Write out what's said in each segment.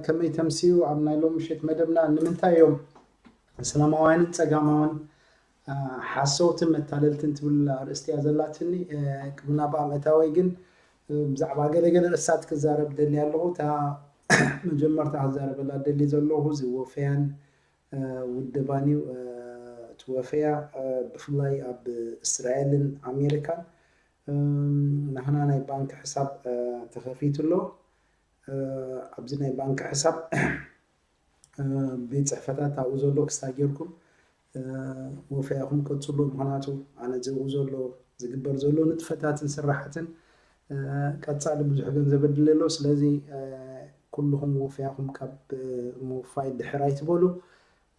ከመይ ተምስዩ? ኣብ ናይ ሎም ምሽት መደብና ንምንታይ እዮም እስላማውያንን ጸጋማውን ሓሰውትን መታለልትን ትብል ኣርእስቲ እያ ዘላትኒ። ቅድሚ ናብኣ ምእታወይ ግን ብዛዕባ ገለገለ ርእሳት ክዛረብ ደሊ ኣለኹ። እታ መጀመርታ ክዛረበላ ደሊ ዘለኹ እዚ ወፈያን ውድባን እዩ። እቲ ወፈያ ብፍላይ ኣብ እስራኤልን ኣሜሪካን ናህና ናይ ባንክ ሕሳብ ተኸፊቱ ኣሎ። ኣብዚ ናይ ባንክ ሕሳብ ቤት ፅሕፈታት ኣብኡ ዘሎ ክስታይ ጌርኩም ወፈያኹም ቀፅሉ። ምክንያቱ ኣነ ዝብኡ ዘሎ ዝግበር ዘሎ ንጥፈታትን ስራሕትን ቀፃሊ ብዙሕ ገንዘብ ኣድሊ ኣሎ። ስለዚ ኩልኹም ወፈያኹም ካብ ምውፋይ ድሕር ኣይትበሉ።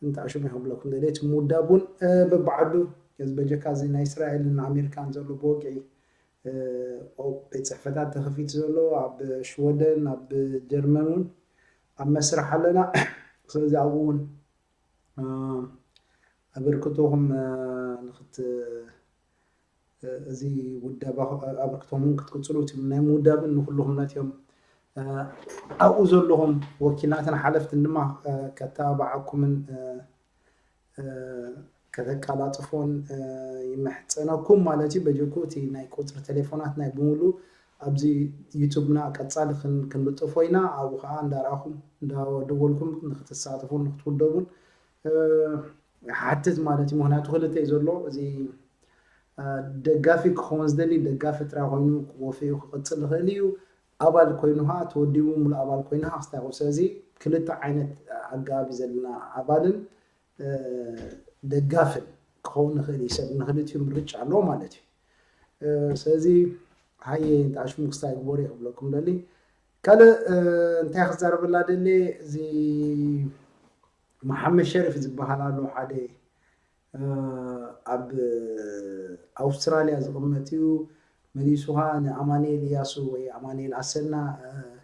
እንተ ኣሽሙ ይኸብለኩም ደሌት ምውዳብ እውን በብዓዱ እዚ በጀካ እዚ ናይ እስራኤልን ኣሜሪካን ዘሎ ብወግዒ ቤት ፅሕፈታት ተኸፊቱ ዘሎ ኣብ ሽወደን ኣብ ጀርመን እውን ኣብ መስራሕ ኣለና። ስለዚ ኣብኡ እውን ኣበርክቶኹም ንክት እዚ ውዳባ ኣበርክቶምን ክትቅፅሉ እቲ ናይ ምውዳብን ንኩልኹም ነትዮም ኣብኡ ዘለኹም ወኪላትን ሓለፍትን ድማ ከተባብዓኩምን ከተቃላጥፎን ይምሕፀነኩም ማለት እዩ። በጀኩ እቲ ናይ ቁፅሪ ቴሌፎናት ናይ ብምሉ ኣብዚ ዩቱብና ቀፃሊ ክንልጥፎ ኢና። ኣብኡ ከዓ እንዳረኣኹም እንዳደወልኩም ንክትሳተፉን ንክትውደቡን ሓትት ማለት እዩ። ምክንያቱ ክልተ እዩ ዘሎ። እዚ ደጋፊ ክኸውን ዝደሊ ደጋፊ ጥራይ ኮይኑ ወፊኡ ክቕፅል ይኽእል እዩ። ኣባል ኮይኑ ከዓ ተወዲቡ ሙሉእ ኣባል ኮይኑ ከዓ ክስታይ ይኽእል። ስለዚ ክልተ ዓይነት ኣገባብ እዩ ዘለና፣ ኣባልን ደጋፍን ክኸውን ይኽእል እዩ። ሰብ ንክልቲኡ ምርጫ ኣለዎ ማለት እዩ። ስለዚ ሃየ እንተኣሽሙ ክስታይ ግበሩ ይኽብለኩም ደሊ። ካልእ እንታይ ክዛረበላ ደሊ፣ እዚ መሓመድ ሸሪፍ ዝበሃል ኣሎ ሓደ ኣብ ኣውስትራልያ ዝቕመጥ እዩ። መሊሱ ኸዓ ንኣማኑኤል እያሱ ወይ ኣማኑኤል ኣሰና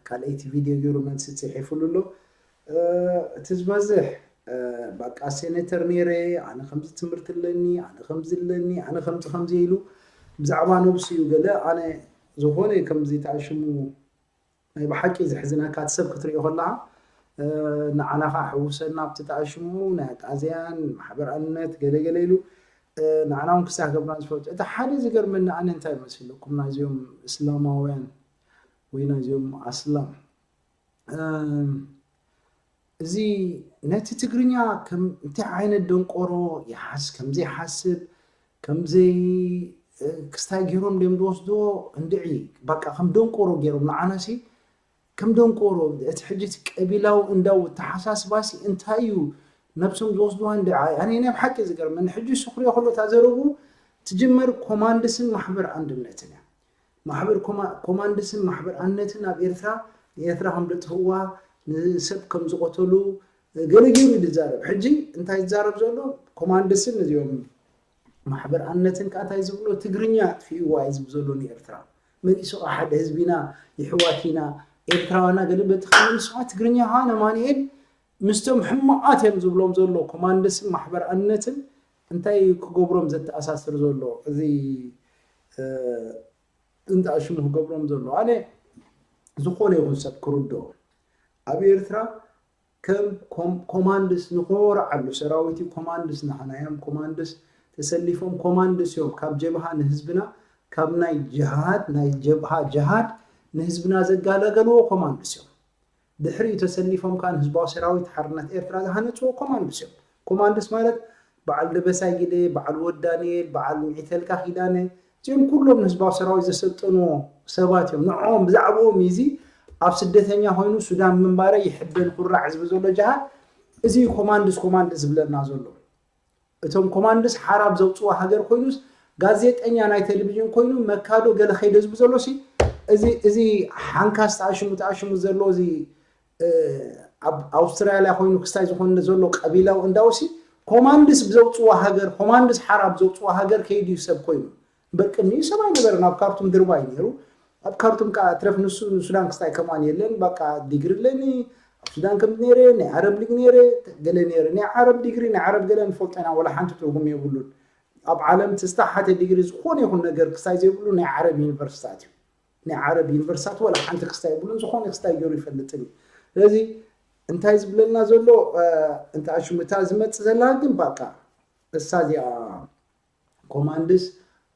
ካልኣይቲ ቪድዮ ገይሩ መልሲ ፅሒፉሉ ኣሎ። እቲ ዝበዝሕ በቃ ሴኔተር ነይረ፣ ኣነ ከምዚ ትምህርቲ ኣለኒ፣ ኣነ ከምዚ ኣለኒ፣ ኣነ ከምዚ ከምዚ ኢሉ ብዛዕባ ነብሱ እዩ ገለ። ኣነ ዝኾነ ከምዚ ተኣሽሙ ናይ ብሓቂ ዘሕዝነካ እቲ ሰብ ክትሪኦ ከለኻ ንዓና ከዓ ሕውሰና ኣብቲ ተኣሽሙ ናይ ኣጣዝያን ማሕበር ኣንነት ገለገለ ኢሉ ንዓና እውን ክሳህ ገብራን ዝፈልጡ። እቲ ሓደ ዝገርመኒ ኣነ እንታይ መሲልኩም ናይዚኦም እስላማውያን ወይ ናይዚኦም ኣስላም እዚ ነቲ ትግርኛ ከም እንታይ ዓይነት ደንቆሮ ይሓስ ከም ዘይሓስብ ከም ዘይ ክስታይ ገይሮም ድዮም ዝወስድዎ እንድዒ በቃ ከም ደንቆሮ ገይሮም ንዓናሲ ከም ደንቆሮ እቲ ሕጂ እቲ ቀቢላዊ እንዳው ተሓሳስባሲ እንታይ እዩ ነብሶም ዝወስድዋ እንድዒ ኣነ ናይ ብሓቂ ዝገርመኒ ሕጂ ስኽሪዮ ከሎ እታ ዘረቡ ትጅመር ኮማንድስን ማሕበር ኣንድነትን እያ። ማሕበር ኮማንድስን ማሕበር ኣንድነትን ኣብ ኤርትራ ንኤርትራ ከም ዘጥፍእዋ ንሰብ ከም ዝቆተሉ ገለ ገይሩ እዩ ዝዛረብ። ሕጂ እንታይ ዝዛረብ ዘሎ ኮማንድስን እዚኦም ማሕበር ኣንድነትን ከዓ እንታይ ዝብሎ ትግርኛ ኣጥፊእዋ እዩ ዝብል ዘሎ ንኤርትራ። መሊሱ ከዓ ሓደ ህዝቢና ይሕዋት ኢና ኤርትራውያና ገለ በቲ ከመልሱ ከዓ ትግርኛ ከዓ ነማንኤል ምስቶም ሕማቓት እዮም ዝብሎም ዘሎ ኮማንድስን ማሕበር ኣንድነትን እንታይ ክገብሮም ዘተኣሳስር ዘሎ እዚ እንዳ ሽሙ ክገብሮም ዘሎ ኣነ ዝኾነ ይኹን ሰብ ክርዶ ኣብ ኤርትራ ከም ኮማንድስ ንኮርዓሉ ሰራዊት ኮማንድስ ንሓናዮም ኮማንድስ ተሰሊፎም ኮማንድስ እዮም ካብ ጀብሃ ንህዝብና ካብ ናይ ጅሃድ ናይ ጀብሃ ጅሃድ ንህዝብና ዘጋለገልዎ ኮማንድስ እዮም። ድሕሪኡ ተሰሊፎም ከዓ ንህዝባዊ ሰራዊት ሓርነት ኤርትራ ዝሃነፅዎ ኮማንድስ እዮም። ኮማንድስ ማለት በዓል ደበሳይ ግደ፣ በዓል ወድ ዳንኤል፣ በዓል ሚዒተልካ ኪዳነ እዚኦም ኩሎም ንህዝባዊ ሰራዊት ዘሰልጠንዎ ሰባት እዮም። ንዕኦም ብዛዕባኦም እዩ እዚ ኣብ ስደተኛ ኮይኑ ሱዳን ምንባረ ይሕበን ኩራዕ ዝብል ዘሎ ጅሃድ እዚ እዩ ኮማንድስ ኮማንድስ ዝብለና ዘሎ። እቶም ኮማንድስ ሓራብ ዘውፅዋ ሃገር ኮይኑስ ጋዜጠኛ ናይ ቴሌቪዥን ኮይኑ መካዶ ገለ ከይደ ዝብ ዘሎ ሲ እዚ እዚ ሓንካስ ተኣሽሙ ተኣሽሙ ዘሎ እዚ ኣብ ኣውስትራልያ ኮይኑ ክስታይ ዝኾነ ዘሎ ቀቢላዊ እንዳውሲ ኮማንድስ ብዘውፅዋ ሃገር ኮማንድስ ሓራብ ዘውፅዋ ሃገር ከይድዩ ሰብ ኮይኑ እምበር ቅድሚኡ ሰብ ኣይነበረን። ኣብ ካርቱም ድርባይ ነይሩ። ኣብ ካርቱም ከዓ ትረፍ ንሱ ንሱዳን ክስታይ ከማን የለን። በቃ ዲግሪ ኣለኒ ኣብ ሱዳን ከም ነይረ ናይ ዓረብ ሊግ ነይረ ገለ ነይረ ናይ ዓረብ ዲግሪ ናይ ዓረብ ገለ ንፈልጦ ኢና ወላ ሓንቲ ትርጉም የብሉን። ኣብ ዓለም ተስታሓተ ዲግሪ ዝኾነ ይኹን ነገር ክስታይ ዘይብሉ ናይ ዓረብ ዩኒቨርሲታት እዩ። ናይ ዓረብ ዩኒቨርሲታት ወላ ሓንቲ ክስታይ የብሉን። ዝኾነ ክስታይ ገይሩ ይፈልጥን እዩ። ስለዚ እንታይ ዝብለና ዘሎ? እንተ ኣሽሙታ ዝመጽእ ዘላ ግን በቃ እሳ እዚኣ ኮማንድስ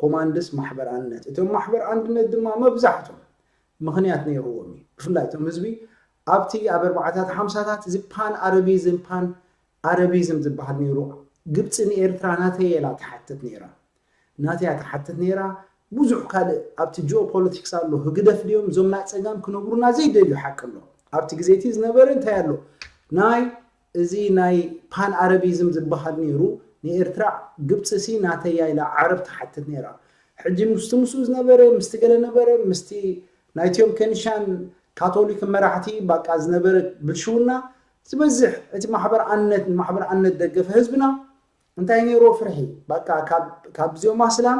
ኮማንድስ ማሕበር ኣንድነት። እቶም ማሕበር ኣንድነት ድማ መብዛሕቶም ምኽንያት ነይርዎም እዩ። ብፍላይ እቶም ህዝቢ ኣብቲ ኣብ ኣርባዓታት ሓምሳታት እዚ ፓን ኣረቢዝም ፓን ኣረቢዝም ዝበሃል ነይሩ። ግብፂ ንኤርትራ ናተይ ኢላ ትሓትት ነይራ። ናተይ እያ ትሓትት ነይራ። ብዙሕ ካልእ ኣብቲ ጂኦፖለቲክስ ኣሎ። ህግደፍ ድዮም እዞም ናይ ፀጋም ክነግሩና ዘይደልዩ ሓቂ ኣሎ። ኣብቲ ግዜ እቲ ዝነበረ እንታይ ኣሎ? ናይ እዚ ናይ ፓን ኣረቢዝም ዝበሃል ነይሩ። ንኤርትራ ግብፂ ሲ ናተይ እያ ኢላ ዓረብ ትሓትት ነይራ። ሕጂ ምስቲ ምስኡ ዝነበረ ምስቲ ገለ ነበረ ምስቲ ናይቲኦም ከንሻን ካቶሊክ መራሕቲ ባቃ ዝነበረ ብልሽውና ዝበዝሕ እቲ ማሕበር ኣነት ማሕበር ኣነት ደገፈ ህዝብና እንታይ ነይርዎ ፍርሒ ባቃ ካብ ካብዚኦም ኣስላም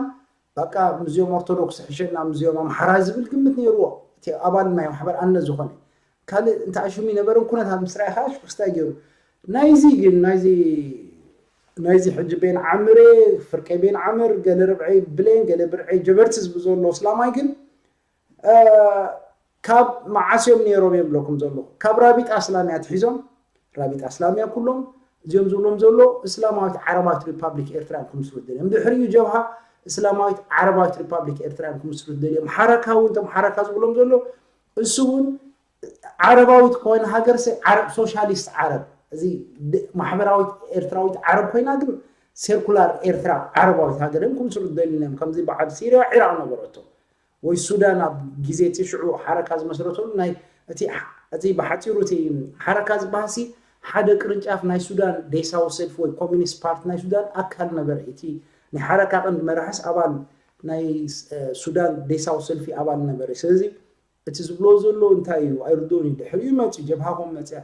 ባቃ ምስዚኦም ኦርቶዶክስ ሕሸና ምስዚኦም ኣምሓራ ዝብል ግምት ነይርዎ። እቲ ኣባል ናይ ማሕበር ኣነት ዝኾነ ካልእ እንታይ ኣሽሙ ይነበረን ኩነታት ምስ ረኣኻ ሽኩስታይ ገይሩ ናይዚ ግን ናይዚ ናይዚ ሕጂ ቤን ዓምር ፍርቀይ ቤን ዓምር ገለ ርብዐይ ብሌን ገለ ብርዐይ ጀበርቲ ዝብል ዘሎ እስላማይ ግን ካብ መዓስ እዮም ነይሮም እዮም ብለኩም ዘለኹ ካብ ራቢጣ እስላምያ ትሒዞም ራቢጣ እስላምያ ኩሎም እዚኦም ዝብሎም ዘሎ እስላማዊት ዓረባዊት ሪፓብሊክ ኤርትራ እዮም ክምስርቱ ደልዮም ድሕሪኡ ጀብሃ እስላማዊት ዓረባዊት ሪፓብሊክ ኤርትራ እዮም ክምስርቱ ደልዮም ሓረካ እውን እቶም ሓረካ ዝብሎም ዘሎ እሱ እውን ዓረባዊት ኮይና ሃገር ዓረብ ሶሻሊስት ዓረብ እዚ ማሕበራዊት ኤርትራዊት ዓረብ ኮይና ግን ሴርኩላር ኤርትራ ዓረባዊት ሃገር እዮም ክምስርቱ ደልዮም ከምዚ በዓል ሲርያ ዒራቅ ነበረቶ ወይ ሱዳን ኣብ ግዜ እቲ ሽዑ ሓረካ ዝመስረተሉ ናይ እቲ እቲ ብሓፂሩ እቲ ሓረካ ዝበሃሲ ሓደ ቅርንጫፍ ናይ ሱዳን ዴሳዊ ሰልፊ ወይ ኮሚኒስት ፓርቲ ናይ ሱዳን ኣካል ነበረ እቲ ናይ ሓረካ ቀንዲ መራሕስ ኣባል ናይ ሱዳን ዴሳዊ ሰልፊ ኣባል ነበረ ስለዚ እቲ ዝብሎ ዘሎ እንታይ እዩ ኣይርድኡን እዩ ድሕሪኡ መፅኡ ጀብሃ ከም መፅያ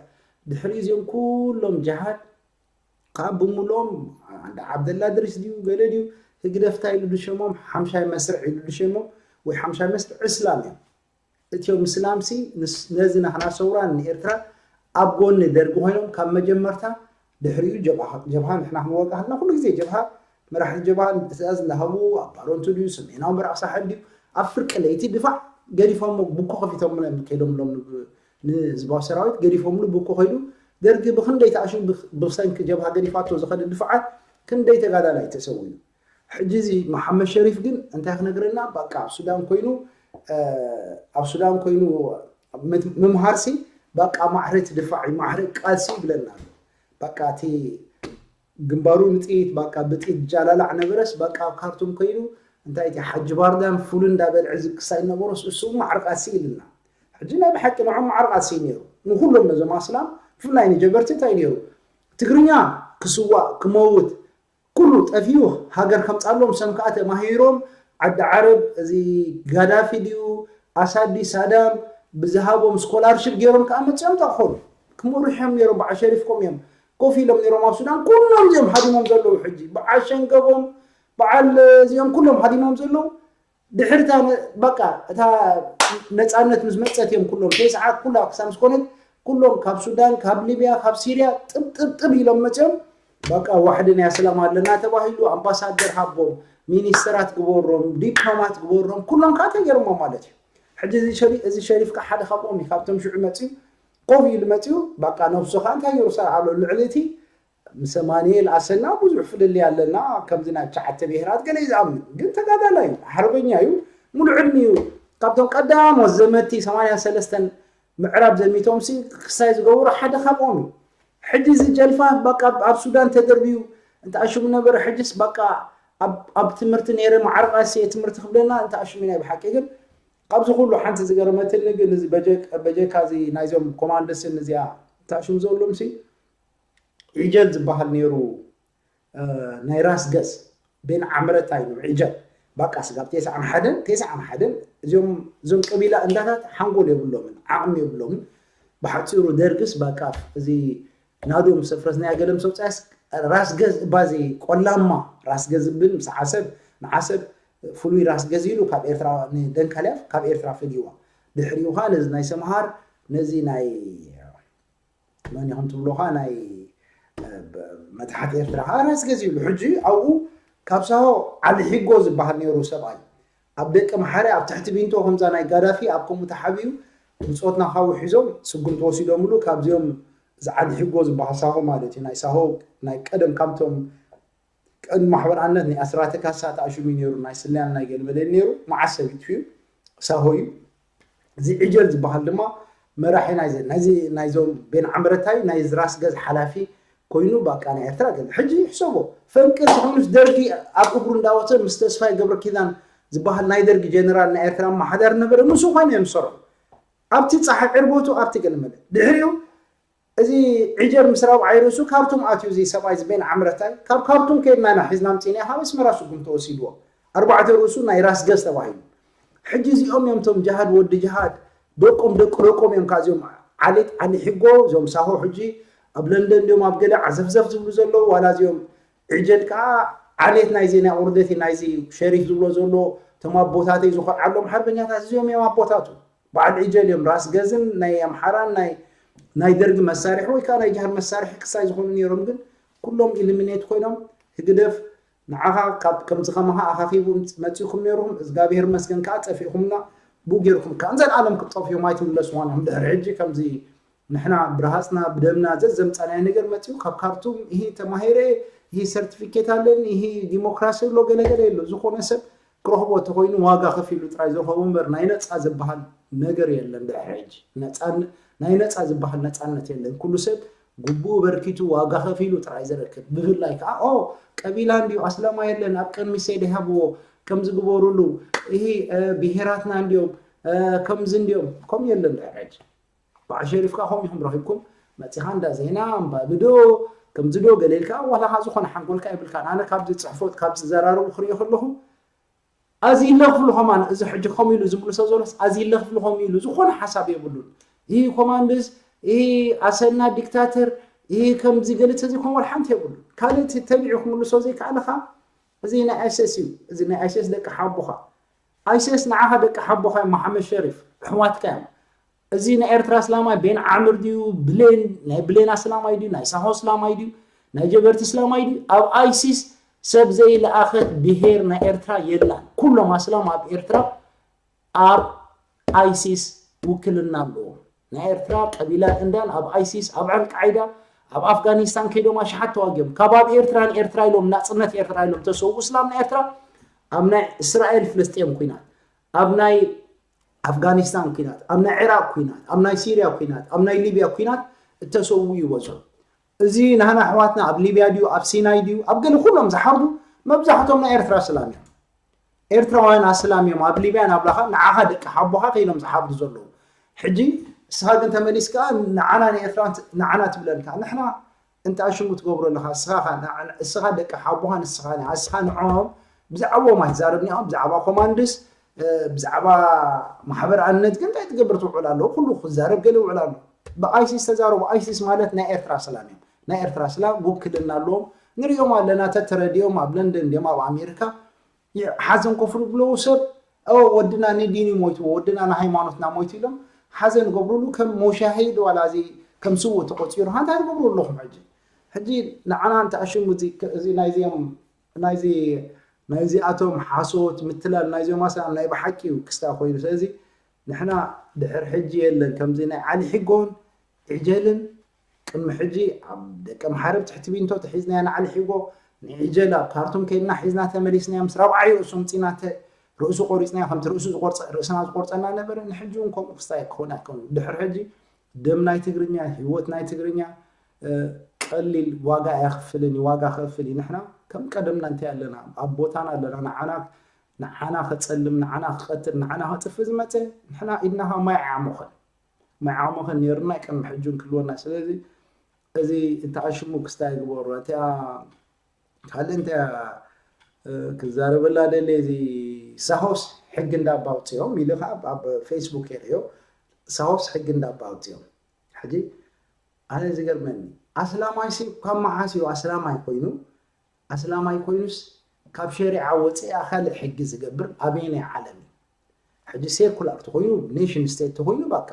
ድሕሪ እዚኦም ኩሎም ጀሃድ ካብ ብምሎም እንዳ ዓብደላ ድሪስ ድዩ ገለ ድዩ ህግደፍታ ኢሉ ድሸሞም ሓምሻይ መስርዕ ኢሉ ድሸሞም ወይ ሓምሻይ መስርዕ እስላም እዮም እቲኦም እስላምሲ ነዚ ናህና ሰውራ ንኤርትራ ኣብ ጎኒ ደርጊ ኮይኖም ካብ መጀመርታ ድሕሪኡ ጀብሃ ንሕና ክንወቃ ከለና ኩሉ ግዜ ጀብሃ መራሕቲ ጀብሃ ትእዛዝ እንዳሃቡ ኣብ ባሮንቱ ድዩ ሰሜናዊ ምብራቕ ሳሕል ድዩ ኣብ ፍርቂ ለይቲ ድፋዕ ገዲፎሞ ብኮ ከፊቶምሎም ከይዶምሎም ንህዝባዊ ሰራዊት ገዲፎምሉ ብኮ ከይዱ ደርጊ ብክንደይ ተኣሽሙ ብሰንኪ ጀብሃ ገዲፋቶ ዝኸደ ድፍዓት ክንደይ ተጋዳላይ ተሰዊኡ ሕጂ እዚ መሓመድ ሸሪፍ ግን እንታይ ክነግረና በቃ ኣብ ሱዳን ኮይኑ ኣብ ሱዳን ኮይኑ ምምሃርሲ በቃ ማዕረ ትድፋዕ እዩ ማዕረ ቃልሲ ይብለና ኣሎ በቃ እቲ ግንባሩ ንጥይት በቃ ብጥይት ጃላላዕ ነበረስ በቃ ኣብ ካርቱም ከይዱ እንታይ እቲ ሓጂ ባርዳን ፉል እንዳበልዐ ዝክሳይ ነበሮስ እሱ ማዕረ ቃልሲ ኢልና ሕጂ ናይ ብሓቂ ንዖም ማዕረ ቃልሲ ነይሩ ንኩሎም ነዞም ኣስላም ብፍላይ ንጀበርቲ እንታይ ነይሩ ትግርኛ ክስዋእ ክመውት ኩሉ ጠፊኡ ሃገር ከምፃሎም ሰም ከዓ ተማሂሮም ዓዲ ዓረብ እዚ ጋዳፊ ድዩ ኣሳዲ ሳዳም ብዝሃቦም ስኮላርሽፕ ገይሮም ከዓ መፅኦም ተኾኑ ክመሩሖም ነይሮም በዓል ሸሪፍ ኮም እዮም ኮፍ ኢሎም ነይሮም ኣብ ሱዳን ኩሎም እዚኦም ሃዲሞም ዘለዉ ሕጂ በዓል ሸንገቦም በዓል እዚኦም ኩሎም ሃዲሞም ዘለዉ ድሕሪ እታ በቃ እታ ነፃነት ምስ መፀት እዮም ኩሎም ተስዓ ኩላ ክሳብ ዝኾነት ኩሎም ካብ ሱዳን ካብ ሊብያ ካብ ሲርያ ጥብጥብጥብ ኢሎም መፅኦም በቃ ዋሕዲ ናይ ኣስላም ኣለና ተባሂሉ ኣምባሳደር ሃቦም ሚኒስተራት ግበሮም ዲፕሎማት ግበሮም ኩሎም ከዓ ተገይሮሞ ማለት እዩ ሕጂ እዚ ሸሪፍ ከዓ ሓደ ካብኦም እዩ ካብቶም ሽዑ መፅኡ ኮፍ ኢሉ መፅኡ በቃ ነብሱ ከዓ እንታይ ገይሩ ሰር ኣሎ ልዕሊ እቲ ምስ ኣማኑኤል ኣሰና ብዙሕ ፍልልይ ኣለና ከምዚ ናይ ትሽዓተ ብሄራት ገለ እዩ ዝኣምን ግን ተጋዳላይ እዩ ሓርበኛ እዩ ሙሉእ ዕድሚኡ ካብቶም ቀዳሞት ዘመቲ ሰማንያ ሰለስተን ምዕራብ ዘሚቶም ሲ ክሳይ ዝገበሩ ሓደ ካብኦም እዩ ሕጂ እዚ ጀልፋ በቃ ኣብ ሱዳን ተደርብዩ እንተ ኣሽሙ ነበረ ሕጅስ በቃ ኣብ ትምህርቲ ነይረ ማዕረ ቃሲ ትምህርቲ ክብለና እንተ ኣሽሙ ናይ ብሓቂ ግን ካብዚ ኩሉ ሓንቲ ዝገረመትኒ ግን እዚ በጀካ እዚ ናይዞም ኮማንደስን እዚኣ እንተ ኣሽሙ ዘለዎም ሲ ዒጀል ዝበሃል ነይሩ ናይ ራስ ገዝ ቤን ዓምረታ እዩ ዒጀል ባቃ ስጋብ ቴስዓን ሓደን ቴስዓን ሓደን እዚኦም እዞም ቀቢላ እንዳታት ሓንጎል የብሎምን ዓቕሚ የብሎምን ብሓፂሩ ደርግስ ባቃ እዚ ናዶም ሰፍረስ ናይ ገለም ሰውፃያስ ራስ ገዝ እባዚ ቆላማ ራስ ገዝ ዝብል ምስ ዓሰብ ንዓሰብ ፍሉይ ራስ ገዝ ኢሉ ካብ ኤርትራ ንደንካልያ ካብ ኤርትራ ፈልይዋ ድሕሪኡ ከዓ ነዚ ናይ ሰምሃር ነዚ ናይ መን ኢኹም ትብሉ ከዓ ናይ መታሕት ኤርትራ ከዓ ራስ ገዝ ይብሉ ሕጂ ኣብኡ ካብ ሳሆ ዓሊ ሒጎ ዝበሃል ነይሩ ሰብኣይ ኣብ ደቂ መሓሪ ኣብ ትሕቲ ቢንቶ ከምዛ ናይ ጋዳፊ ኣብ ከምኡ ተሓቢኡ ብፆትና ካብኡ ሒዞም ስጉምቲ ወሲዶምሉ ካብዚኦም ዝዓሊ ሕጎ ዝበሃል ሳሆ ማለት እዩ። ናይ ሳሆ ናይ ቀደም ካብቶም ቀን ማሕበር ኣነት ናይ ኣስራተ ካሳ ተኣሽሙ ነይሩ፣ ናይ ስልያን ናይ ገልመለን ነይሩ። መዓስ ሰቢቱ እዩ ሳሆ እዩ። እዚ ዕጀል ዝበሃል ድማ መራሒ ናይዚ ናይዚ ናይዞም ቤን ዓምረታይ ናይ ዝራስ ገዝ ሓላፊ ኮይኑ በቃ ናይ ኤርትራ ገለ ሕጂ ሕሰቦ። ፈንቅል ዝኾኑስ ደርጊ ኣብ እግሩ እንዳወፀ ምስ ተስፋይ ገብረ ኪዳን ዝበሃል ናይ ደርጊ ጀነራል ናይ ኤርትራ ኣመሓዳሪ ነበረ፣ ምስኡ ኮይኑ እዮም ዝሰርሑ። ኣብቲ ፀሓይ ዕርበቱ ኣብቲ ገልመለ ድሕሪኡ እዚ ዕጀር ምስ ራብዓይ ርእሱ ካርቱም ኣትዩ። እዚ ሰብኣይ ዝበን ዓምረታይ ካብ ካርቱም ከይድና ኢና ሒዝና ምፂና ካብ ኣስመራ ስጉም ተወሲድዎ ኣርባዕተ ርእሱ ናይ ራስ ገዝ ተባሂሉ። ሕጂ እዚኦም እዮም እቶም ጅሃድ ወዲ ጅሃድ ደቆም ደቂ ደቆም እዮም። ካብዚኦም ዓሌት ዓሊ ሕጎ እዞም ሳሆ ሕጂ ኣብ ለንደን እንዲኦም ኣብ ገለ ዓዘፍዘፍ ዝብሉ ዘለዉ ዋላ እዚኦም ዕጀል ከዓ ዓሌት ናይዚ ናይ ቁርደቲ ናይዚ ሸሪፍ ዝብሎ ዘሎ እቶም ኣቦታተይ ዝኾርዓሎም ሓርበኛታት እዚኦም እዮም ኣቦታቱ። በዓል ዕጀል እዮም ራስ ገዝን ናይ ኣምሓራን ናይ ናይ ደርጊ መሳርሒ ወይ ከዓ ናይ ጃህር መሳርሒ ክሳይ ዝኾኑ ነይሮም። ግን ኩሎም ኢሊሚኔት ኮይኖም ህግደፍ ንዓኻ ካብ ከምዚ ከማኻ ኣኻኺቡ መፂኹም ነይሩኹም። እግዚኣብሔር መስገን ከዓ ጠፊእኹምና ብኡ ገይርኩም ከዓ ንዘለኣለም ክትጠፍዮም ኣይትምለስዋን እዮም። ድሕሪ ሕጂ ከምዚ ንሕና ብረሃፅና ብደምና ዘዘምፃናዮ ነገር መፂኡ ካብ ካርቱም ይህ ተማሂረ ይህ ሰርቲፊኬት ኣለን ይህ ዲሞክራሲ ኣሎ ገለገለ የሎ። ዝኾነ ሰብ ክረኽቦ ተኮይኑ ዋጋ ከፊሉ ጥራይ ዝረኸቦ እምበር ናይ ነፃ ዝበሃል ነገር የለን። ድሕሪ ሕጂ ናይ ነፃ ዝበሃል ነፃነት የለን። ኩሉ ሰብ ግቡኡ በርኪቱ ዋጋ ከፊሉ ጥራይ ዝረክብ። ብፍላይ ከዓ ኦ ቀቢላ እንዲዩ ኣስላማ የለን ኣብ ቅድሚ ሰይድ ሃብዎ ከምዚ ግበሩሉ ይህ ብሄራትና እንዲዮም ከምዚ እንዲዮም ከም የለን። ድሕሪ ሕጂ በዓል ሸሪፍካ ከም ኢኹም ረኺብኩም መፂኻ እንዳ ዜና እምባብዶ ከምዚ ዶ ገለ ኢልካ ዋላ ካ ዝኾነ ሓንጎልካ የብልካን። ኣነ ካብዚ ፅሕፎት ካብዚ ዘራረቡ ክሪኦ ከለኹ ኣዚ ኢለ ክፍሉ ከማን እዚ ሕጂ ከም ኢሉ ዝምልሶ ዘሎስ ኣዚ ኢለ ክፍሉ ከም ኢሉ ዝኾነ ሓሳብ የብሉን። ይህ ኮማንድስ ይህ ኣሰና ዲክታተር ይህ ከምዚ ገለ ተዘይኮን ወላ ሓንቲ የብሉን። ካልእ ተቢዑ ክምልሶ ዘይከኣለኻ እዚ ናይ ኣይሰስ እዩ። እዚ ናይ ኣይሰስ ደቂ ሓቦኻ ኣይሰስ ንዓኻ ደቂ ሓቦኻ እዮም። መሓመድ ሸሪፍ ኣሕዋትካ እዮም። እዚ ናይ ኤርትራ እስላማይ ቤን ዓምር ድዩ ብሌን ናይ ብሌን ኣስላማይ ድዩ ናይ ሳሆ እስላማይ ድዩ ናይ ጀበርቲ እስላማይ ድዩ ኣብ ኣይሲስ ሰብ ዘይለኣኸት ብሄር ናይ ኤርትራ የላን። ኩሎም ኣስላም ኣብ ኤርትራ ኣብ ኣይሲስ ውክልና ኣለዎም። ናይ ኤርትራ ቀቢላ እንዳን ኣብ ኣይሲስ ኣብ ኣልቃዒዳ ኣብ ኣፍጋኒስታን ከይዶም ኣሽሓት ተዋጊኦም ካብ ኣብ ኤርትራ ንኤርትራ ኢሎም ናጽነት ኤርትራ ኢሎም ተሰውኡ እስላም ናይ ኤርትራ ኣብ ናይ እስራኤል ፍልስጤም ኩናት ኣብ ናይ ኣፍጋኒስታን ኩናት ኣብ ናይ ዒራቅ ኩናት ኣብ ናይ ሲርያ ኩናት ኣብ ናይ ሊብያ ኩናት እተሰውኡ ይበዝሑ። እዚ ናህና ኣሕዋትና ኣብ ሊብያ ድዩ ኣብ ሲናይ ድዩ ኣብ ገለ ኩሎም ዝሓርዱ መብዛሕቶም ናይ ኤርትራ ኣስላም እዮም። ኤርትራውያን ኣስላም እዮም ኣብ ሊብያ ናብ ላኻ ንዓኻ ደቂ ሓቦኻ ከይኖም ዝሓርዱ ዘለዉ። ሕጂ እስኻ ግን ተመሊስካ ንዓና ንኤርትራን ንዓና ትብለልካ ንሕና እንታይ ሽሙ ትገብሮ ኣለኻ እስኻ እስኻ ደቂ ሓቦኻ ንስኻ እስኻ ንዕኦም ብዛዕባኦም ኣይትዛረብ ኒኦም ብዛዕባ ኮማንድስ ብዛዕባ ማሕበር ኣነት ግን እንታይ ትገብር ትውዕል ኣለዉ ኩሉ ክዛረብ ገለ ይውዕል ኣሎ። ብኣይሲስ ተዛረቡ ኣይሲስ ማለት ናይ ኤርትራ ሰላም እዮም። ናይ ኤርትራ ሰላም ውክልና ኣለዎም ንሪኦም ኣለና ተተረዲኦም ኣብ ለንደን ድዮም ኣብ ኣሜሪካ ሓዘን ኮፍሩ ብለዉ ሰብ ወድና ንዲኒ ሞይትዎ ወድና ንሃይማኖትና ሞይቱ ኢሎም ሓዘን ገብሩሉ ከም ሞሻሂድ ዋላ እዚ ከም ስውእ ተቆፂሩ ሓንታ ትገብሩ ኣለኹም ሕጂ ሕጂ ንዓና እንተኣሽሙ እዚ ናይዚኦም ናይዚ ናይዚኣቶም ሓሶት ምትላል ናይዚኦም ኣስላም ናይ ብሓቂ እዩ ክስታ ኮይኑ ስለዚ ንሕና ድሕር ሕጂ የለን ከምዚ ናይ ዓሊ ሕጎን ዕጀልን ቅድሚ ሕጂ ኣብ ደቀ ምሓረብ ትሕቲ ቢንቶ ተሒዝናያ ንዓሊ ሕጎ ንዕጀል ኣብ ካርቱም ከይድና ሒዝና ተመሊስናያ ምስ ራብዓይ ርእሱ ምፂና ርእሱ ቆሪፅናዮ ከምቲ ርእሱ ዝቆርፀ ርእስና ዝቆርፀና ነበረ ንሕጂ እውን ከምኡ ክስታይ ክኾን ኣይከውን ድሕር ሕጂ ደም ናይ ትግርኛ ህይወት ናይ ትግርኛ ቀሊል ዋጋ ኣየኽፍልን እዩ ዋጋ ከፍል እዩ ንሕና ከም ቀደምና እንታይ ኣለና ኣብ ቦታና ኣለና ንዓና ንዓና ከፀልም ንዓና ክቐትል ንዓና ከጥፍእ ዝመፀ ንሕና ኢድና ካብ ማይ ዓሞኸን ማይ ዓሞኸን ነይርና ቅድሚ ሕጂ ክልወና ስለዚ እዚ እንተኣሽሙ ክስታይ ግበሩ እቲኣ ካልእ እንተ ክዛረበላ ደለ እዚ ሳሆስ ሕጊ እንዳባ ኣውፅኦም ኢሉ ከዓ ኣብ ፌስቡክ የርእዮ ሳሆስ ሕጊ እንዳባ ኣውፅኦም ሕጂ ኣነ ዝገርመኒ ኣስላማይ ሲ ካብ መዓስ እዩ ኣስላማይ ኮይኑ ኣስላማይ ኮይኑስ ካብ ሸሪዓ ወፅኢ ካልእ ሕጊ ዝገብር ኣበየናይ ዓለም እዩ ሕጂ ሴኩላር ተኮይኑ ኔሽን ስቴት ተኮይኑ በቃ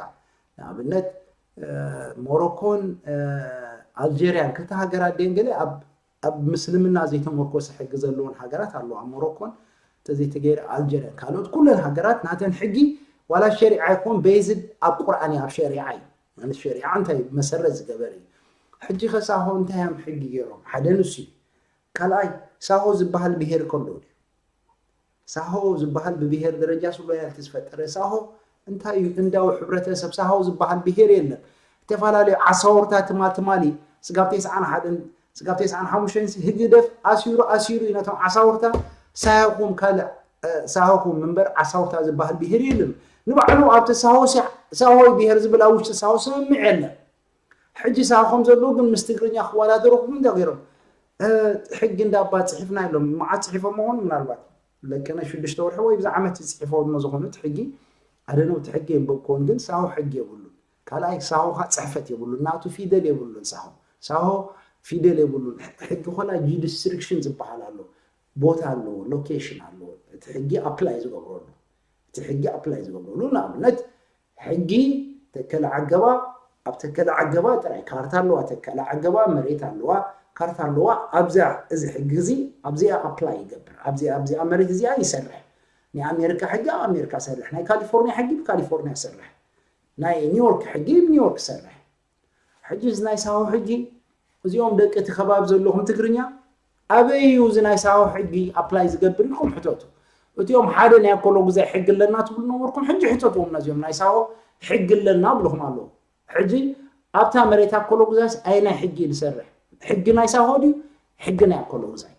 ንኣብነት ሞሮኮን ኣልጀርያን ክልተ ሃገራት ደን ገለ ኣብ ምስልምና ዘይተመርኮሰ ሕጊ ዘለዎን ሃገራት ኣለዋ ሞሮኮን ተዘይተገይረ ኣልጀርያን ካልኦት ኩለን ሃገራት ናተን ሕጊ ዋላ ሸሪዓ ይኮን ቤዝድ ኣብ ቁርኣን ኣብ ሸሪዓ እዩ ማለት ሸሪዓ እንታይ መሰረት ዝገበር እዩ ሕጂ ከሳሆ እንታይ እዮም ሕጊ ገይሮም? ሓደ ንሱ እዩ። ካልኣይ ሳሆ ዝበሃል ብሄር ከሎ ድዩ? ሳሆ ዝበሃል ብብሄር ደረጃ ስሎያልቲ ዝፈጠረ ሳሆ እንታይ እዩ? ህንዳዊ ሕብረተሰብ ሳሆ ዝበሃል ብሄር የለን። ዝተፈላለዩ ዓሳወርታ ትማል ትማሊ ስጋብ ተስዓን ሓደን ስጋብ ተስዓን ሓሙሽተን ህግደፍ ኣሲሩ ኣሲሩ እዩ ነቶም ዓሳወርታ ሳሆኹም ካልእ ሳሆኹም እምበር ዓሳወርታ ዝበሃል ብሄር የለን። ንባዕሉ ኣብቲ ሳሆ ሳሆይ ብሄር ዝብል ኣብ ውሽጢ ሳሆ ስምምዕ የለን። ሕጂ ሳሆ ከም ዘለዎ ግን ምስ ትግርኛ ክወዳደሩ እንታይ ገይሮም ሕጊ እንዳባ ፅሒፍና ኢሎም መዓት ፅሒፎም መሆኑ ምናልባት ለቀነ ሽዱሽተ ወርሒ ወይ ብዛ ዓመት ዝፅሒፎ ዝኾኑት ሕጊ ኣደነውቲ ሕጊ የንበብኮን ግን ሳሆ ሕጊ የብሉን። ካልኣይ ሳሆ ካ ፅሕፈት የብሉን፣ ናቱ ፊደል የብሉን። ሳሆ ሳሆ ፊደል የብሉን። ሕጊ ኮላ ጁዲስሪክሽን ዝበሃል ኣሎ፣ ቦታ ኣለዎ፣ ሎኬሽን ኣለዎ። እቲ ሕጊ ኣፕላይ ዝገብረሉ እቲ ሕጊ ኣፕላይ ዝገብረሉ ንኣብነት ሕጊ ተከለ ዓገባ ኣብ ተከለ ዓገባ ጥራይ ካርታ ኣለዋ። ተከለ ዓገባ መሬት ኣለዋ፣ ካርታ ኣለዋ። ኣብዛ እዚ ሕጊ እዚ ኣብዚኣ ኣፕላይ ይገብር፣ ኣብዚኣ ኣብዚኣ መሬት እዚኣ ይሰርሕ። ናይ ኣሜሪካ ሕጊ ኣብ ኣሜሪካ ሰርሕ፣ ናይ ካሊፎርኒያ ሕጊ ብካሊፎርኒያ ሰርሕ፣ ናይ ኒውዮርክ ሕጊ ብኒውዮርክ ሰርሕ። ሕጂ እዚ ናይ ሳሆ ሕጊ እዚኦም ደቂ እቲ ከባቢ ዘለኹም ትግርኛ ኣበይ እዩ እዚ ናይ ሳሆ ሕጊ ኣፕላይ ዝገብር ኢልኩም ሕተቱ። እቲኦም ሓደ ናይ ኣኮሎጉዛይ ሕጊ ኣለና ትብሉ ነበርኩም፣ ሕጂ ሕተትዎም ነዚኦም ናይ ሳሆ ሕጊ ኣለና ብልኹም ኣለዉ። ሕጂ ኣብታ መሬት ኣኮሎጉዛይስ ኣየናይ ሕጊ እዩ ዝሰርሕ? ሕጊ ናይ ሳሆ ድዩ ሕጊ ናይ ኣኮሎጉዛይ?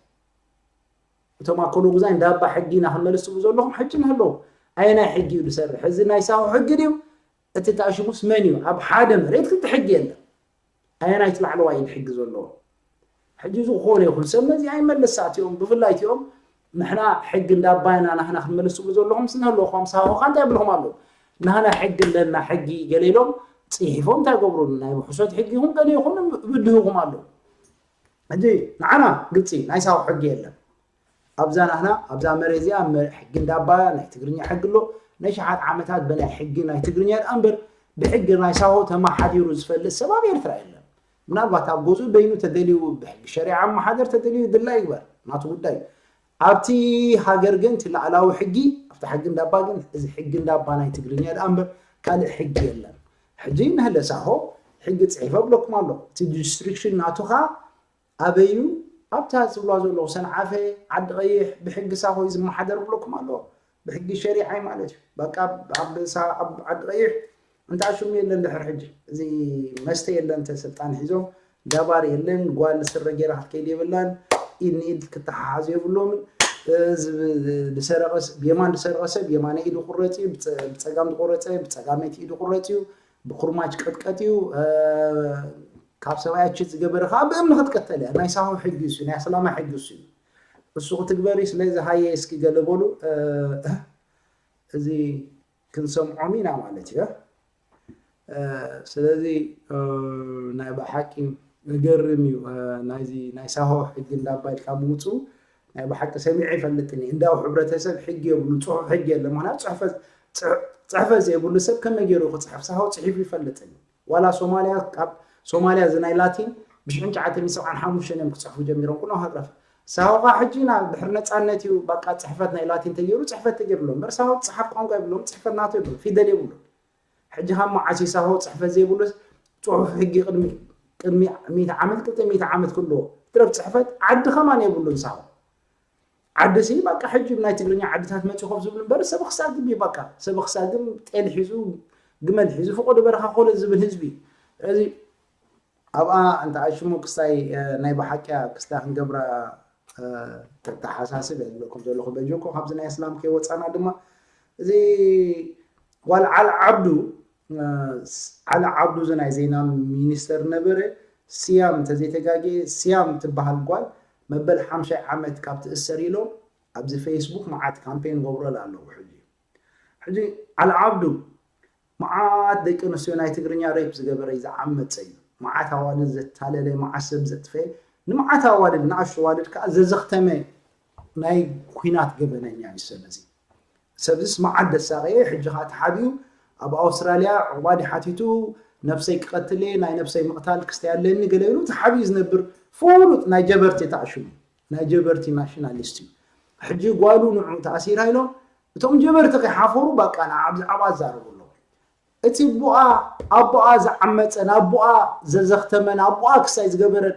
እቶም ኣኮሎጉዛይ እንዳባ ሕጊ ኢና ክንመልስ ትብሉ ዘለኹም ሕጂ ንህለዉ ኣየናይ ሕጊ እዩ ዝሰርሕ? እዚ ናይ ሳሆ ሕጊ ድዩ? እቲ ተኣሽሙስ መን እዩ? ኣብ ሓደ መሬት ክልተ ሕጊ የለን። ኣየናይ እቲ ላዕለዋይ እዩ ሕጊ ዘለዎ? ሕጂ ዝኾነ ይኹን ሰብ ነዚ ኣይመለስ ሰዓት እዮም። ብፍላይ እቲኦም ንሕና ሕጊ እንዳባይና ናህና ክንመልስ ትብሉ ዘለኹም ስንህለኹም ሳሆኻ እንታይ ብልኹም ኣለዉ? ናህና ሕጊ ኣለና ሕጊ ገለ ኢሎም ፅሒፎም እንታይ ገብሩ ናይ ብሕሶት ሕጊ ይኹን ገለ ይኹን ብድህኹም ኣለዉ። ሕጂ ንዓና ግልፂ ናይ ሳሆ ሕጊ የለን። ኣብዛ ናህና ኣብዛ መሬት እዚኣ መ- ሕጊ እንዳባ ናይ ትግርኛ ሕጊ ኣሎ። ናይ ሸሓት ዓመታት ብናይ ሕጊ ናይ ትግርኛ ደኣ እምበር ብሕጊ ናይ ሳሆ ተመሓዲሩ ዝፈልጥ ሰብ ኣብ ኤርትራ የለን። ምናልባት ኣብ ገዝኡ በይኑ ተደልዩ ብሕጊ ሸሪዓ ኣመሓደር ተደልዩ ድላ ይግበር ናቱ ጉዳይ። ኣብቲ ሃገር ግን እቲ ላዕላዊ ሕጊ ኣብቲ ሕጊ እንዳባ ግን እዚ ሕጊ እንዳባ ናይ ትግርኛ ደኣ እምበር ካልእ ሕጊ የለን። ሕጂ ንህለ ሳሆ ሕጊ ፅሒፈ ብለኩም ኣሎ። እቲ ዲስትሪክሽን ናቱኻ ኣበዩ ኣብታ ዝብላ ዘለኹ ሰንዓፈ ዓዲ ቀይሕ ብሕጊ ሳሆ እዩ ዝመሓደር ብለኩም ኣሎ። ብሕጊ ሸሪዓ እዩ ማለት እዩ። በቃ ኣብ ሳ- ኣብ ዓዲ ቀይሕ እንታ ሽሙ የለን ድሕር ሕጂ እዚ መስተ የለን እንተ ስልጣን ሒዞም ዳባር የለን ጓል ስረ ገይራ ክትከይድ የብላን ኢድ ንኢድ ክተሓሓዙ የብሎምን። ዝሰረቀ ብየማን ዝሰረቀ ሰብ የማነ ኢዱ ቁረፅ እዩ፣ ብፀጋም ዝቆረፀ ብፀጋመይቲ ኢዱ ቁረፅ እዩ፣ ብኩርማች ቀጥቀጥ እዩ። ካብ ሰብኣያ ችት ዝገበረ ከዓ ብእምኒ ክትቀተል እያ። ናይ ሳሆ ሕጊ እሱ ናይ ኣስላማ ሕጊ እሱ እዩ። እሱ ክትግበሪ ስለዚ ሃየ እስኪ ገለ በሉ። እዚ ክንሰምዖም ኢና ማለት እዩ። ስለዚ ናይ ብሓቂ ዝገርም እዩ። ናይዚ ናይ ሳሆ ሕጊ እንዳባይልካ ምውፅኡ ናይ ብሓቂ ሰሚዐ ይፈልጥን እዩ። እንዳው ሕብረተሰብ ሕጊ የብሉ፣ ፅሑፍ ሕጊ የለ። ምክንያቱ ፅሕፈት ዘይብሉ ሰብ ከመይ ገይሩ ክፅሕፍ? ሳሆ ፅሒፉ ይፈልጥን እዩ። ዋላ ሶማልያ ካብ ሶማልያ እዚ ናይ ላቲን ብሽሕን ትሽዓተ ሚእትን ሰብዓን ሓሙሽተን እዮም ክፅሕፉ ጀሚሮም። ኩኖ ሃጥረፍ ሳሆ ከዓ ሕጂ ኢና ድሕሪ ነፃነት እዩ በቃ ፅሕፈት ናይ ላቲን ተገይሩ ፅሕፈት ተገይሩ ኣሎ እምበር ሳሆ ዝፅሓፍ ቋንቋ የብሎም፣ ፅሕፈት ናቱ የብሎም፣ ፊደል የብሉን። ሕጂ ካብ መዓስ እዩ ሳሆ ፅሕፈት ዘይብሉስ ፅሑፍ ሕጊ ቅድሚ ቅድሚ ሚእቲ ዓመት ክልተ ሚእቲ ዓመት ክህልዎ ትረፍ ፅሕፈት ዓዲ ከማን የብሉን ሳሆ። ዓዲ ሲ በቃ ሕጂ ናይ ትግርኛ ዓድታት መፂኡ ኮፍ ዝብል እምበር ሰብ ክሳግም እዩ በቃ ሰብ ክሳግም ጤል ሒዙ ግመል ሒዙ ፍቆዶ በረኻ ኮለ ዝብል ህዝቢ እዩ። ስለዚ ኣብኣ እንተ ኣሽሙ ክስታይ ናይ ብሓቂያ ክስታይ ክንገብራ ተተሓሳስብ እየ ዝብለኩም ዘለኹ በጆኮ ካብዚ ናይ እስላም ከይወፃና ድማ እዚ ጓል ዓል ዓብዱ ዓል ዓብዱ እዚ ናይ ዜና ሚኒስተር ነበረ። ስያም እንተዘይተጋጌ ስያም ትበሃል ጓል መበል ሓምሻይ ዓመት ካብ ትእሰር ኢሎም ኣብዚ ፌስቡክ መዓት ካምፔን ገብረላ ኣለዉ። ሕጂ ሕጂ ዓል ዓብዱ መዓት ደቂ ኣንስትዮ ናይ ትግርኛ ሬፕ ዝገበረ እዩ ዝዓመፀ እዩ። መዓት ኣዋልድ ዘታለለ፣ መዓት ሰብ ዘጥፈየ፣ ንመዓት ኣዋልድ ንኣሽቱ ኣዋልድ ከዓ ዘዘኽተመ ናይ ኩናት ገበነኛ እዩ ሰብ እዚ። ሰብዚስ መዓት ደሳቀየ ሕጂ ከዓ ተሓቢኡ ኣብ ኣውስትራልያ ዕቁባዲ ሓቲቱ ነብሰይ ክቀትል እየ ናይ ነብሰይ ምቅታል ክስተይ ኣለኒ ገለ ኢሉ ተሓቢኡ ዝነብር ፍሉጥ ናይ ጀበርቲ ተኣሽሙ ናይ ጀበርቲ ናሽናሊስት እዩ። ሕጂ ጓሉ ንዑ ተኣሲራ ኢሎም እቶም ጀበርቲ ከይሓፈሩ ባቃ ንዓ ብዛዕባ ኣዛረቡ ኣለዉ። እቲ ኣቦኣ ኣቦኣ ዝዓመፀን ኣቦኣ ዘዘኽተመን ኣቦኣ ክሳይ ዝገበረን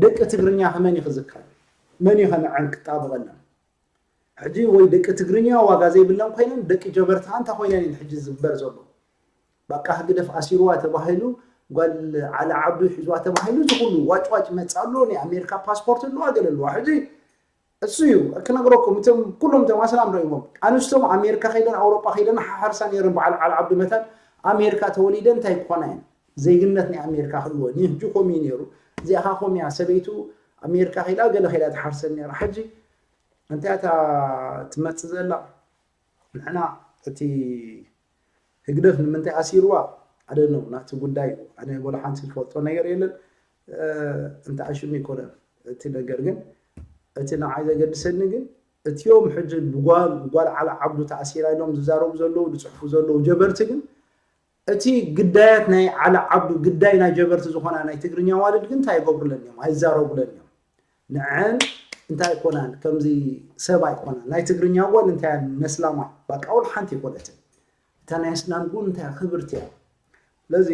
ደቂ ትግርኛ ከመን እዩ ክዝከር? መን እዩ ከነዐን ክጣበቐለን? ሕጂ ወይ ደቂ ትግርኛ ዋጋ ዘይብለን ኮይነን ደቂ ጀበርታ እንታይ ኮይነን እየን ሕጂ ዝግበር ዘሎ? በቃ ህግደፍ ኣሲርዋ ተባሂሉ ጓል ዓሊ ዓብዱ ሒዝዋ ተባሂሉ ዝኩሉ ዋጭዋጭ መፅእ ኣሎ። ናይ ኣሜሪካ ፓስፖርት ኣለዋ ገለ ኣለዋ። ሕጂ እሱ እዩ ክነግረኩም። እቶም ኩሎም እቶም ኣስላም ረእይዎም ኣንስቶም ኣሜሪካ ከይደን ኣውሮጳ ከይደን ሓሓርሳ ነይረን በዓል ዓሊ ዓብዱ መታን ኣሜሪካ ተወሊደን እንታይ ክኾና እየን? ዜግነት ናይ ኣሜሪካ ክህልወን እዩ። ሕጂ ከምኡ እዩ ነይሩ። እዚኣ ከ ከምኡ እያ። ሰበይቱ ኣሜሪካ ከይዳ ገለ ከይዳ ትሓርሰን ነይራ። ሕጂ እንታይ እታ ትመፅእ ዘላ? ንሕና እቲ ህግደፍ ንምንታይ ኣሲርዋ ኣደነው ናቲ ጉዳይ እዩ። ኣነ ወላ ሓንቲ ዝፈልጦ ነገር የለን። እንተ ኣሽሙ ይኮነን እቲ ነገር ግን እቲ ንዓይ ዘገድሰኒ ግን እቲኦም ሕጂ ብጓል ጓል ዓላ ዓብዱ ተኣሲራ ኢሎም ዝዛረቡ ዘለዉ ዝፅሕፉ ዘለዉ ጀበርቲ ግን እቲ ግዳያት ናይ ዓላ ዓብዱ ግዳይ ናይ ጀበርቲ ዝኾና ናይ ትግርኛ ዋልድ ግን እንታይ ይገብሩለን እዮም? ኣይዛረቡለን እዮም። ንዐን እንታይ ኣይኮናን ከምዚ ሰብ ኣይኮናን ናይ ትግርኛ ጓል እንታይ ነስላማ በቃ ወላ ሓንቲ ይኮነትን እታ ናይ እስላም ጉን እንታይ ክብርቲ እያ ስለዚ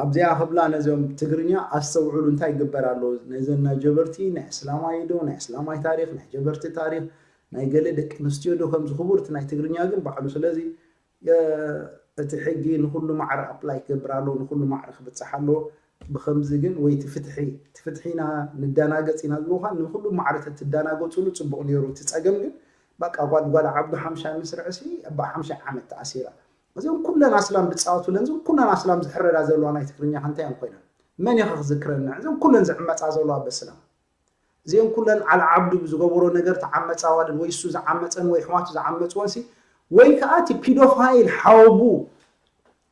ኣብዚኣ ክብላ ነዚኦም ትግርኛ ኣስተውዕሉ እንታይ ይግበር ኣሎ ነዘን ናይ ጀበርቲ ናይ እስላማይ ዶ ናይ እስላማይ ታሪክ ናይ ጀበርቲ ታሪክ ናይ ገለ ደቂ ኣንስትዮ ዶ ከምዚ ክቡርቲ ናይ ትግርኛ ግን ባዕሉ ስለዚ እቲ ሕጊ ንኩሉ ማዕረ ኣፕላይ ክገብር ኣለዎ ንኩሉ ማዕረ ክብፃሕ ኣለዎ ብከምዚ ግን ወይ እቲ ፍትሒ እቲ ፍትሒ ኢና ንደናገፅ ኢና ዝብልካ ንኩሉ ማዕረ ተትደናገፅሉ ፅቡቅ ነይሩ እቲ ፀገም ግን በቃ ጓል ጓል ዓብዱ ሓምሻይ ምስ ርዕሲ እባ ሓምሻይ ዓመት ተኣሲራ እዚኦም ኩለን ኣስላም ዝፃወቱለን እዚኦም ኩለን ኣስላም ዝሕረዳ ዘለዋ ናይ ትግርኛ ከ እንታይ እዮም ኮይነን መን ኢኸ ክዝክረና እዚኦም ኩለን ዝዕመፃ ዘለዋ በስላም እዚአን ኩለን ዓል ዓብዱ ብዝገበሮ ነገር ተዓመፃ ኣዋልድ ወይ እሱ ዝዓመፀን ወይ ኣሕዋቱ ዝዓመፅወን ሲ ወይ ከዓ እቲ ፒዶፋይል ሓወቡ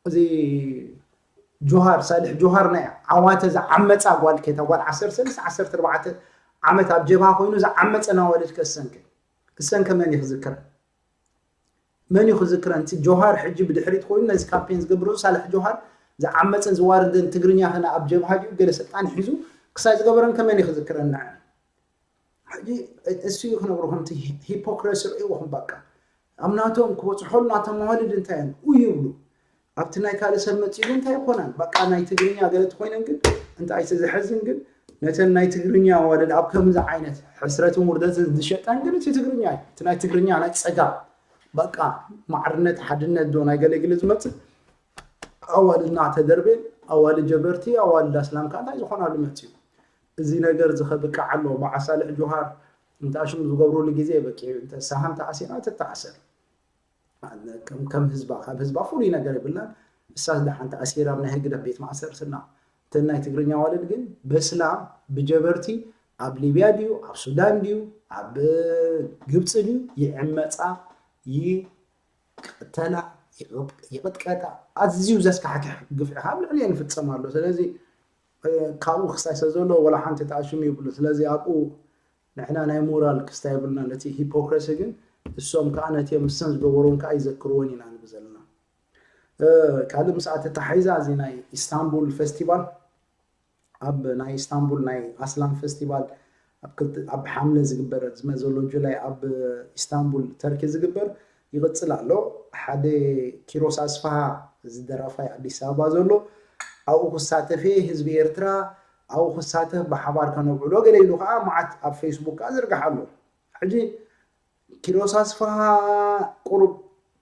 እዚ ጆሃር ሳልሕ ጆሃር ናይ ዓዋተ ዝዓመፃ ጓል ከ እታ ጓል ዓሰርተ ሰለስተ ዓሰርተ ኣርባዕተ ዓመት ኣብ ጀብሃ ኮይኑ ዝዓመፀን ኣዋልድ ከ እሰን ከ እሰን ከ መን እዩ ክዝክረን መን እዩ ክዝክረን? እቲ ጆሃር ሕጂ ብድሕሪት ኮይኑ ነዚ ካምፔን ዝገብር ዘሎ ሳልሕ ጆሃር ዝዓመፀን ዝዋረደን ትግርኛ ከነ ኣብ ጀብሃ ድዩ ገለ ስልጣን ሒዙ ክሳይ ዝገበረን ከ መን እዩ ክዝክረን ንዐን? ሕጂ እሱ እዩ ክነግረኩም እቲ ሂፖክረሲ ርእይዎ ክም በቃ ኣብ ናቶም ክበፅሖሉ ናቶም መዋልድ እንታይ እዮም ኡ ይብሉ ኣብቲ ናይ ካልእ ሰብ መፂኡ እንታይ ይኮናን በቃ ናይ ትግርኛ ገለ ተኮይነን ግን እንታይ እቲ ዘሕዝን ግን ነተን ናይ ትግርኛ ኣዋልድ ኣብ ከምዚ ዓይነት ሕስረትን ውርደትን ዝሸጠን ግን እቲ ትግርኛ እዩ እቲ ናይ ትግርኛ ናይ ፀጋም በቃ ማዕርነት ሓድነት ዶ ናይ ገለ ግሊ ዝመፅእ ኣዋልድና ተደርቤን ኣዋልድ ጀበርቲ ኣዋልድ ኣስላም ከዓ እንታይ ዝኾናሉ መፅኡ እዚ ነገር እዚ ከብቅዕ ኣለዎ በዓል ሳልሕ ጆሃር እንተ ኣሽሙ ዝገብሩሉ ግዜ በቂዑ እንተ ሳሃም ተኣሲራ ትተኣሰር ከም ህዝባ ካብ ህዝባ ፍሉይ ነገር የብላን እሳስ ደሓን ተኣሲራ ኣብ ናይ ህግደፍ ቤት ማእሰር ስና እተን ናይ ትግርኛ ዋልድ ግን በስላም ብጀበርቲ ኣብ ሊብያ ድዩ ኣብ ሱዳን ድዩ ኣብ ግብፂ ድዩ ይዕመፃ ይቅተላ ይቅጥቀጣ ኣዝዩ ዘስካሕክሕ ግፍዒ ካብ ልዕሊአን ይፍፀም ኣሎ ስለዚ ካብኡ ክስታይ ስለ ዘሎ ወላ ሓንቲ ተኣሽሙ ይብሉ ስለዚ ኣብኡ ንሕና ናይ ሞራል ክስታይ የብልና ነቲ ሂፖክረሲ ግን እሶም ከዓ ነቲ ምስሰን ዝገበርዎም ከዓ ይዘክርዎን ኢና ንብል ዘለና ካልእ ምስኣ ተታሒዛ እዚ ናይ ኢስታንቡል ፌስቲቫል ኣብ ናይ ኢስታንቡል ናይ ኣስላም ፌስቲቫል ኣብ ሓምለ ዝግበር ዝመ ዘሎ ጁላይ ኣብ ኢስታንቡል ተርኪ ዝግበር ይቕፅል ኣሎ ሓደ ኪሮስ ኣስፍሃ እዚ ደራፋይ ኣዲስ ኣበባ ዘሎ ኣብኡ ክሳተፍ ህዝቢ ኤርትራ ኣብኡ ክሳተፍ ብሓባር ከነብዕሎ ገለ ኢሉ ከዓ መዓት ኣብ ፌስቡክ ከዓ ዝርግሓ ኣሎ ሕጂ ኪሮስ ኣስፍሃ ቁሩብ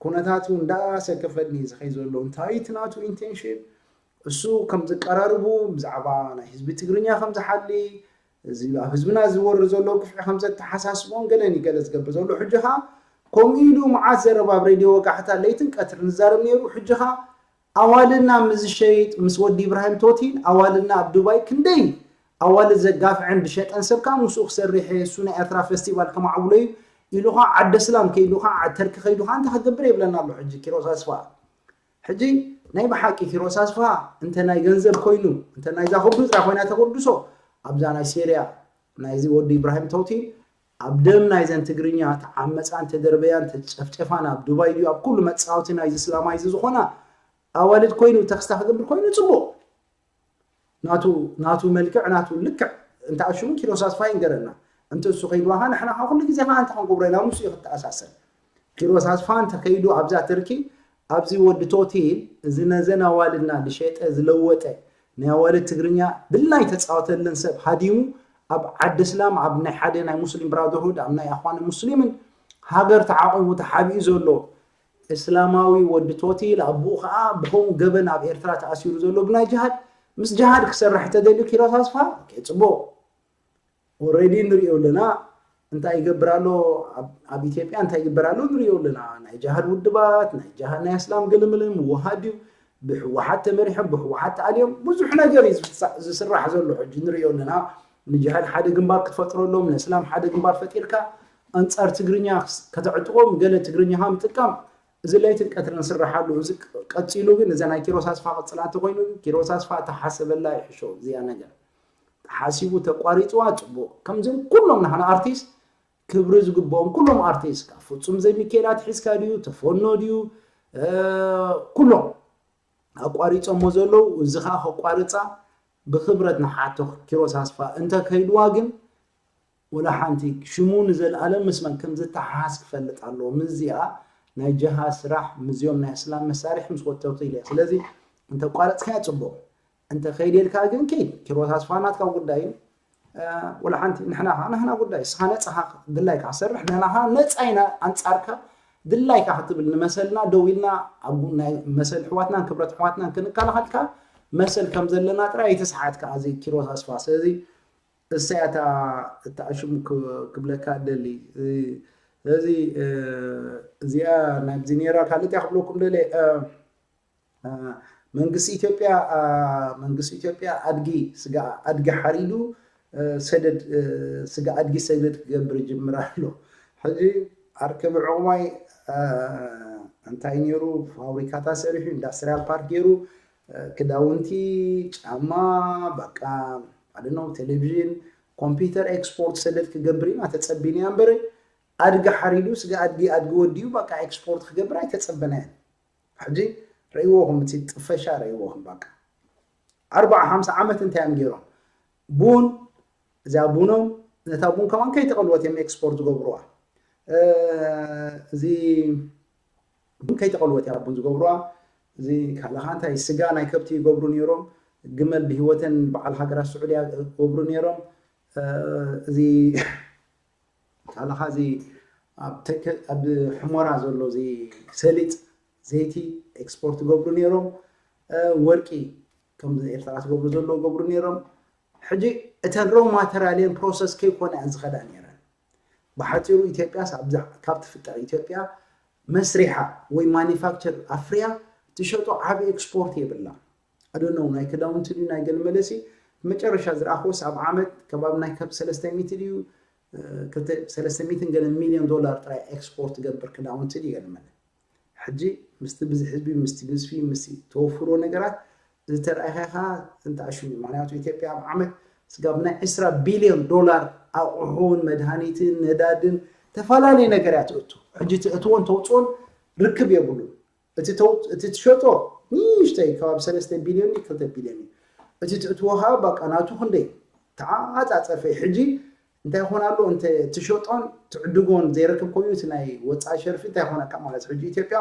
ኩነታቱ እንዳሰከፈኒ ዝኸይ ዘሎ እንታይ እቲ ናቱ ኢንቴንሽን እሱ ከም ዝቀራርቡ ብዛዕባ ናይ ህዝቢ ትግርኛ ከም ዝሓሊ እዚ ኣብ ህዝብና ዝወርድ ዘሎ ግፍዒ ከም ዘተሓሳስቦን ገለን እዩ ገለ ዝገብር ዘሎ ሕጂ ኸዓ ከምኡ ኢሉ መዓት ዘረባ ኣብ ሬድዮ ወጋሕታ ለይትን ቀትርን ዝዛረብ ነይሩ ሕጂ ኸዓ ኣዋልድና ምስ ዝሸይጥ ምስ ወዲ ኢብራሂም ቶቲን ኣዋልድና ኣብ ዱባይ ክንደይ ኣዋልድ ዘጋፍዐን ዝሸጠን ሰብ ከዓ ምስኡ ክሰርሕ እየ እሱ ናይ ኤርትራ ፌስቲቫል ከማዕብሎ እዩ ኢሉ ከዓ ዓደ ስላም ከይዱ ከዓ ዓድ ተርኪ ከይዱ ከዓ እንታይ ክገብር የብለና ኣሎ ሕጂ ኪሮስ ኣስፋ ሕጂ ናይ ብሓቂ ኪሮስ ኣስፋ እንተ ናይ ገንዘብ ኮይኑ እንተ ናይዛ ክብዱ ጥራይ ኮይና ተክርድሶ ኣብዛ ናይ ሴርያ ናይዚ ወዲ ኢብራሂም ተውቲን ኣብ ደም ናይዘን ትግርኛ ተዓመፃን ተደርበያን ተጨፍጨፋን ኣብ ዱባይ ድዩ ኣብ ኩሉ መፃወቲ ናይዚ ስላማይ እዚ ዝኾና ኣዋልድ ኮይኑ ተክስታ ክገብር ኮይኑ ፅቡቅ ናቱ ናቱ መልክዕ ናቱ ልክዕ እንተ ኣሽሙ ኪሮስ ኣስፋ ይንገረና እንተ እሱ ከይድዋኻ ንሕና ካ ኩሉ ግዜ ካ እንተ ክንገብሮ ኢና ምስ እዩ ክተኣሳሰር ኪሮስ ኣስፋ እንተ ከይዱ ኣብዛ ትርኪ ኣብዚ ወዲ ቶቲል እዚ ነዘን ኣዋልድና ዝሸጠ ዝለወጠ ናይ ኣዋልድ ትግርኛ ድላይ ተፃወተለን ሰብ ሃዲሙ ኣብ ዓዲ እስላም ኣብ ናይ ሓደ ናይ ሙስሊም ብራደርሁድ ኣብ ናይ ኣኽዋን ሙስሊምን ሃገር ተዓቂቡ ተሓቢኡ ዘሎ እስላማዊ ወዲ ቶቲል ኣቦኡ ከዓ ብከምኡ ገበን ኣብ ኤርትራ ተኣሲሩ ዘሎ ብናይ ጅሃድ ምስ ጅሃድ ክሰርሕ ተደልዩ ኪሮስ ኣስፋ ጽቡቅ already ንሪኦ ኣለና እንታይ ይገብር ኣሎ ኣብ ኢትዮጵያ እንታይ ይግበር ኣሎ ንሪኦ ኣለና ናይ ጅሃድ ውድባት ናይ ጅሃድ ናይ እስላም ግልምልም ውሃድ እዩ ብህወሓት ተመሪሖም ብህወሓት ተኣልዮም ብዙሕ ነገር እዩ ዝስራሕ ዘሎ ሕጂ ንሪኦ ኣለና ንጅሃድ ሓደ ግንባር ክትፈጥረሎም ንእስላም ሓደ ግንባር ፈጢርካ ኣንፃር ትግርኛ ከተዕጥቆም ገለ ትግርኛኻ ምጥቃም እዚ ለይትን ቀትርን ስርሓሉ እዚ ቀፂሉ ግን እዛ ናይ ኪሮስ ኣስፋ ቅፅላ እንተኮይኑ ግን ኪሮስ ኣስፋ ተሓሰበላ ይሕሾ እዚኣ ነገር ተሓሲቡ ተቋሪፅዋ ፅቡቅ ከምዚም ኩሎም ናህና ኣርቲስት ክብሪ ዝግብኦም ኩሎም ኣርቲስት ካብ ፍፁም ዘይሚካኤል ኣትሒዝካ ድዩ ተፈኖ ድዩ ኩሎም ኣቋሪፆሞ ዘለዉ እዚ ከዓ ከቋርፃ ብክብረት ንሓቶ ኪሮስ ኣስፋ እንተከይድዋ ግን ወላ ሓንቲ ሽሙ ንዘለኣለም ምስ መን ከም ዝተሓሓዝ ክፈልጥ ኣለዎ። ምስዚኣ ናይ ጀሃ ስራሕ ምስዚኦም ናይ እስላም መሳርሒ ምስ ወተቱ ኢለ ስለዚ እንተ ቋረፅካያ ፅቡቕ እንተ ከይደ ኢልካ ግን ከይድ ኪሮስ ኣስፋ ናትካ ጉዳይ እዩ። ወላ ሓንቲ ንሕና ከዓ ናህና ጉዳይ እስኻ ነፃኻ ድላይካ ሰርሕ ንሕና ከዓ ነፃ ኢና ኣንፃርካ ድላይካ ክትብል ንመሰልና ደው ኢልና ኣብ ናይ መሰል ኣሕዋትናን ክብረት ኣሕዋትናን ክንከላኸልካ መሰል ከም ዘለና ጥራይ ኣይተስሓት ከዓ እዚ ኪሮስ ኣስፋ ስለዚ እሰይ ኣታ እታ ሽሙ ክብለካ ደሊ ስለዚ እዚኣ ናብዚ ነራ ካልእ እያ ክብለኩም ደለ መንግስቲ ኢትዮጵያ መንግስቲ ኢትዮጵያ ኣድጊ ስጋ ኣድጊ ሓሪዱ ሰደድ ስጋ ኣድጊ ሰደድ ክገብር ይጅምር ኣሎ ሕጂ ኣርከቢ ዕቑባይ እንታይ ነይሩ ፋብሪካታት ሰሪሑ ኢንዳስትሪያል ፓርክ ገይሩ ክዳውንቲ ጫማ በቃ ኣደነው ቴሌቪዥን ኮምፒውተር ኤክስፖርት ሰደድ ክገብር ኢና ተፀቢንያ እምበር ኣድጊ ሓሪዱ ስጋ ኣድጊ ኣድጊ ወዲኡ በቃ ኤክስፖርት ክገብር ኣይተፀበናያን ሕጂ ረእይዎኹም እቲ ጥፈሻ ረእይዎኹም በቃ ኣርባዓ ሓምሳ ዓመት እንታይ እዮም ገይሮም ቡን እዚኣ ቡኖም ነታ ቡን ከማን ከይተቐልወት እዮም ኤክስፖርት ዝገብሩዋ እዚ ቡን ከይተቐልወት እያ ቡን ዝገብሩዋ እዚ ካለኻ እንታይ ስጋ ናይ ከብቲ ይገብሩ ነይሮም ግመል ብህይወተን በዓል ሃገራት ስዑድያ ይገብሩ ነይሮም እዚ ካለኻ እዚ ኣብ ሕሞራ ዘሎ እዚ ሰሊጥ ዘይቲ ኤክስፖርት ይገብሩ ነይሮም ወርቂ ከም ኤርትራ ትገብሩ ዘሎ ገብሩ ነይሮም ሕጂ እተን ሮ ማተሪያልን ፕሮሰስ ከይኮነ እየን ዝኸዳ ነይረን ብሓፂሩ ኢትዮጵያ ካብ ትፍጠር ኢትዮጵያ መስሪሓ ወይ ማኒፋክቸር ኣፍርያ ትሸጦ ዓብ ኤክስፖርት የብላ ኣደነው ናይ ክዳውንቲ ድዩ ናይ ገለ መለሲ መጨረሻ ዝረኣኽዎስ ኣብ ዓመት ከባቢ ናይ ከብ ሰለስተ ሚእቲ ድዩ ሰለስተ ሚእትን ገለ ሚልዮን ዶላር ጥራይ ኤክስፖርት ትገብር ክዳውንቲ ድዩ ገለ መለ ሕጂ ምስቲ ብዚ ህዝቢ ምስቲ ግዝፊ ምስቲ ተወፍሮ ነገራት ዝተረኣኸኻ እንተኣሽሙ ምክንያቱ ኢትዮጵያ ኣብ ዓመት ስጋብ ናይ ዕስራ ቢልዮን ዶላር ኣቑሑን መድሃኒትን ነዳድን ተፈላለየ ነገር እያ ትእቱ ሕጂ ትእትዎን ተውፅኦን ርክብ የብሉን እቲ ትሸጦ ንእሽተይ ከባቢ ሰለስተ ቢልዮን ክልተ ቢልዮን እዩ እቲ ትእትዎ ከዓ በቃ ናቱ ክንደይ ተዓፃፀፈ ሕጂ እንታይ ይኾን ኣሎ እንተ ትሸጦን ትዕድጎን ዘይረክብ ኮይኑ እቲ ናይ ወፃኢ ሸርፊ እንታይ ይኾነካ ማለት ሕጂ ኢትዮጵያ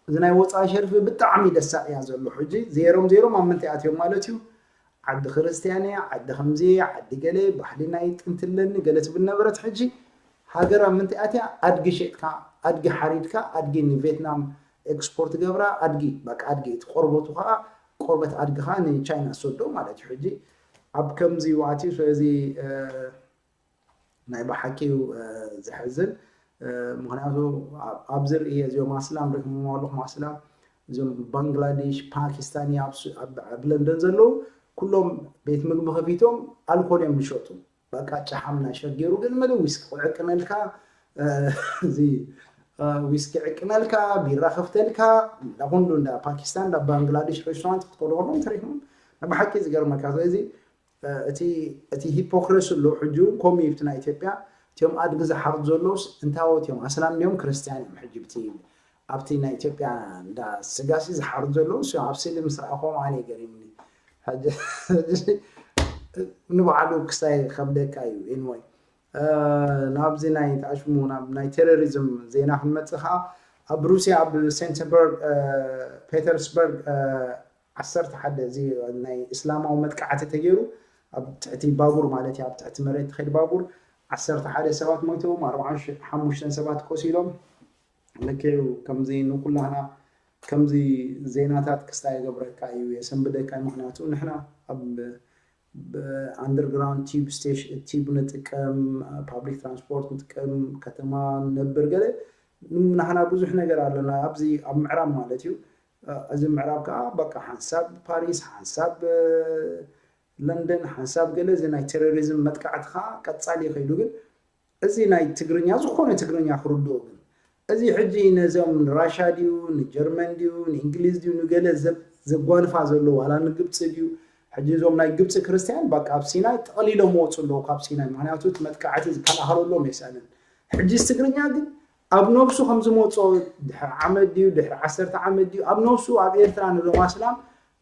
እዚ ናይ ወፃኢ ሸርፊ ብጣዕሚ ደሳቅ እያ ዘሎ ሕጂ ዜሮም ዜሮም ኣብ ምንታይ ኣትዮም ማለት እዩ ዓዲ ክርስትያን እያ ዓዲ ከምዚ ዓዲ ገለ ባህሊ ናይ ጥንቲ ኣለኒ ገለ ትብል ነበረት ሕጂ ሃገር ኣብ ምንታይ ኣትያ ኣድጊ ሸጥካ ኣድጊ ሓሪድካ ኣድጊ ንቬትናም ኤክስፖርት ገብራ ኣድጊ በቃ ኣድጊ እቲ ቆርበቱ ከዓ ቆርበት ኣድጊ ከዓ ንቻይና ሰዶ ማለት እዩ ሕጂ ኣብ ከምዚ ዋዕቲ ስለዚ ናይ ብሓቂ እዩ ዘሕዝን ምክንያቱ ኣብዚ ርእየ እዚኦም ኣስላም ርክምዎም ኣለኹም ኣስላም እዞም ባንግላዴሽ ፓኪስታን ኣብ ለንደን ዘለዉ ኩሎም ቤት ምግቢ ከፊቶም ኣልኮል እዮም ዝሸጡ በቃ ጨሓም ናይ ሸገሩ ግን መለ ዊስኪ ክዕቅነልካ እዚ ዊስኪ ዕቅነልካ ቢራ ከፍተልካ እንዳኩንዱ እንዳ ፓኪስታን እንዳ ባንግላዴሽ ሬስቶራንት ክትከዱ ከለዎም ትሪኹም ብሓቂ ዝገርመካ ስለዚ እቲ እቲ ሂፖክረሲ ኣሎ ሕጂ እውን ከምኡ እዩ ናይ ኢትዮጵያ እቲኦም ኣድጊ ዝሓርዱ ዘለውስ እንታወት እዮም ኣስላም እዮም ክርስትያን እዮም ሕጂ ብቲ ኣብቲ ናይ ኢትዮጵያ እንዳ ስጋሲ ዝሓርዱ ዘለውስ እዮም ኣብ ስእሊ ምስ ረኣኹም ኣነ ገሪምኒ ንባዕሉ ክሳይ ከብደካ እዩ anyway ናብዚ ናይ ተኣሽሙ ናብ ናይ ቴሮሪዝም ዜና ክንመፅእ ከዓ ኣብ ሩስያ ኣብ ሴንት ፐተርስበርግ ዓሰርተ ሓደ እዚ ናይ እስላማዊ መጥቃዕቲ ተገይሩ ኣብ ትሕቲ ባቡር ማለት እዩ ኣብ ትሕቲ መሬት ትኸይድ ባቡር ዓሰርተ ሓደ ሰባት ሞይቶም ኣርባዓን ሓሙሽተን ሰባት ቆሲሎም። ልክዕ እዩ። ከምዚ ንኩላህና ከምዚ ዜናታት ክስታይ ይገብረካ እዩ የሰንብደካ እዩ ምክንያቱ ንሕና ኣብ underground tube station tube ንጥቀም public transport ንጥቀም ከተማ ንነብር ገለ ንሕና ብዙሕ ነገር ኣለና ኣብዚ ኣብ ምዕራብ ማለት እዩ እዚ ምዕራብ ከዓ በቃ ሓንሳብ ፓሪስ ሓንሳብ ለንደን ሓንሳብ ገለ እዚ ናይ ቴሮሪዝም መጥቃዕቲ ከዓ ቀፃሊ ይኸይዱ ግን እዚ ናይ ትግርኛ ዝኾነ ትግርኛ ክርድኦ ግን እዚ ሕጂ ነዞም ንራሻ ድዩ ንጀርመን ድዩ ንእንግሊዝ ድዩ ንገለ ዘጓንፋ ዘሎ ዋላ ንግብፂ ድዩ ሕጂ እዞም ናይ ግብፂ ክርስትያን በቃ ኣብ ሲናይ ጠቕሊሎም ወፁ ኣለዉ ካብ ሲናይ ምክንያቱ እቲ መጥቃዕቲ ዝከላኸለሎም የሰኣንን ሕጂ ትግርኛ ግን ኣብ ነብሱ ከም ዝመፅኦ ድሕሪ ዓመት ድዩ ድሕሪ ዓሰርተ ዓመት ድዩ ኣብ ነብሱ ኣብ ኤርትራ ነዞም ኣስላም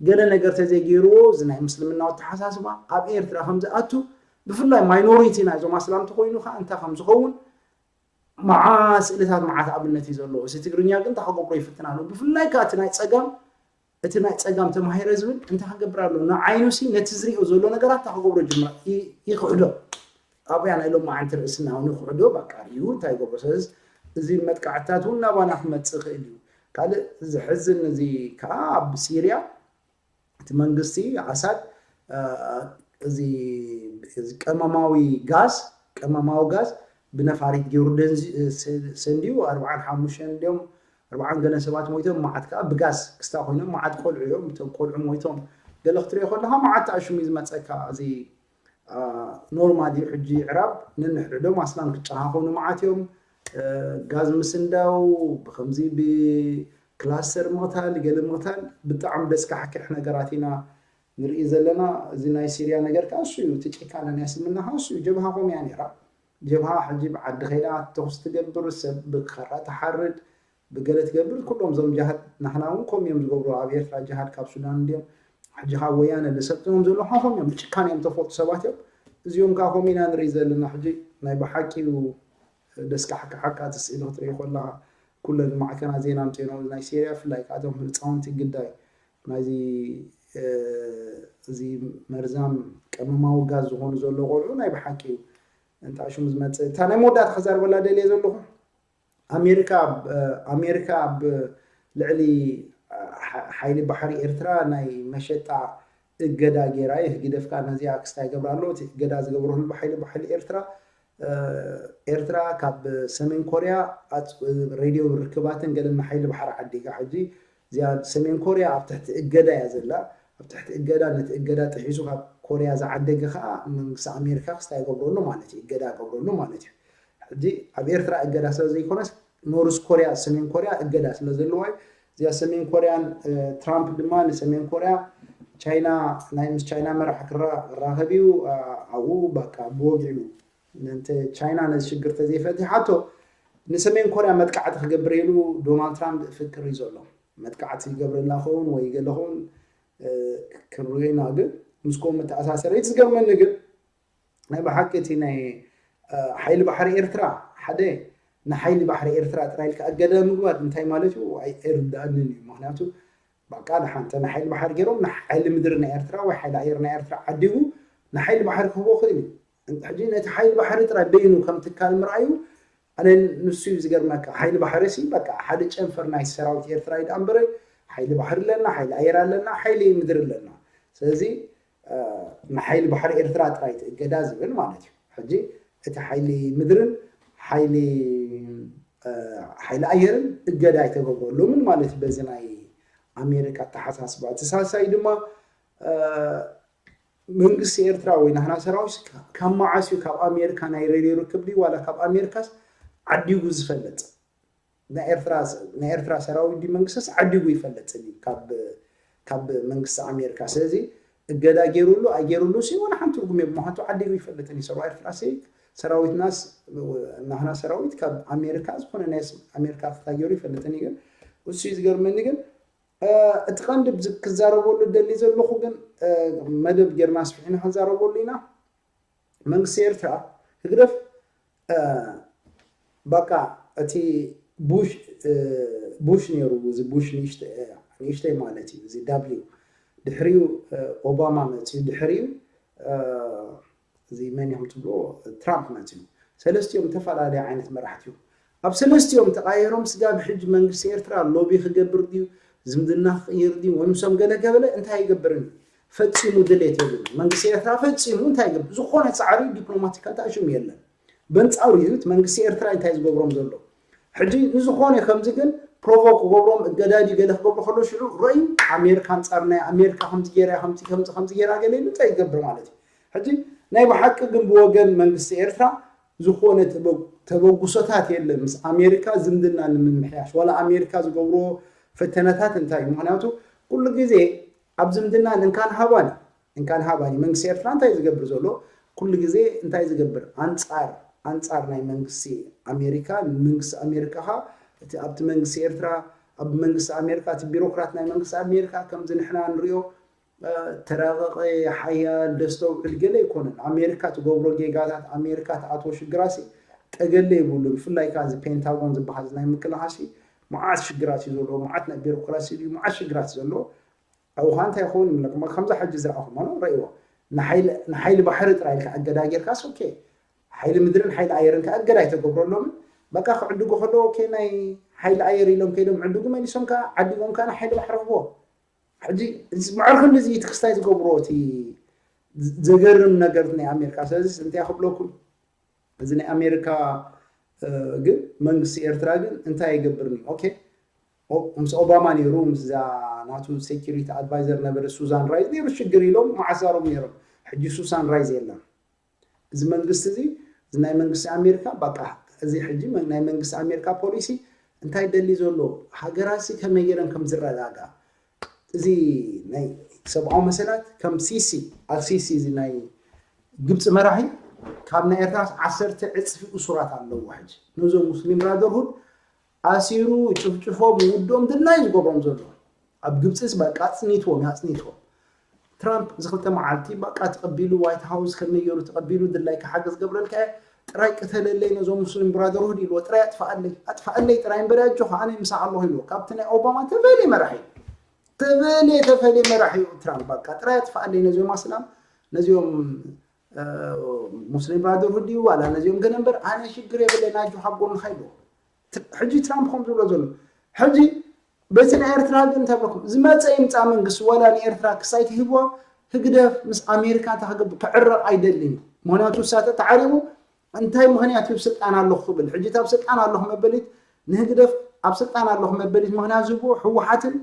ገለ ነገር ተዘይገይርዎ እዚ ናይ ምስልምና ኣተሓሳስባ ኣብ ኤርትራ ከም ዝኣቱ ብፍላይ minority ናይዞም ኣስላም ተኮይኑ ከዓ እንታይ ከም ዝኸውን መዓ ስእልታት መዓት ኣብነት እዩ ዘለዎ። እዚ ትግርኛ ግን እንታይ ክገብሮ ይፍትን ኣሎ። ብፍላይ ከዓ እቲ ናይ ፀጋም እቲ ናይ ፀጋም ተማሂረ ዝብል እንታይ ክገብር ኣሎ ንዓይኑ ሲ ነቲ ዝሪኦ ዘሎ ነገራት እንታይ ክገብሮ ጅምራ ይክሕዶ ኣብያ ናይ ሎም መዓንቲ ርእስና ውን ይክሕዶ በቃ እዩ እንታይ ይገብሮ ስለዚ እዚ መጥቃዕትታት እውን ናባና ክመፅእ ይኽእል እዩ ካልእ ዝሕዝን እዚ ከዓ ኣብ ሲርያ እቲ መንግስቲ ኣሳድ እዚ ቀመማዊ ጋዝ ቀመማዊ ጋዝ ብነፋሪት ገይሩ ሰንድዩ ኣርባዓን ሓሙሽተን እንዲዮም ኣርባዓን ገለን ሰባት ሞይቶም መዓት ከዓ ብጋዝ ክስታ ኮይኖም መዓት ቆልዑ እዮም እቶም ቆልዑ ሞይቶም ገለ ክትሪኦ ከለካ መዓት ተኣሽሙ እዩ ዝመፀካ እዚ ኖርማል እዩ ሕጂ ዕራብ ነንሕድሕዶም ኣስላም ክጨኻኸኑ መዓት እዮም ጋዝ ምስንዳው ብከምዚ ብክላስተር ምቕታል ገለ ምቕታል ብጣዕሚ ደስካሕክሕ ነገራት ኢና ንርኢ ዘለና እዚ ናይ ሲርያ ነገር ከዓ እሱ እዩ እቲ ጭካነ ናይ እስልምና ከዓ እሱ እዩ ጀብሃ ከምያ ነይራ ጀብሃ ሕጂ ብዓዲ ከይዳ ተኩስ ትገብር ሰብ ብካራ ትሓርድ ብገለ ትገብር ኩሎም እዞም ጃሃድ ናህና እውን ከም እዮም ዝገብሩ ኣብ ኤርትራ ጃሃድ ካብ ሱዳን እንዲዮም ሕጂ ካብ ወያነ ዝሰልጥኖም ዘለዉ ሓኾም እዮም ብጭካን እዮም ተፈልጡ ሰባት እዮም እዚኦም ከዓ ከም ኢና ንርኢ ዘለና ሕጂ ናይ ብሓቂ እዩ ደስካሕካ ሓቃ እቲ ስእሊ ክትርኢ ከለካ ኩለን ማዕከና ዜና ኣምፅእና ናይ ሴርያ ብፍላይ ከዓ እቶም ህፃውንቲ ግዳይ ናይዚ እዚ መርዛም ቀመማዊ ጋዝ ዝኾኑ ዘሎ ቆልዑ ናይ ብሓቂ እዩ እንታይ ሽሙ ዝመፅእ እታ ናይ መወዳእታ ክዛርበላ ደልየ ዘለኹ ኣሜሪካ ኣሜሪካ ኣብ ልዕሊ ሓይሊ ባሕሪ ኤርትራ ናይ መሸጣ እገዳ ገይራ እዩ ህግደፍ ከዓ ነዚኣ ክስታይ ይገብራ ኣለዎ እቲ እገዳ ዝገብረሉ ብሓይሊ ባሕሪ ኤርትራ ኤርትራ ካብ ሰሜን ኮርያ ሬድዮ ርክባትን ገለን ንሓይሊ ባሕሪ ዓዲጋ ሕጂ እዚኣ ሰሜን ኮርያ ኣብ ትሕቲ እገዳ እያ ዘላ ኣብ ትሕቲ እገዳ ነቲ እገዳ ጥሒሱ ካብ ኮርያ ዝዓደገ ከዓ መንግስቲ ኣሜሪካ ክስታይ ይገብረሉ ማለት እዩ እገዳ ይገብረሉ ማለት እዩ ሕጂ ኣብ ኤርትራ እገዳ ስለ ዘይኮነስ ኖርዝ ኮርያ ሰሜን ኮርያ እገዳ ስለ ዘለዋ እዩ እዚኣ ሰሜን ኮርያን ትራምፕ ድማ ንሰሜን ኮርያ ቻይና ናይ ምስ ቻይና መራሕ ክራኸብ እዩ ኣብኡ በቃ ብወግዒ እዩ ቻይና ነዚ ሽግር ተዘይፈቲሓቶ ንሰሜን ኮርያ መጥቃዕቲ ክገብር ኢሉ ዶናልድ ትራምፕ ፍክር እዩ ዘሎ መጥቃዕቲ ይገብረላ ኸውን ወይ ገለ ኸውን ክንሪኦ ኢና ግን ምስ ከምኡ መተኣሳሰረ እቲ ዝገርመኒ ግን ናይ ብሓቂ እቲ ናይ ሓይሊ ባሕሪ ኤርትራ ሓደ ንሓይሊ ባሕሪ ኤርትራ ጥራይ ኢልካ እገዳ ምግባር እንታይ ማለት እዩ ኣይርድኣንን እዩ ምክንያቱ በቃ ንሓንተ ንሓይሊ ባሕሪ ገይሮም ንሓይሊ ምድሪ ናይ ኤርትራ ወይ ሓይሊ ኣየር ናይ ኤርትራ ዓዲጉ ንሓይሊ ባሕሪ ክህቦ ክእል እዩ ሕጂ ነቲ ሓይሊ ባሕሪ ጥራይ በይኑ ከም ትካል ምርኣዩ ኣነ ንሱ እዩ ዝገርመካ ሓይሊ ባሕሪ ሲ በቃ ሓደ ጨንፈር ናይ ሰራዊት ኤርትራ እዩ ደኣ እምበረ ሓይሊ ባሕሪ ኣለና ሓይሊ ኣየር ኣለና ሓይሊ ምድሪ ኣለና ስለዚ ንሓይሊ ባሕሪ ኤርትራ ጥራይ ትእገዳ ዝብል ማለት እዩ ሕጂ እቲ ሓይሊ ምድርን ሓይሊ ሓይሊ ኣየርን እገዳ ኣይተገብረሉምን ማለት እዩ በዚ ናይ ኣሜሪካ ኣተሓሳስባ እቲ ሳልሳይ ድማ መንግስቲ ኤርትራ ወይ ናህና ሰራዊት ካብ መዓስ እዩ ካብ ኣሜሪካ ናይ ሬድዮ ርክብ ድዩ ዋላ ካብ ኣሜሪካስ ዓዲጉ ዝፈልጥ ናይ ኤርትራ ሰራዊት ድዩ መንግስትስ ዓዲጉ ይፈልጥን እዩ ካብ መንግስቲ ኣሜሪካ ስለዚ እገዳ ገይሩሉ ኣይገይሩሉ ሲ ዋላ ሓንቲ ትርጉም የብሉን ምክንያቱ ዓዲጉ ይፈልጥን እዩ ሰራዊት ኤርትራ ሲ ሰራዊትናስ ናህና ሰራዊት ካብ ኣሜሪካ ዝኾነ ናይ ኣሜሪካ ክታ ገይሩ ይፈልጥን እዩ ግን እሱ ዝገርመኒ ግን እቲ ቀንዲ ክዛረበሉ ደሊ ዘለኹ ግን መደብ ጌርና ኣስፊሕና ክንዛረበሉ ኢና መንግስቲ ኤርትራ ህግደፍ በቃ እቲ ቡሽ ቡሽ ነይሩ። እዚ ቡሽ ንእሽተይ ማለት እዩ። እዚ ዳብሊው ድሕሪኡ ኦባማ መፅዩ። ድሕሪኡ እዚ መን እዮም ትብሎ ትራምፕ መፅዩ። ሰለስቲኦም ዝተፈላለዩ ዓይነት መራሕቲ እዮም። ኣብ ሰለስቲኦም ተቃየሮም ስጋብ ሕጂ መንግስቲ ኤርትራ ሎቢ ክገብር ድዩ፣ ዝምድና ክቅይር ድዩ፣ ወይ ምሶም ገለ ገበለ እንታይ ይገብርን እዩ? ፈፂሙ ድሌት የብሉ መንግስቲ ኤርትራ። ፈፂሙ እንታይ ይገብር? ዝኾነ ፃዕሪ ዲፕሎማቲካል ተኣሽሙ የለን። በንፃሩ እዩ እቲ መንግስቲ ኤርትራ እንታይ ዝገብሮም ዘሎ። ሕጂ ንዝኾነ ከምዚ ግን ፕሮቮክ ክገብሮም እገዳዲ ገለ ክገብሩ ከሎ ሽዑ ረዩ ኣሜሪካ ኣንፃር ናይ ኣሜሪካ ከምዚ ገይራ ከምዚ ከምዚ ከምዚ ገይራ ገለ ኢሉ እንታይ ይገብር ማለት እዩ። ሕጂ ናይ ብሓቂ ግን ብወገን መንግስቲ ኤርትራ ዝኾነ ተበጉሶታት የለን ምስ ኣሜሪካ ዝምድና ንምምሕያሽ ዋላ ኣሜሪካ ዝገብርዎ ፈተነታት እንታይ እዩ። ምክንያቱ ኩሉ ግዜ ኣብ ዝምድና እንካን ሃባን እንካን ሃባን መንግስቲ ኤርትራ እንታይ ዝገብር ዘሎ ኩሉ ግዜ እንታይ ዝገብር ኣንፃር ኣንፃር ናይ መንግስቲ ኣሜሪካ መንግስቲ ኣሜሪካ ካ እቲ ኣብቲ መንግስቲ ኤርትራ ኣብ መንግስቲ ኣሜሪካ እቲ ቢሮክራት ናይ መንግስቲ ኣሜሪካ ከምዚ ንሕና ንሪኦ ተራቀቀ ሓያል ደስተውዕል ገለ ኣይኮነን። ኣሜሪካ ትገብሮ ጌጋታት ኣሜሪካ ትኣትዎ ሽግራሲ ጠገለ ይብሉ። ብፍላይ ከዓ እዚ ፔንታጎን ዝበሃል ናይ ምክልኻሲ መዓት ሽግራት እዩ ዘለዎ። መዓት ናይ ቢሮክራሲ ድዩ መዓት ሽግራት እዩ ዘለዎ። ኣብኡ ከዓ እንታይ ይኸውን ይብለኩም። ከምዛ ሕጂ ዝረኣኹሞ ነው ረእይዎ። ንሓይሊ ባሕሪ ጥራይ ኢልካ እገዳ ጌርካስ ኦኬ። ሓይሊ ምድርን ሓይሊ ኣየርን ከዓ እገዳ ኣይተገብረሎምን። በቃ ክዕድጉ ከለዉ ኦኬ ናይ ሓይሊ ኣየር ኢሎም ከይዶም ዕድጉ መሊሶም ከዓ ዓዲጎም ከዓ ንሓይሊ ባሕሪ ህብዎ። ሕጂ እዚ መዕርክን እዚ እቲ ክስታይ ዝገብሮ እቲ ዘገርም ነገር ናይ ኣሜሪካ። ስለዚ እንታይ ክብለኩም እዚ ናይ ኣሜሪካ ግን መንግስቲ ኤርትራ ግን እንታይ ይገብርኒ ኦኬ ምስ ኦባማ ነይሩ ምስዛ ናቱ ሴኪሪቲ ኣድቫይዘር ነበረ ሱዛን ራይዝ ነይሩ ሽግር ኢሎም መዓዛሮም ነይሮም። ሕጂ ሱሳን ራይዝ የለን። እዚ መንግስቲ እዚ እዚ ናይ መንግስቲ ኣሜሪካ በቃ እዚ ሕጂ ናይ መንግስቲ ኣሜሪካ ፖሊሲ እንታይ ደሊ ዘሎ ሃገራሲ ከመይ ገይረን ከም ዝረጋጋ እዚ ናይ ሰብኣዊ መሰላት ከም ሲሲ ኣልሲሲ እዚ ናይ ግብፂ መራሒ ካብ ናይ ኤርትራ ዓሰርተ ዕፅፊ እሱራት ኣለዎ። ሕጂ ነዞም ሙስሊም ብራደርሁድ ኣሲሩ ጭፍጭፎም ውዶም ድላይ ዝገብሮም ዘሎ ኣብ ግብፅስ በቃ ኣፅኒትዎም ኣፅኒትዎም። ትራምፕ እዚ ክልተ መዓልቲ በቃ ተቐቢሉ ዋይት ሃውስ ከመይ ገይሩ ተቐቢሉ ድላይካ ሓገዝ ገብረልካ እየ ጥራይ ቅተለለይ ነዞም ሙስሊም ብራደርሁድ ኢልዎ ጥራይ ኣጥፍኣለይ ኣጥፍኣለይ ጥራይ እምበር ኣጆኻ ኣነ ምሳኻ ኣለኹ ኢልዎ። ካብቲ ናይ ኦባማ ተፈለየ መራሒ እዩ። ተፈለየ ተፈለየ መራሒ እዩ ትራምፕ በቃ ጥራይ ኣጥፍኣለይ ነዚኦም ኣስላም ነዚኦም ሙስሊም ብራደርሁድ ድዩ ዋላ ነዚኦም ገለ እምበር ኣነ ሽግር የብለይን ኣጆኻ ኣብ ጎንኻ ኢልዎ። ሕጂ ትራምፕ ከም ዝብሎ ዘሎ ሕጂ በቲ ናይ ኤርትራ ግን እንታይ ብለኩም ዝመፀ ይምፃ መንግስቲ ዋላ ንኤርትራ ክሳይ ትህብዋ ህግደፍ ምስ ኣሜሪካ እንታይ ክገብር ክዕረቕ ኣይደልን እዩ። ምክንያቱ እሳ ተተዓሪቑ እንታይ ምክንያት እዩ ስልጣን ኣለኹ ክብል ሕጂ ኣብ ስልጣን ኣለኹ መበሊት ንህግደፍ ኣብ ስልጣን ኣለኹ መበሊት ምክንያት ዝህብዎ ህወሓትን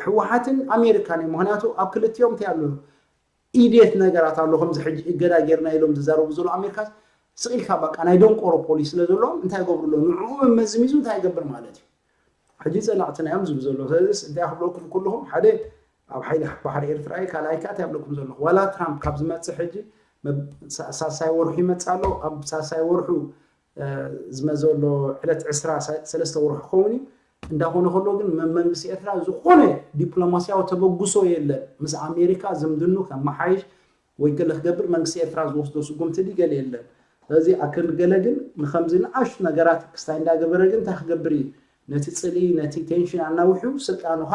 ህወሓትን ኣሜሪካን እዩ። ምክንያቱ ኣብ ክልቲኦም እንታይ ኣሎ ኢዴት ነገራት ኣሎ ከምዚ ሕጂ እገዳ ጌርና ኢሎም ዝዛረቡ ዘሎ ኣሜሪካ ስቕ ኢልካ በቃ ናይ ደንቆሮ ፖሊሲ ስለ ዘለዎም እንታይ ይገብሩ ኣለዉ ንዕኡ መመዝሚዙ እንታይ ይገብር ማለት እዩ። ሕጂ ጸላእትና እዮም ዝብሉ ዘለዉ። ስለዚ እንታይ ክብለኩም ኩልኹም ሓደ ኣብ ሓይሊ ባሕሪ ኤርትራ እዩ ካልኣይ ከዓ እንታይ ይብለኩም ዘለኹ ዋላ ትራምፕ ካብ ዝመጽእ ሕጂ ሳሳይ ወርሑ ይመጽእ ኣሎ ኣብ ሳሳይ ወርሑ ዝመዘሎ ዕለት ዕስራ ሰለስተ ወርሑ ክኸውን እዩ። እንዳኾነ ከሎ ግን መንግስቲ ኤርትራ ዝኾነ ዲፕሎማስያዊ ተበግሶ የለን ምስ ኣሜሪካ ዝምድኑ ከመሓይሽ ወይ ገለ ክገብር መንግስቲ ኤርትራ ዝወስዶ ስጉምቲ ዲ ገለ የለን። ስለዚ ኣክል ገለ ግን ንከምዚ ንኣሽቱ ነገራት ክስታይ እንዳገበረ ግን እንታይ ክገብር እዩ ነቲ ፅልኢ ነቲ ቴንሽን ኣናውሑ ስልጣኑኻ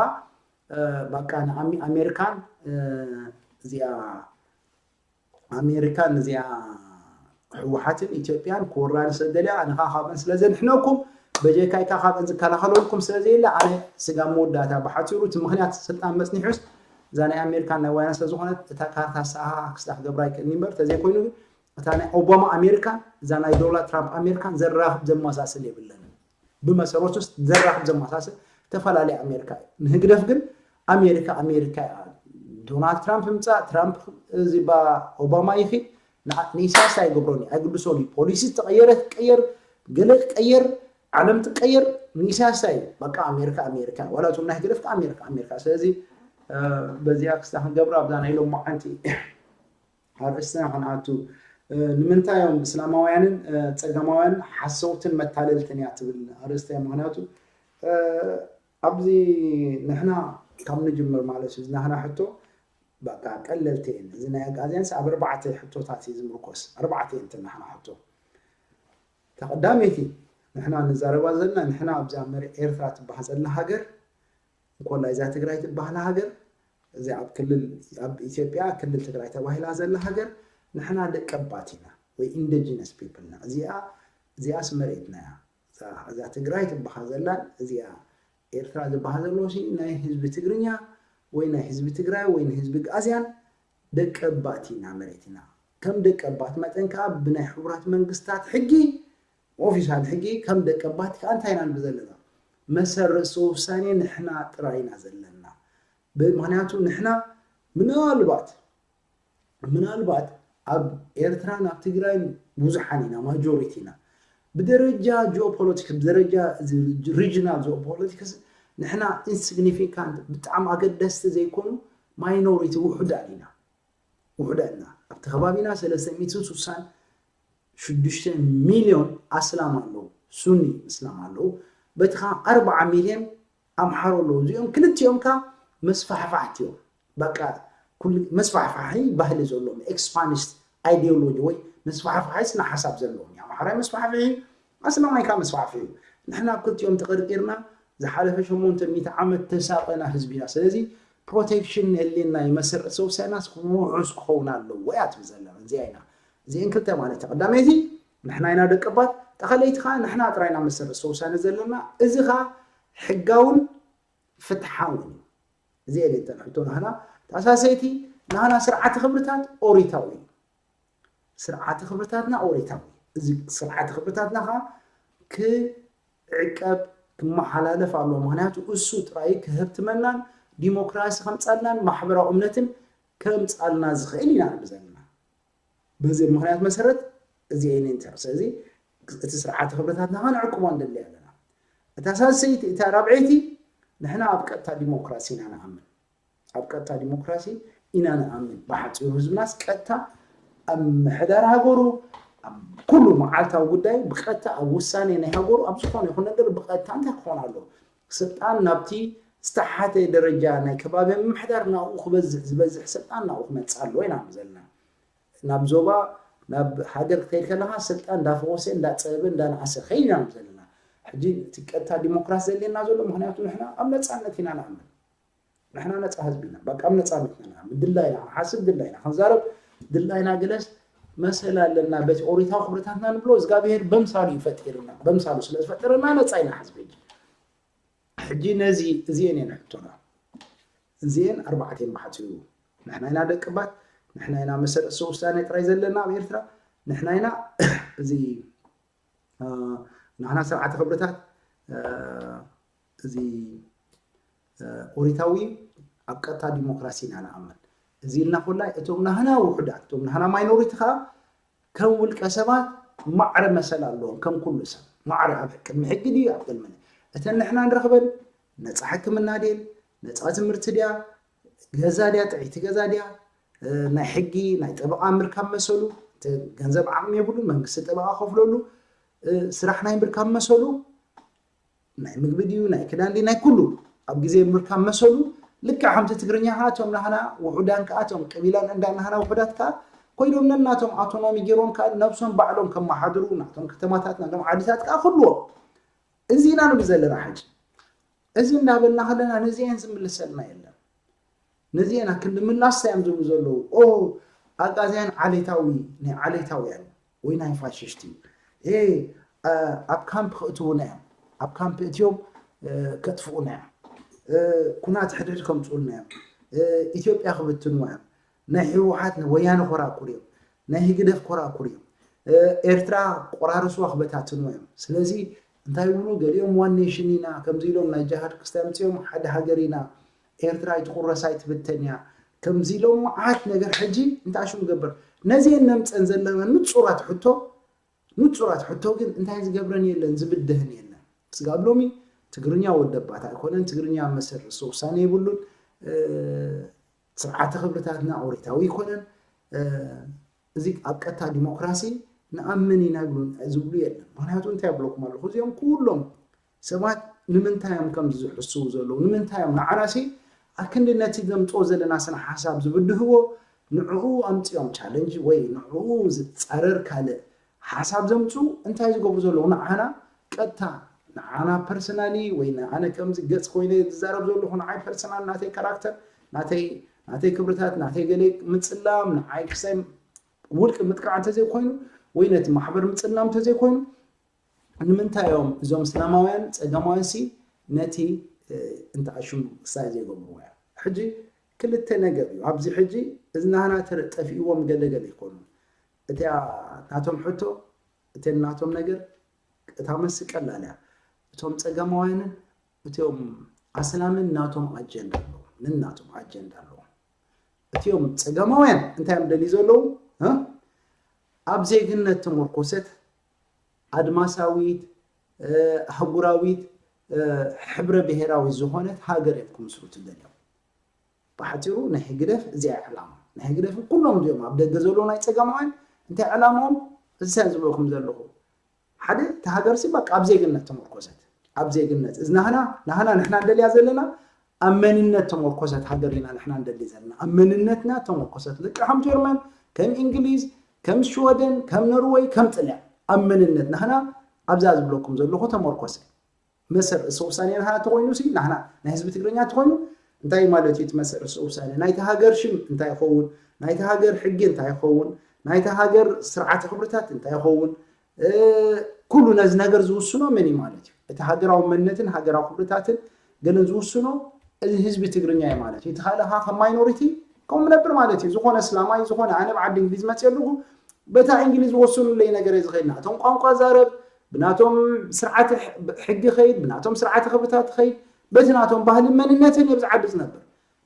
በቃ ንኣሜሪካን እዚኣ ኣሜሪካ ነዚኣ ህወሓትን ኢትዮጵያን ክወራኒ ስለ ደልያ ኣነ ከዓ ካብአን ስለ ዘድሕነኩም በጀካይ ከዓ ካብአን ዝከላኸለልኩም ስለ ዘየለ ኣነ ስጋብ መወዳእታ ብሓፂሩ እቲ ምክንያት ስልጣን መፅኒሑስ እዛ ናይ ኣሜሪካን ናይ ዋይና ስለ ዝኾነት እታ ካርታ ሰኣሃ ክስታ ክገብራ ይክእልኒ እምበር ተዘይኮይኑ ግን እታ ናይ ኦባማ ኣሜሪካን እዛ ናይ ዶናልድ ትራምፕ ኣሜሪካን ዘራኽብ ዘመሳስል የብለንን። ብመሰረቱ ዘራኽብ ዘመሳስል ተፈላለየ ኣሜሪካ እዩ። ንህግደፍ ግን ኣሜሪካ ኣሜሪካ እያ። ዶናልድ ትራምፕ ምፃእ ትራምፕ እዚ ባ ኦባማ ይኺድ ንኢሳያስ ኣይገብሮን እዩ ኣይግድሶን እዩ። ፖሊሲ ዝተቀየረ ትቀየር ገለ ትቀየር ዓለም ትቀየር ንኢሳያስ እዩ በቃ ኣሜሪካ ኣሜሪካ ዋላ እቶም ናይ ህግደፍ ኣሜሪካ ኣሜሪካ። ስለዚ በዚኣ ክስታ ክንገብር ኣብዛ ናይ ሎማዓንቲ ኣርእስትና ክንኣቱ ንምንታይ እዮም እስላማውያንን ፀጋማውያን ሓሰውትን መታለልትን እያ ትብል ኣርእስታ እያ። ምክንያቱ ኣብዚ ንሕና ካብ ንጅምር ማለት እዩ ናህና ሕቶ በቃ ቀለልቲ እየን። እዚ ናይ ኣግኣዝያንስ ኣብ ኣርባዕተ ሕቶታት እዩ ዝምርኮስ። ኣርባዕተ እየን ናህና ሕቶ። ተቀዳመይቲ ንሕና ንዛረባ ዘለና ንሕና ኣብዛ መሬት ኤርትራ ትበሃል ዘላ ሃገር እንኮላ እዛ ትግራይ ትበሃል ሃገር እዚኣ ኣብ ክልል ኣብ ኢትዮጵያ ክልል ትግራይ ተባሂላ ዘላ ሃገር ንሕና ደቀባት ኢና ወይ indigenous people ኢና። እዚኣ እዚኣስ መሬትና እያ። እዛ ትግራይ ትበሃል ዘላ እዚኣ ኤርትራ ዝበሃል ዘሎ ናይ ህዝቢ ትግርኛ ወይ ናይ ህዝቢ ትግራይ ወይ ንህዝቢ ጋዝያን ደቀባት ኢና መሬት ኢና። ከም ደቀባት መጠን ከዓ ብናይ ሕቡራት መንግስታት ሕጊ ኦፊሻል ሕጊ ከም ደቀባት ከዓ እንታይ ኢና ንብል ዘለና መሰረት ውሳኔ ንሕና ጥራይ ኢና ዘለና። ምክንያቱ ንሕና ምናልባት ምናልባት ኣብ ኤርትራን ኣብ ትግራይን ብዙሓን ኢና ማጆሪቲ ኢና። ብደረጃ ጂኦፖለቲክስ ብደረጃ regional geopolitics ንሕና insignificant ብጣዕሚ ኣገደስቲ ዘይኮኑ ማይኖሪቲ ውሑዳን ኢና ውሑዳን ኢና። ኣብቲ ከባቢና ሰለስተ ሚእትን ስሳን ሽዱሽተ ሚልዮን ኣስላም ኣለዉ፣ ሱኒ እስላም ኣለዉ። በቲ ከዓ ኣርባዓ ሚልዮን ኣምሓሮ ኣለዉ። እዚኦም ክልቲኦም ከዓ መስፋሕፋሕቲ እዮም። በቃ መስፋሕፋሒ ባህሊ ዘለዎም ኤክስፓንሽስት ኣይዲዮሎጂ ወይ መስፋሕፋሒ ስነ ሓሳብ ዘለዎም እዩ። ኣምሓራይ መስፋሕፍሒ ኣስላማይ ከዓ መስፋሕፍሒ እዩ። ንሕና ኣብ ክልቲኦም ተቐርቂርና ዝሓለፈ ሸሞንተ ሚእቲ ዓመት ተሳቐና ህዝቢ ኢና። ስለዚ ፕሮቴክሽን የድልየና እዩ። መሰረት ሰውሳይናስ ውሑስ ክኸውን ኣለዎ እያ ትብል ዘለና። እዚኣ ኢና እዚአን ክልተ ማለት እዩ። ቀዳመይቲ ንሕና ኢና ደቀባት፣ ተኸለይቲ ከዓ ንሕና ጥራይ ኢና መሰረት ሰውሳነ ዘለና። እዚ ከዓ ሕጋውን ፍትሓውን እዩ። እዚ የድልየና ሕቶ ናህና ተኣሳሰይቲ ናህና ስርዓተ ክብርታት ኦሪታዊ እዩ። ስርዓተ ክብርታትና ኦሪታዊ እዩ። እዚ ስርዓተ ክብርታትና ከዓ ክዕቀብ ክመሓላለፍ ኣለዎ። ምክንያቱ እሱ ጥራይ ክህብትመናን ዲሞክራሲ ከምፃልናን ማሕበራዊ እምነትን ከምፃልና ዝኽእል ኢና ንብል ዘለና። በዚ ምክንያት መሰረት እዚ ኣይነ እንተ ስለዚ እቲ ስርዓተ ክብርታትና ከነዕቅቦ ንደሊ ኣለና። እታ ሳልሰይቲ እታ ራብዐይቲ ንሕና ኣብ ቀጥታ ዲሞክራሲ ኢና ንኣምን። ኣብ ቀጥታ ዲሞክራሲ ኢና ንኣምን። ብሓፂሩ ህዝብናስ ቀጥታ ኣብ ምሕዳር ሃገሩ ኣብ ኩሉ መዓልታዊ ጉዳይ ብቀጥታ ኣብ ውሳኔ ናይ ሃገሩ ኣብ ዝኾነ ይኹን ነገር ብቀጥታ እንታይ ክኾን ኣለዎ? ስልጣን ናብቲ ዝተሓተ ደረጃ ናይ ከባቢ ምምሕዳር ናብኡ ክበዝሕ ዝበዝሕ ስልጣን ናብኡ ክመፅእ ኣለዎ ኢና ዘለና። ናብ ዞባ ናብ ሃገር ክትከይድ ከለካ ስልጣን እንዳፈወሰ እንዳፀበበ እንዳነኣሰ ከይድ ኢና ዘለና። ሕጂ እቲ ቀጥታ ዲሞክራሲ ዘድልየና ዘሎ ምክንያቱ ንሕና ኣብ ነፃነት ኢና ንኣምን። ንሕና ነፃ ህዝቢ ኢና። በቃ ኣብ ነፃነት ኢና ንኣምን። ድላይና ክንሓስብ ድላይና ክንዛረብ ድላይና ግለስ መሰል ኣለና። በቲ ኦሪታዊ ክብርታትና ንብሎ እግዚኣብሄር በምሳሉ እዩ ፈጢርና። በምሳሉ ስለ ዝፈጠረና ነፃ ኢና ሕዝቢ። ሕጂ ነዚ እዚአን እየን ሕቶና። እዚአን ኣርባዕተ እየን ብሓፂሩ። ንሕና ኢና ደቅባት፣ ንሕና ኢና መሰል ርእሰ ውሳኔ ጥራይ ዘለና ኣብ ኤርትራ፣ ንሕና ኢና እዚ ናህና ስርዓተ ክብርታት እዚ ኦሪታዊ ኣብ ቀጥታ ዲሞክራሲ ኢና ንኣምን። እዚ ኢልና ኮላይ እቶም ናህና ውሑዳት እቶም ናህና ማይኖሪቲ ከዓ ከም ውልቀ ሰባት ማዕረ መሰል ኣለዎም ከም ኩሉ ሰብ ማዕረ ኣብ ቅድሚ ሕጊ ድዩ ኣብ ቅድሚ እተን ንሕና ንረኽበን ነፃ ሕክምና ድየን ነፃ ትምህርቲ ድያ ገዛ ድያ ጥዕይቲ ገዛ ድያ ናይ ሕጊ ናይ ጠበቃ ምርካብ መሰሉ ገንዘብ ዓቕሚ የብሉን መንግስቲ ጠበቃ ከፍለሉ ስራሕ ናይ ምርካብ መሰሉ ናይ ምግቢ ድዩ ናይ ክዳን ድዩ ናይ ኩሉ ኣብ ግዜ ምርካብ መሰሉ ልክዕ ከምቲ ትግርኛ ከዓ እቶም ናህና ውሑዳን ከዓ እቶም ቀቢላን እንዳ ናህና ውሑዳት ከዓ ኮይዶም ነናቶም ኣውቶኖሚ ገይሮም ከዓ ነብሶም ባዕሎም ከመሓድሩ ናቶም ከተማታት ናቶም ዓድታት ከዓ ክህልዎም እዚ ኢና ንብል ዘለና ሕጂ እዚ እንዳበልና ከለና ነዚአን ዝምልሰልና የለን ነዚአን ክንዲ ምላስታ እዮም ዝብሉ ዘለዉ ኦ ኣጋዚያን ዓሌታዊ ናይ ዓሌታውያን ወይ ናይ ፋሽስት እዩ እ ኣብ ካምፕ ክእትዉና እዮም ኣብ ካምፕ እትዮም ከጥፍኡና እዮም ኩናት ሕድሕድ ከምፅኡልና እዮም ኢትዮጵያ ክብትንዋ እዮም ናይ ህወሓት ወያነ ኮራኩር እዮም ናይ ህግደፍ ኮራኩር እዮም ኤርትራ ቆራርስዋ ክበታትንዋ እዮም ስለዚ እንታይ ይብሉ ገሊኦም ዋን ኔሽን ኢና ከምዚ ኢሎም ናይ ጃሃድ ክስታይ ኣምፅኦም ሓደ ሃገር ኢና ኤርትራ ኣይትቁረስ ኣይትብተን እያ ከምዚ ኢሎም መዓት ነገር ሕጂ እንታይ ሽም ገብር ነዚአን ነምፀን ዘለና ንፁራት ሕቶ ንፁራት ሕቶ ግን እንታይ ዝገብረን የለን ዝብደህን የለን ስጋብ ሎሚ ትግርኛ ወደባት ኣይኮነን ትግርኛ መሰል ርእሰ ውሳኔ የብሉን ስርዓተ ክብርታትና ኦሪታዊ ኣይኮነን እዚ ኣብ ቀጥታ ዲሞክራሲ ንኣምን ኢና ይብሉ ዝብሉ የለን ምክንያቱ እንታይ ይብለኩም ኣለኹ እዚኦም ኩሎም ሰባት ንምንታይ እዮም ከምዚ ዝሕስቡ ዘለዉ ንምንታይ እዮም ንዓናሲ ኣክንዲ ነቲ ዘምፅኦ ዘለና ስነ ሓሳብ ዝብድህዎ ንዕኡ ኣምፅኦም ቻለንጅ ወይ ንዕኡ ዝፃረር ካልእ ሓሳብ ዘምፅኡ እንታይ ዝገብሩ ዘለዉ ንዓና ቀጥታ ንዓና personally ወይ ንኣነ ከምዚ ገጽ ኮይነ ዝዛረብ ዘለኹ ንዓይ personal ናተይ ካራክተር ናተይ ናተይ ክብርታት ናተይ ገለ ምጽላም ንዓይ ክሳይ ውልቂ ምጥቃዕ እንተዘይኮይኑ ወይ ነቲ ማሕበር ምጽላም እንተዘይኮይኑ ንምንታይ እዮም እዞም እስላማውያን ጸጋማውያን ሲ ነቲ እንታይ ሽሙ ክሳይ ዘይገብርዎ እዮም ሕጂ ክልተ ነገር እዩ ኣብዚ ሕጂ እዚ ናህና ጠፊእዎም ገለገለ ይኮኑ እቲያ ናቶም ሕቶ እተን ናቶም ነገር እታ መስቀል ኣልያ እቶም ጸጋማውያንን እቶም ኣስላምን ናቶም ኣጀንዳ ኣለዎም ንናቶም ኣጀንዳ ኣለዎም እቲኦም ጸጋማውያን እንታይ እዮም ደልዩ ዘለዉ ኣብ ዜግነት ተመርኮሰት ኣድማሳዊት ኣህጉራዊት ሕብረ ብሔራዊት ዝኾነት ሃገር እዮም ክምስርቱ ደልዮም ብሓፂሩ ናይ ህግደፍ እዚኣ ዕላማ ናይ ህግደፍ ኩሎም እዚኦም ኣብ ደገ ዘለዉ ናይ ጸጋማውያን እንታይ ዕላማኦም እዚ ሳይ ዝብለኩም ዘለኹ ሓደ እቲ ሃገር ሲ በቃ ኣብ ዜግነት ተመርኮሰት ኣብ ዜግነት እዚ ናህና ናህና ንሕና እንደልያ ዘለና ኣብ መንነት ተመርኮሰት ሃገር ኢና ንሕና እንደሊ ዘለና ኣብ መንነትና ተመርኮሰት ልክዕ ከም ጀርመን ከም እንግሊዝ ከም ሽወደን ከም ኖርወይ ከም ጥልያን ኣብ መንነት ናህና ኣብዛ ዝብለኩም ዘለኹ ተመርኮሰ መሰር ርእሰ ውሳኔ ናህና ተኮይኑ ሲ ናህና ናይ ህዝቢ ትግርኛ ተኮይኑ እንታይ ማለት እዩ እቲ መሰር ርእሰ ውሳኔ ናይቲ ሃገር ሽም እንታይ ይኸውን ናይቲ ሃገር ሕጊ እንታይ ይኸውን ናይቲ ሃገር ስርዓተ ክብርታት እንታይ ይኸውን ኩሉ ነዚ ነገር ዝውስኖ መን እዩ ማለት እዩ እቲ ሃገራዊ መንነትን ሃገራዊ ክብርታትን ገለን ዝውስኖ እዚ ህዝቢ ትግርኛ እዩ ማለት እዩ እቲ ካልእ ከዓ ከም ማይኖሪቲ ከምኡ ነብር ማለት እዩ ዝኾነ እስላማይ ዝኾነ ኣነ ብዓዲ እንግሊዝ መፅየ ኣለኹ በታ እንግሊዝ ዝወስኑለይ ነገር እዩ ዝኸድና እቶም ቋንቋ ዛረብ ብናቶም ስርዓተ ሕጊ ኸይድ ብናቶም ስርዓተ ክብርታት ኸይድ በቲ ናቶም ባህልን መንነትን እዩ ኣብዚ ዓዲ ዝነብር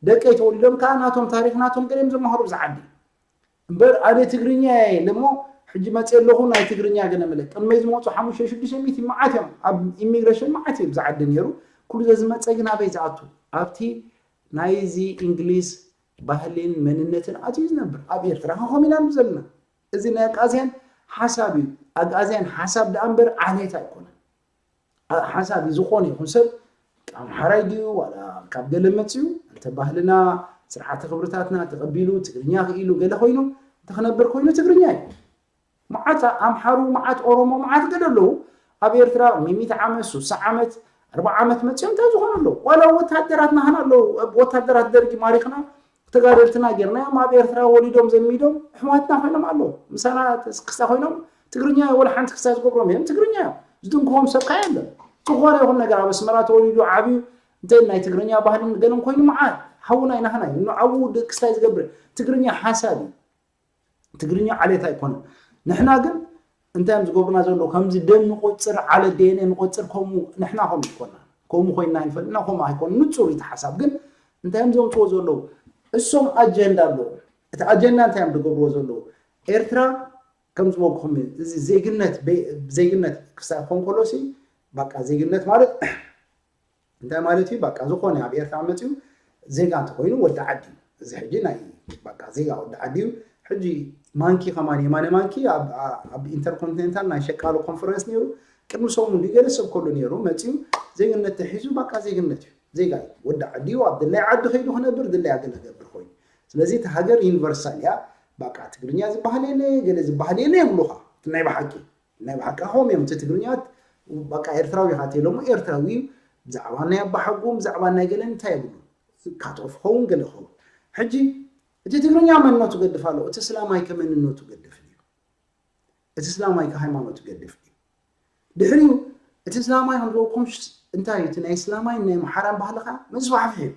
ደቀይ ተወሊዶም ከዓ ናቶም ታሪክ ናቶም ገለ እዮም ዝመሃሩ ኣብዚ ዓዲ እምበር ኣነ ትግርኛ እየ ኢለ እሞ ሕጂ መፅእ ኣለኹ ናይ ትግርኛ ገለ መለ ቅድመይ ዝመፁ ሓሙሽተ ሽዱሽተ ሚእቲ መዓት እዮም ኣብ ኢሚግሬሽን መዓት እዩ ብዝዓዲ ነይሩ ኩሉ ዘዝመፀ ግን ኣበይ ዝኣቱ ኣብቲ ናይዚ እንግሊዝ ባህልን መንነትን ኣትዩ ዝነብር ኣብ ኤርትራ ከኸም ኢና ዘለና እዚ ናይ ኣጋዝያን ሓሳብ እዩ ኣጋዝያን ሓሳብ ደኣ እምበር ዓሌት ኣይኮነን ሓሳብ እዩ ዝኾነ ይኹን ሰብ ኣምሓራይ ድዩ ዋላ ካብ ገለ መፅዩ እንተ ባህልና ስርዓተ ክብርታትና ተቐቢሉ ትግርኛ ክኢሉ ገለ ኮይኑ እንተ ክነብር ኮይኑ ትግርኛ እዩ መዓት ኣምሓሩ መዓት ኦሮሞ መዓት ገለ ኣለዉ ኣብ ኤርትራ ሚሚት ዓመት ሱሳ ዓመት ኣርባ ዓመት መፅዮም እንታይ ዝኾኑ ኣለዉ ዋላ ወታደራት ናህና ኣለዉ ወታደራት ደርጊ ማሪኽና ተጋደልትና ጌርናዮም ኣብ ኤርትራ ወሊዶም ዘሚዶም ኣሕዋትና ኮይኖም ኣለዉ ምሳና ክስታ ኮይኖም ትግርኛ ወላ ሓንቲ ክስታ ዝገብሮም እዮም ትግርኛ እዮም ዝድንክኾም ሰብ ከዓ የለን ዝኾነ ይኹን ነገር ኣብ ኣስመራ ተወሊዱ ዓብዩ እንተ ናይ ትግርኛ ባህልን ገለን ኮይኑ መዓት ሓውና ይናህና እዩ ንዓዉ ክስታይ ዝገብር ትግርኛ ሓሳብ እዩ ትግርኛ ዓሌት ኣይኮነን ንሕና ግን እንታይ እዮም ዝገብሩና ዘለዉ ከምዚ ደም ንቆፅር ዓለት ዲኤንኤ ንቆፅር ከምኡ ንሕና ከምኡ ኣይኮና ከምኡ ኮይና ይፈልጥና ከምኡ ኣይኮን ንፁር እቲ ሓሳብ ግን እንታይ እዮም ዘምፅዎ ዘለዉ እሶም ኣጀንዳ ኣለዎም እቲ ኣጀንዳ እንታይ እዮም ዝገብርዎ ዘለዉ ኤርትራ ከም ዝበልኩም እዚ ዜግነት ዜግነት ክሳብ ኮን ከሎሲ በቃ ዜግነት ማለት እንታይ ማለት እዩ በቃ ዝኾነ ኣብ ኤርትራ መፅዩ ዜጋ እንተኮይኑ ወዲ ዓዲ እዚ ሕጂ ናይ በቃ ዜጋ ወዲ ዓዲ እዩ ሕጂ ማንኪ ከማን የማነ ማንኪ ኣብ ኢንተርኮንቲኔንታል ናይ ሸቃሎ ኮንፈረንስ ነይሩ ቅድሚ ሰሙን ገለ ሰብ ከሉ ነይሩ መፅዩ ዜግነት ተሒዙ በቃ ዜግነት እዩ ዜጋ እዩ ወዲ ዓዲ እዩ ኣብ ድላይ ዓዲ ከይዱ ክነብር ድላይ ኣገለ ገብር ኮይኑ ስለዚ እቲ ሃገር ዩኒቨርሳል እያ በቃ ትግርኛ ዝበሃል የለ ገለ ዝበሃል የለ የብሉኻ ናይ ብሓቂ ናይ ብሓቂ ኣኸም እዮም እቲ ትግርኛ በቃ ኤርትራዊ ኢኻ ተይሎሞ ኤርትራዊ እዩ ብዛዕባ ናይ ኣባሓጎም ብዛዕባ ናይ ገለን እንታይ የብሉ ካትኦፍ ኸውን ገለ ኸውን ሕጂ እቲ ትግርኛ መንነቱ ገድፍ ኣሎ እቲ ስላማይ ከመንነቱ ገድፍ እዩ እቲ ስላማይ ከሃይማኖቱ ገድፍ እዩ ድሕሪኡ እቲ ስላማይ ከም ዝበልኩም እንታይ እዩ እቲ ናይ ስላማይ ናይ መሓራን ባህልኻ መስፋሕፍሒ እዩ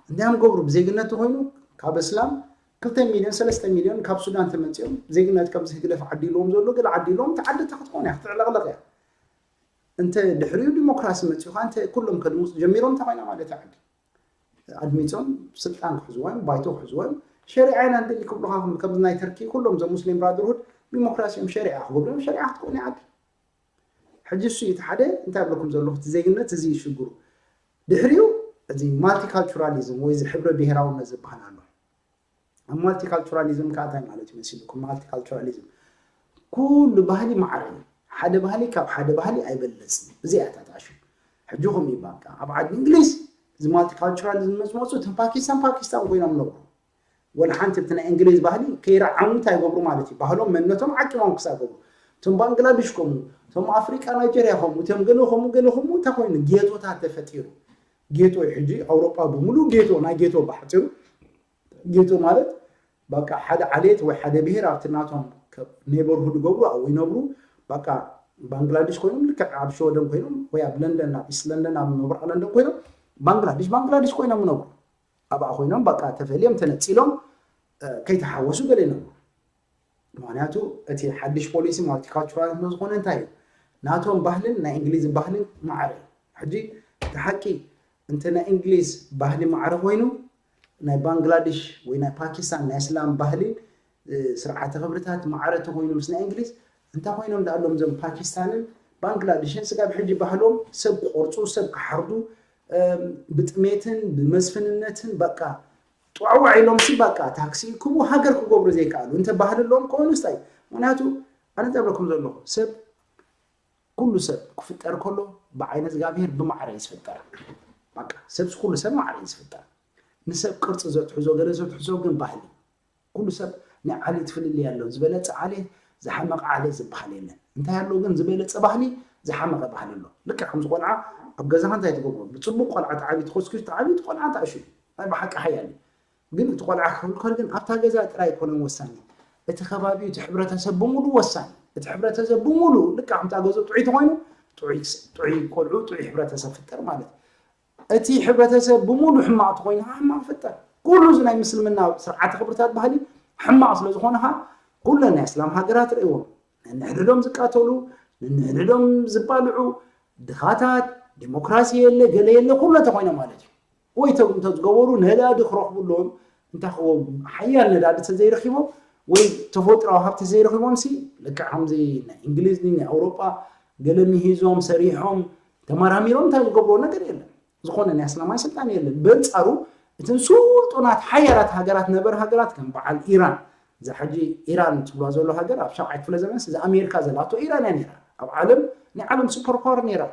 እንታይ ገብሩ ብዜግነት ተኮይኑ ካብ እስላም ክልተ ሚልዮን ሰለስተ ሚልዮን ካብ ሱዳን ተመፂኦም ዜግነት ከምዚ ህግደፍ ዓዲልዎም ዘሎ ገለ ዓዲልዎም እቲ ዓዲ እንታይ ክትኮን እያ ክትዕለቕለቕ እያ እንተ ድሕሪኡ ዲሞክራሲ መፂኡ ከዓ እንተ ኩሎም ከድምፁ ጀሚሮም እንታይ ኮይና ማለት ዓዲ ኣድሚፆም ስልጣን ክሕዝዎ እዮም ባይቶ ክሕዝዎ እዮም ሸሪዓ ኢና ንደሊ ክብሉካ ከምዚ ናይ ተርኪ ኩሎም ዘ ሙስሊም ብራደርሁድ ዲሞክራሲ እዮም ሸሪዓ ክገብሩ እዮም ሸሪዓ ክትኮን እያ ዓዲ ሕጂ እሱ እቲ ሓደ እንታይ ብለኩም ዘለኹ እቲ ዜግነት እዚ ሽግሩ ድሕሪኡ እዚ ማልቲካልቹራሊዝም ወይ እዚ ሕብረ ብሄራውነት ዝበሃል ኣሎ ኣብ ማልቲካልቹራሊዝም ከዓ እንታይ ማለት ይመስልኩም ማልቲካልቹራሊዝም ኩሉ ባህሊ ማዕረ ሓደ ባህሊ ካብ ሓደ ባህሊ ኣይበለፅን እዚኣ እያ ታጣሹ ሕጂ ከም ይባል ኣብ ዓዲ እንግሊዝ እዚ ማልቲካልቹራሊዝም መዝመፁ እቶም ፓኪስታን ፓኪስታን ኮይኖም ነብሩ ወላ ሓንቲ እቲ ናይ እንግሊዝ ባህሊ ከይረዓሙ እንታይ ይገብሩ ማለት እዩ ባህሎም መንነቶም ዓቂሞም ክሳብ ገብሩ እቶም ባንግላዴሽ ከምኡ፣ እቶም ኣፍሪቃ ናይጀርያ ከምኡ፣ እቶም ገለ ከምኡ፣ ገለ ከምኡ፣ እንታይ ኮይኑ ጌቶታት ተፈጢሩ። ጌቶ እዩ ሕጂ ኣውሮጳ ብምሉእ ጌቶ፣ ናይ ጌቶ ባሕፂሩ። ጌቶ ማለት በቃ ሓደ ዓሌት ወይ ሓደ ብሄር ኣብቲ ናቶም ኔበርሁድ ይገብሩ፣ ኣብኡ ይነብሩ። በቃ ባንግላዴሽ ኮይኖም ልክዕ ኣብ ሸወደን ኮይኖም ወይ ኣብ ለንደን፣ ኣብ ኢስት ለንደን፣ ኣብ ምብራቕ ለንደን ኮይኖም ባንግላዴሽ ባንግላዴሽ ኮይኖም ይነብሩ። ኣብኣ ኮይኖም በቃ ተፈልዮም ተነፂሎም ከይተሓወሱ ገለ ይነብሩ። ምክንያቱ እቲ ሓድሽ ፖሊሲ ማልቲካልቸራል ስለዝኾነ እንታይ እዩ ናቶም ባህልን ናይ እንግሊዝ ባህልን ማዕረ እዩ። ሕጂ እቲ ሓቂ እንተ ናይ እንግሊዝ ባህሊ ማዕረ ኮይኑ ናይ ባንግላዴሽ ወይ ናይ ፓኪስታን ናይ እስላም ባህሊ ስርዓተ ክብርታት ማዕረ ተኮይኑ ምስ ናይ እንግሊዝ እንታይ ኮይኖም ዳኣሎም እዞም ፓኪስታንን ባንግላዴሽን ስጋብ ሕጂ ባህሎም ሰብ ክቆርፁ ሰብ ክሓርዱ ብጥሜትን ብመስፍንነትን በቃ ጥዋዕዋዕ ኢሎም ሲ በቃ ታክሲ ክቡ ሃገር ክገብሩ ዘይከኣሉ እንተ ባህሊ ኣለዎም ከሆኑ ስታይ ምክንያቱ ኣነ እንታይ ብለኩም ዘለኹ ሰብ ኩሉ ሰብ ክፍጠር ከሎ ብዓይነ እግዚኣብሔር ብማዕረ እዩ ዝፍጠር በቃ ሰብ ኩሉ ሰብ ማዕረ እዩ ዝፍጠር ንሰብ ቅርፂ ዘትሕዞ ገለ ዘትሕዞ ግን ባህሊ ኩሉ ሰብ ናይ ዓሌት ፍልልይ ኣሎ ዝበለፀ ዓሌት ዝሓመቐ ዓሌት ዝበሃል የለን እንታይ ኣሎ ግን ዝበለፀ ባህሊ ዝሓመቐ ባህሊ ኣሎ ልክዕ ከምዚ ቆልዓ ኣብ ገዛኻ እንታይ ትገብሮ ብፅቡቅ ቆልዓ ተዓብዩ ተኮስኪሱ ተዓብዩ እቲ ቆልዓ እንታይ ሽሙ ናይ ብሓቂ ሓያል እዩ ግን እቲ ቆልዓ ክብል ከሎ ግን ኣብታ ገዛ ጥራይ ኣይኮነን ወሳኒ እቲ ከባቢ እቲ ሕብረተሰብ ብምሉእ ወሳኒ እቲ ሕብረተሰብ ብምሉእ ልክዕ ከምታ ገዝኡ ጥዑይ ተኮይኑ ጥዑይ ቆልዑ ጥዑይ ሕብረተሰብ ፍጠር ማለት እቲ ሕብረተሰብ ብምሉእ ሕማቕ ተኮይኑ ከዓ ሕማቕ ፍጠር ኩሉ እዚ ናይ ምስልምና ስርዓተ ክብርታት ባህሊ ሕማቕ ስለ ዝኾነ ከዓ ኩለን ናይ እስላም ሃገራት ርእዎም ነንሕድዶም ዝቃተሉ ነንሕድዶም ዝባልዑ ድኻታት ዲሞክራሲ የለ ገለ የለ ኩሉ እንተኮይነ ማለት እዩ ወይ ተዝገበሩ ነዳዲ ክረኽቡ ኣለዎም እንታይ ክዎም ሓያል ነዳዲ ተዘይረኪቦም ወይ ተፈጥራዊ ሃብቲ ዘይረኪቦም ሲ ልክዕ ከምዚ ናይ እንግሊዝ ናይ ኣውሮጳ ገለ ምሂዞም ሰሪሖም ተመራሚሮም እንታይ ዝገብርዎ ነገር የለን ዝኾነ ናይ ኣስላማይ ስልጣን የለን በንፃሩ እትን ስልጡናት ሓያላት ሃገራት ነበረ ሃገራት ከም በዓል ኢራን እዛ ሕጂ ኢራን ትብላ ዘሎ ሃገር ኣብ ሻብዓይ ክፍለ ዘመንስ እዛ ኣሜሪካ ዘላቶ ኢራን እያ ነራ ኣብ ዓለም ናይ ዓለም ሱፐር ፓወር ነራ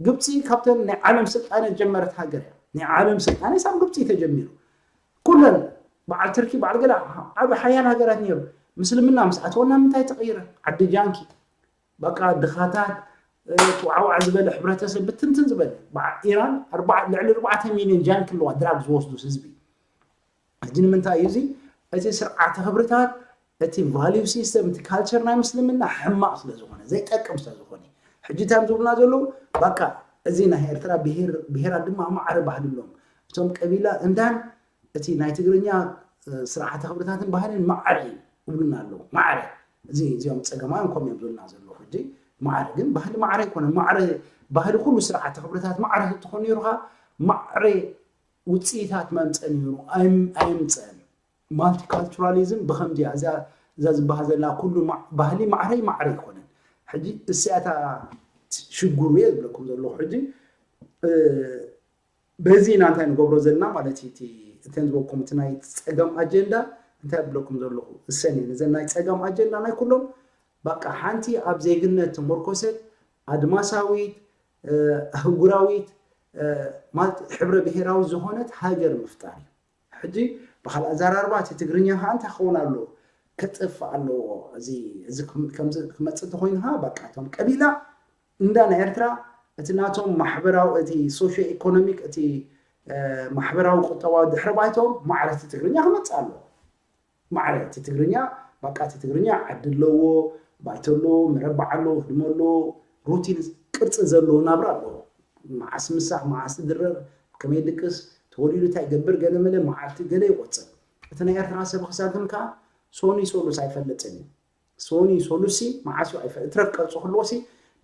ግብፂ ካብተን ናይ ዓለም ስልጣነ ጀመረት ሃገር እያ ናይ ዓለም ስልጣነ ሳብ ግብፂ ተጀሚሩ ኩለን በዓል ትርኪ በዓል ገለ ዓብ ሓያል ሃገራት ነሩ ምስልምና ምስ ኣተወና ምንታይ ተቐይረ ዓዲ ጃንኪ በቃ ድኻታት ተዋዕዋዕ ዝበለ ሕብረተሰብ ብትንትን ዝበለ ኢራን ልዕሊ ኣርባዕተ ሚልዮን ጃንኪ ኣለዋ ድራግ ዝወስዱ ህዝቢ ሕጂ ንምንታይ እዩ እዚ እቲ ስርዓተ ክብርታት እቲ value system እቲ culture ናይ ምስልምና ሕማቕ ስለ ዝኾነ ዘይጠቅም ስለ ዝኾነ ሕጂ እንታይ ዝብሉና ዘለዉ በቃ እዚ ናይ ኤርትራ ብሄራት ድማ ማዕረ ባህሊ ኣለዎም እቶም ቀቢላ እንዳን እቲ ናይ ትግርኛ ስርዓተ ክብርታትን ባህልን ማዕረ እዩ ይብሉና ኣለዉ ማዕረ እዚ እዚኦም ፀገማን ከም እዮም ዝብሉና ዘለዉ ሕጂ ማዕረ ግን ባህሊ ማዕረ ኣይኮነ ማዕረ ባህሊ ኩሉ ስርዓተ ክብርታት ማዕረ ተኾን ነይሩኻ ማዕረ ውፅኢታት መምፀ ነይሩ ኣይምፀን multiculturalism ብኸምዚ እያ እዛ ዝበሃል ዘላ ኩሉ ባህሊ ማዕረ ማዕረ ኣይኮነን ሕጂ እሲያታ ሽግሩ እየ ዝብለኩም ዘለኹ ሕጂ በዚ ኢና እንታይ ንገብሮ ዘለና ማለት እዩ እተን ዝበኩም እቲ ናይ ፀገም ኣጀንዳ እንታይ ብለኩም ዘለኹ እሰን እየን እዘን ናይ ፀገም ኣጀንዳ ናይ ኩሎም በቃ ሓንቲ ኣብ ዜግነት ተመርኮሰት ኣድማሳዊት ኣህጉራዊት ማለት ሕብረ ብሄራዊ ዝኾነት ሃገር ምፍጣር እዩ ሕጂ ብካል ኣዘራርባ እቲ ትግርኛ ከዓ እንታይ ክኸውን ኣለዎ ክጥፍእ ኣለዎ እዚ እዚ ክመፅእ እንተኮይኑ ከዓ በቃ እቶም ቀቢላ እንዳ ናይ ኤርትራ እቲ ናቶም ማሕበራዊ እቲ ሶሽዮ ኢኮኖሚክ እቲ ማሕበራዊ ቁጠባዊ ድሕረ ባይቶም ማዕረ እቲ ትግርኛ ክመፅእ ኣለዎ ማዕረ እቲ ትግርኛ በቃ እቲ ትግርኛ ዓዲ ኣለዎ ባይቶ ኣለዎ መረባዕ ኣለዎ ህድሞ ኣለዎ ሩቲን ቅርፂ ዘለዎ ናብራ ኣለዎ መዓስ ምሳሕ መዓስ ትድረር ከመይ ድቅስ ተወሊዱ እንታይ ይገብር ገለ መለ መዓልቲ ገለ ይቆፅር እቲ ናይ ኤርትራ ሰብ ክሳግም ከዓ ሶኒ ሶሉስ ኣይፈልጥን እዩ ሶኒ ሶሉሲ መዓስ እዩ ኣይፈ እትረፍ ቀርፁ ክልዎ ሲ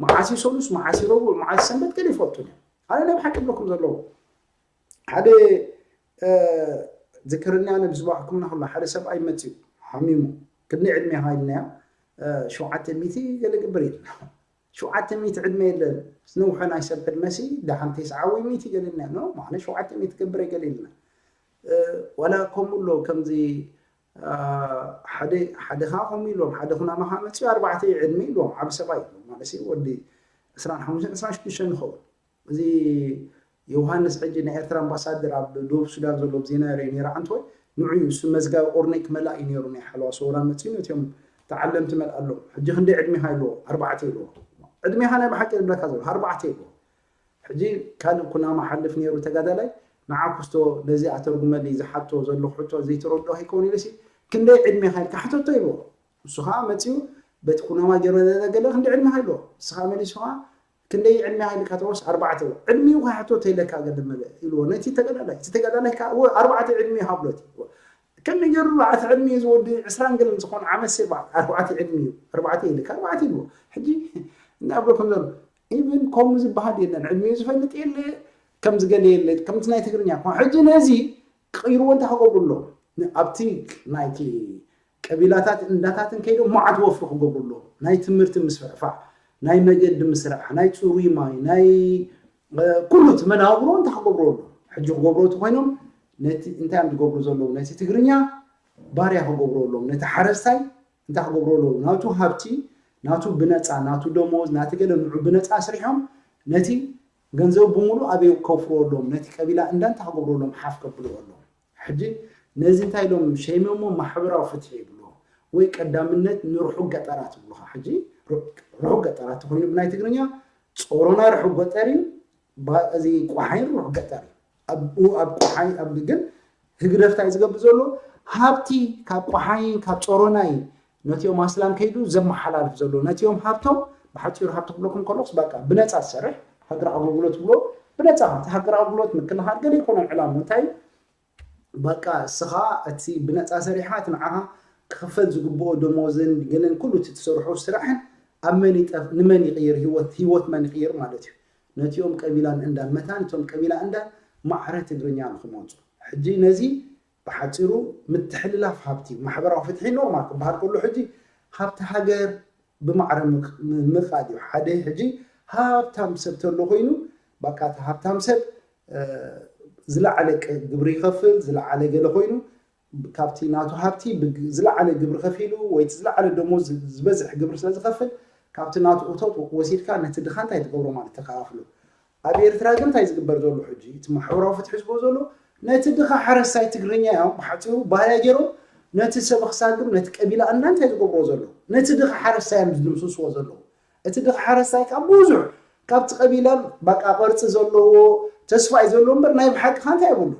መዓስ እዩ ሶሉስ መዓስ እዩ ረቡዕ መዓስ ሰንበት ገለ ይፈልጡ እዮም ኣነ ናይ ብሓቂ ብለኩም ዘለዉ ሓደ ዝክርኛ ነብዝባ ሕክምና ከሎ ሓደ ሰብኣይ መፅዩ ሓሚሙ ክንደይ ዕድሜ ሃይልናዮ ሸውዓተ ሚእቲ ገለ ግብር ኢልና ሸውዓተ ሚእቲ ዕድመ የለን ዝነውሐ ናይ ሰብ ዕድመ ሲ ደሓን ተስዓዊ ሚእቲ ገለ ኢልና ኖ ማለት ሸውዓተ ሚእቲ ገብር ገለ ኢልና ዋላ ከምኡ ኣሎ ከምዚ ሓደ ሓደ ከዓ ከምኡ ኢሎም ሓደ ኩናማ ከዓ መፅዩ ኣርባዕተ እዩ ዕድመ ኢሎም ዓብ ሰብኣይ ኢሎም ማለት ወዲ ዕስራን ሓሙሽተን ዕስራን ሽዱሽተን ንኸውን እዚ ዮሃንስ ሕጂ ናይ ኤርትራ ኣምባሳደር ኣብ ደቡብ ሱዳን ዘሎ ዜና ርእ ነራ ዓንተወይ ንዑ እዩ እሱ መዝጋቢ ኦርነይ ክመላእ እዩ ነሩ ናይ ሓለዋ ሰውራ መፅኡ ነቲኦም ተዓለምቲ መልኣሎም። ሕጂ ክንደይ ዕድሜኻ ይብልዎ? ኣርባዕተ ይብልዎ። ዕድሜኻ ናይ ብሓቂ ዝብለካ ዘሎ ኣርባዕተ ይብልዎ። ሕጂ ካልእ ኩናማ ሓልፍ ነይሩ ተጋዳላይ፣ ንዓ ክስቶ ነዚ ኣተርጉመሊ ዝሓቶ ዘለኹ ሕቶ ዘይተረድኦ ከይከውን ኢሉሲ፣ ክንደይ ዕድሜኻ ኢልካ ሕተቶ ይብልዎ። ንሱ ኸዓ መፂኡ በቲ ኩናማ ገይሩ ዘገለ ክንደይ ዕድሜኻ ይብልዎ። ንስኻ መሊሱ ኸዓ ክንደይ ዕድሜኻ ኢልካ ተወስ ኣርባዕተ ይብልዎ። ዕድሚኡ ከይሕቶ ተይለካ ገለ መለ ይብልዎ። ነቲ ተጋዳላይ፣ እቲ ተጋዳላይ ከዓ ወ-፣ ኣርባዕተ ዕድሜ ይሃብሎ እቲ። ከመይ ገይሩ ኣርባዕተ ዕድሜ ዝወዲ ዕስራን ገለን ዝኾነ ዓመት ሴባ ኣርባዕተ ዕድሚኡ፣ ኣርባዕተ ኢልካ ኣርባዕተ ይብልዎ። ሕጂ እንዳብለኩም ዘሎ ኢቭን ከምኡ ዝበሃል የለን። ዕድሚኡ ዝፈልጥ የለ፣ ከም ዝገለ የለ፣ ከምቲ ናይ ትግርኛ እኳ። ሕጂ ነዚ ክቕይርዎ እንታይ ክገብሩ ኣለዎም? ን-፣ ኣብቲ ናይቲ ቀቢላታት እንዳታትን ከይዶም መዓት ወፍሪ ክገብሩ ኣለዎም። ናይ ትምህርቲ ምስፍሕፋሕ፣ ናይ መገዲ ምስራሕ፣ ናይ ፅሩይ ማይ፣ ናይ፣ እ፣ ኩሉ እቲ መናብሮ እንታይ ክገብሩ ኣለዎም? ሕጂ ክገብሩ እቲ ኮይኖም ነቲ እንታይ እዮም ዝገብሩ ዘለዉ? ነቲ ትግርኛ ባርያ ክገብሩ ኣለዎም። ነቲ ሓረስታይ እንታይ ክገብሩ ኣለዎም? ናቱ ሃብቲ፣ ናቱ ብነፃ፣ ናቱ ደሞዝ፣ ናቲ ገለ ንዑ ብነፃ ኣስሪሖም ነቲ ገንዘቡ ብምሉእ ኣበይ ከውፍርዎ ኣለዎም? ነቲ ቀቢላ እንዳ እንታይ ክገብሩ ኣለዎም? ሓፍ ከብልዎ ኣለዎም። ሕጂ ነዚ እንታይ ኢሎም ሸይሞሞ? ማሕበራዊ ፍትሒ ይብልዎ ወይ ቀዳምነት ንርሑቕ ገጠራት ይብሉኻ። ሕጂ ርሑቕ ገጠራት ተኾይኑ ብናይ ትግርኛ ጾሮና ርሑቕ ገጠር እዩ፣ ባ-፣ እዚ ቆሓይን ርሑቕ ገጠር እዩ። ኣብ፣ ኣብ ቆሓይ፣ ኣብ ግን ህግደፍ እንታይ ዝገብር ዘሎ? ሃብቲ ካብ ቆሓይን ካብ ጾሮናይ ነቲኦም ኣስላም ከይዱ ዘመሓላልፍ ዘሎ። ነቲኦም ሃብቶም ብሓጺሩ ሃብቲ ክብለኩም ከለኹስ በቃ ብነጻ ዝሰርሕ ሃገር ኣገልግሎት ብሎ ብነጻ ሃብቲ ሃገር ኣገልግሎት ምክልኻል ገለ ይኮነን ዕላሙ እንታይ በቃ እስኻ እቲ ብነፃ ሰሪሓ እቲ ንዓኻ ክኽፈል ዝግብኦ ደሞዝን ገለን ኩሉ እቲ ትሰርሖ ስራሕን ኣብ መን ይጠፍ-፣ ንመን ይቕይር ህይወት፣ ህይወት መን ይቕይር ማለት እዩ። ነቲኦም ቀቢላን እንዳን መታን እቶም ቀቢላ እንዳን ማዕረ ትግርኛ ንክመፁ። ሕጂ ነዚ ብሓፂሩ ምትሕልላፍ ሃብቲ ማሕበራዊ ፍትሒ ኖርማል ክበሃል ከሎ ሕጂ ሃብቲ ሃገር ብማዕረ ምቅ-፣ ምቃድ እዩ። ሓደ ሕጂ ሃብታም ሰብ ተሎ ኮይኑ በቃ እቲ ሃብታም ሰብ ዝለዓለ ግብሪ ይኸፍል፣ ዝለዓለ ገለ ኮይኑ ካብቲ ናቱ ሃብቲ ዝለዓለ ግብሪ ከፊሉ ወይ እቲ ዝለዓለ ደሞዝ ዝበዝሕ ግብሪ ስለ ዝኸፍል ካብቲ ናቱ እቶት ወሲድካ ነቲ ድኻ እንታይ ትገብሮ ማለት ተከፋፍሎ። ኣብ ኤርትራ ግን እንታይ ዝግበር ዘሎ ሕጂ እቲ ማሕበራዊ ፍትሒ ዝብሎ ዘሎ ነቲ ድኻ ሓረስታይ ትግርኛ እዮም ብሓፂሩ ባርያ ገይሮም ነቲ ሰብ ክሳግም ነቲ ቀቢላ እንዳ እንታይ ዝገብሮ ዘሎ ነቲ ድኻ ሓረስታይ እዮም ዝድምስስዎ ዘለዉ። እቲ ድኻ ሓረስታይ ካብ ብዙሕ ካብቲ ቀቢላ በቃ ቅርፂ ዘለዎ ተስፋ እዩ ዘለዎ እምበር ናይ ብሓቂ ካ እንታይ የብሉ።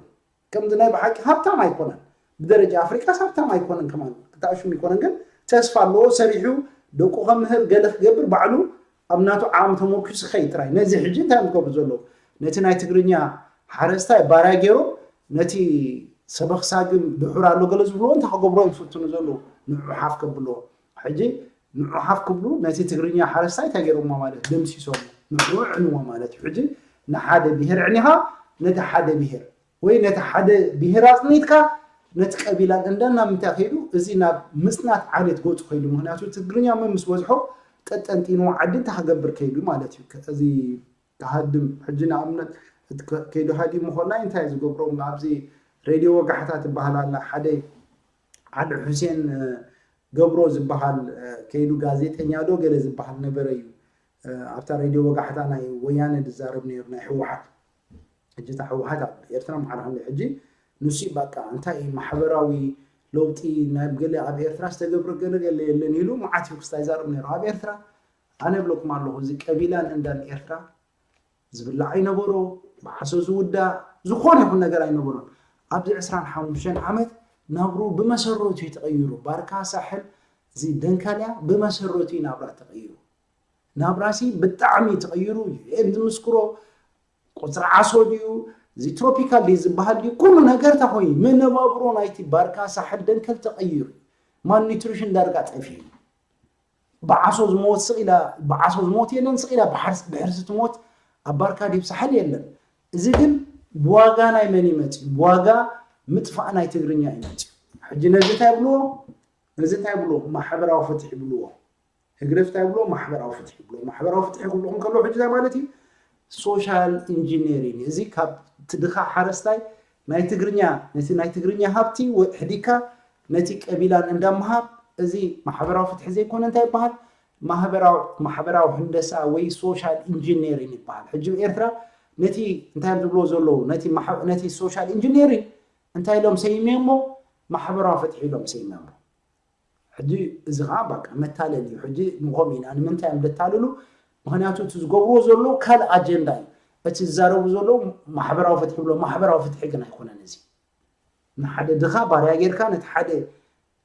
ከምዚ ናይ ብሓቂ ሃብታም ኣይኮነን። ብደረጃ ኣፍሪቃስ ሃብታም ኣይኮነን ከማን ክተኣሽም ይኮነን ግን ተስፋ ኣለዎ ሰሪሑ ደቁ ከምህር ገለ ክገብር ባዕሉ ኣብ ናቱ ዓቕሚ ተመርኪሱ ክኸይድ ጥራይ። ነዚ ሕጂ እንታይ እዮም ዝገብሩ ዘለዉ? ነቲ ናይ ትግርኛ ሓረስታይ ባርያ ገይሮም ነቲ ሰበኽ ሳግም ድሑር ኣሎ ገለ ዝብልዎ እንታይ ክገብሮ ይፍትኑ ዘለዉ? ንዑ ሓፍ ከብልዎ። ሕጂ ንዑ ሓፍ ክብሉ ነቲ ትግርኛ ሓረስታይ እንታይ ገይሮሞ ማለት ደምሲሶም ንዑ ዕንዎ ማለት እዩ። ሕጂ ንሓደ ብሄር ዕኒኻ ነቲ ሓደ ብሄር ወይ ነቲ ሓደ ብሄር ኣፅኒትካ ነቲ ቀቢላን እንዳ ናብ ምንታይ ከይዱ እዚ ናብ ምፅናት ዓሌት ገፁ ከይዱ ምክንያቱ ትግርኛ መን ምስ በዝሖ ጠጠንጢንዎ ዓዲ እንታይ ክገብር ከይዱ ማለት እዩ። እዚ ክሃድም ሕጂ ንኣብነት ከይዱ ሃዲሙ ኮላይ እንታይ ዝገብሮም ኣብዚ ሬድዮ ወጋሕታ ትበሃል ኣላ ሓደ ዓሊ ሑሴን ገብሮ ዝበሃል ከይዱ ጋዜጠኛ ዶ ገለ ዝበሃል ነበረ እዩ ኣብታ ሬድዮ ወጋሕታ ናይ ወያነ ዝዛረብ ነይሩ ናይ ህወሓት ሕጂ እታ ህወሓት ኣብ ኤርትራ ማዕረ ክንደይ ሕጂ ንሱ በቃ እንታይ ማሕበራዊ ለውጢ ናብ ገለ ኣብ ኤርትራ ዝተገብረ ገለ ገለ የለን ኢሉ መዓት እዩ ክስታይ ዛረብ ነይሩ ኣብ ኤርትራ ኣነ ብለኩም ኣለኹ እዚ ቀቢላን እንዳን ኤርትራ ዝብላዕ ኣይነበሮ ብዓሶ ዝውዳእ ዝኾነ ይኹን ነገር ኣይነበሮን ኣብዚ ዕስራን ሓሙሽተን ዓመት ናብሩ ብመሰረቱ እዩ ተቐይሩ ባርካ ሳሕል እዚ ደንካልያ ብመሰረቱ እዩ ናብራ ተቐይሩ ናብራሲ ብጣዕሚ ተቐይሩ እዩ ኤም ዝምስክሮ ቁፅሪ ዓሶ ድዩ እዚ ትሮፒካል ድዩ ዝበሃል ድዩ ኩሉ ነገር ተኾይኑ መነባብሮ ናይቲ ባርካ ሳሕል ደንከል ተቐይሩ ማልኒትሪሽን ዳርጋ ጠፊኡ ብዓሶ ዝሞት ስቕ ኢላ ብዓሶ ዝሞት የለን ስቕ ኢላ ብሕርሲ ትሞት ኣብ ባርካ ድዩ ሳሕል የለን እዚ ግን ብዋጋ ናይ መን ይመፅእ ብዋጋ ምጥፋእ ናይ ትግርኛ ይመፅእ ሕጂ ነዚ እንታይ ብልዎ ነዚ እንታይ ብልዎ ማሕበራዊ ፍትሒ ብልዎ ህግደፍ እንታይ ብሎ ማሕበራዊ ፍትሒ ብሎ ማሕበራዊ ፍትሒ ክብልኩም ከሎ ሕጂ እንታይ ማለት እዩ ሶሻል ኢንጂነሪንግ እዚ ካብ ትድኻ ሓረስታይ ናይ ትግርኛ ነቲ ናይ ትግርኛ ሃብቲ ሕዲካ ነቲ ቀቢላን እንዳምሃብ እዚ ማሕበራዊ ፍትሒ ዘይኮነ እንታይ ይበሃል ማሕበራዊ ህንደሳ ወይ ሶሻል ኢንጂነሪንግ ይበሃል ሕጂ ኤርትራ ነቲ እንታይ ዝብሎ ዘለዉ ነቲ ሶሻል ኢንጂነሪንግ እንታይ ኢሎም ሰይሜሞ ማሕበራዊ ፍትሒ ኢሎም ሰይሜሞ ሕጂ እዚ ከዓ በቃ መታለል እዩ። ሕጂ ንኾም ኢና ንምንታይ እዮም ዘታልሉ? ምክንያቱ እቲ ዝገብርዎ ዘሎ ካልእ ኣጀንዳ እዩ። እቲ ዝዛረቡ ዘለዉ ማሕበራዊ ፍትሒ ብሎ፣ ማሕበራዊ ፍትሒ ግን ኣይኮነን። እዚ ንሓደ ድኻ ባርያ ጌርካ ነቲ ሓደ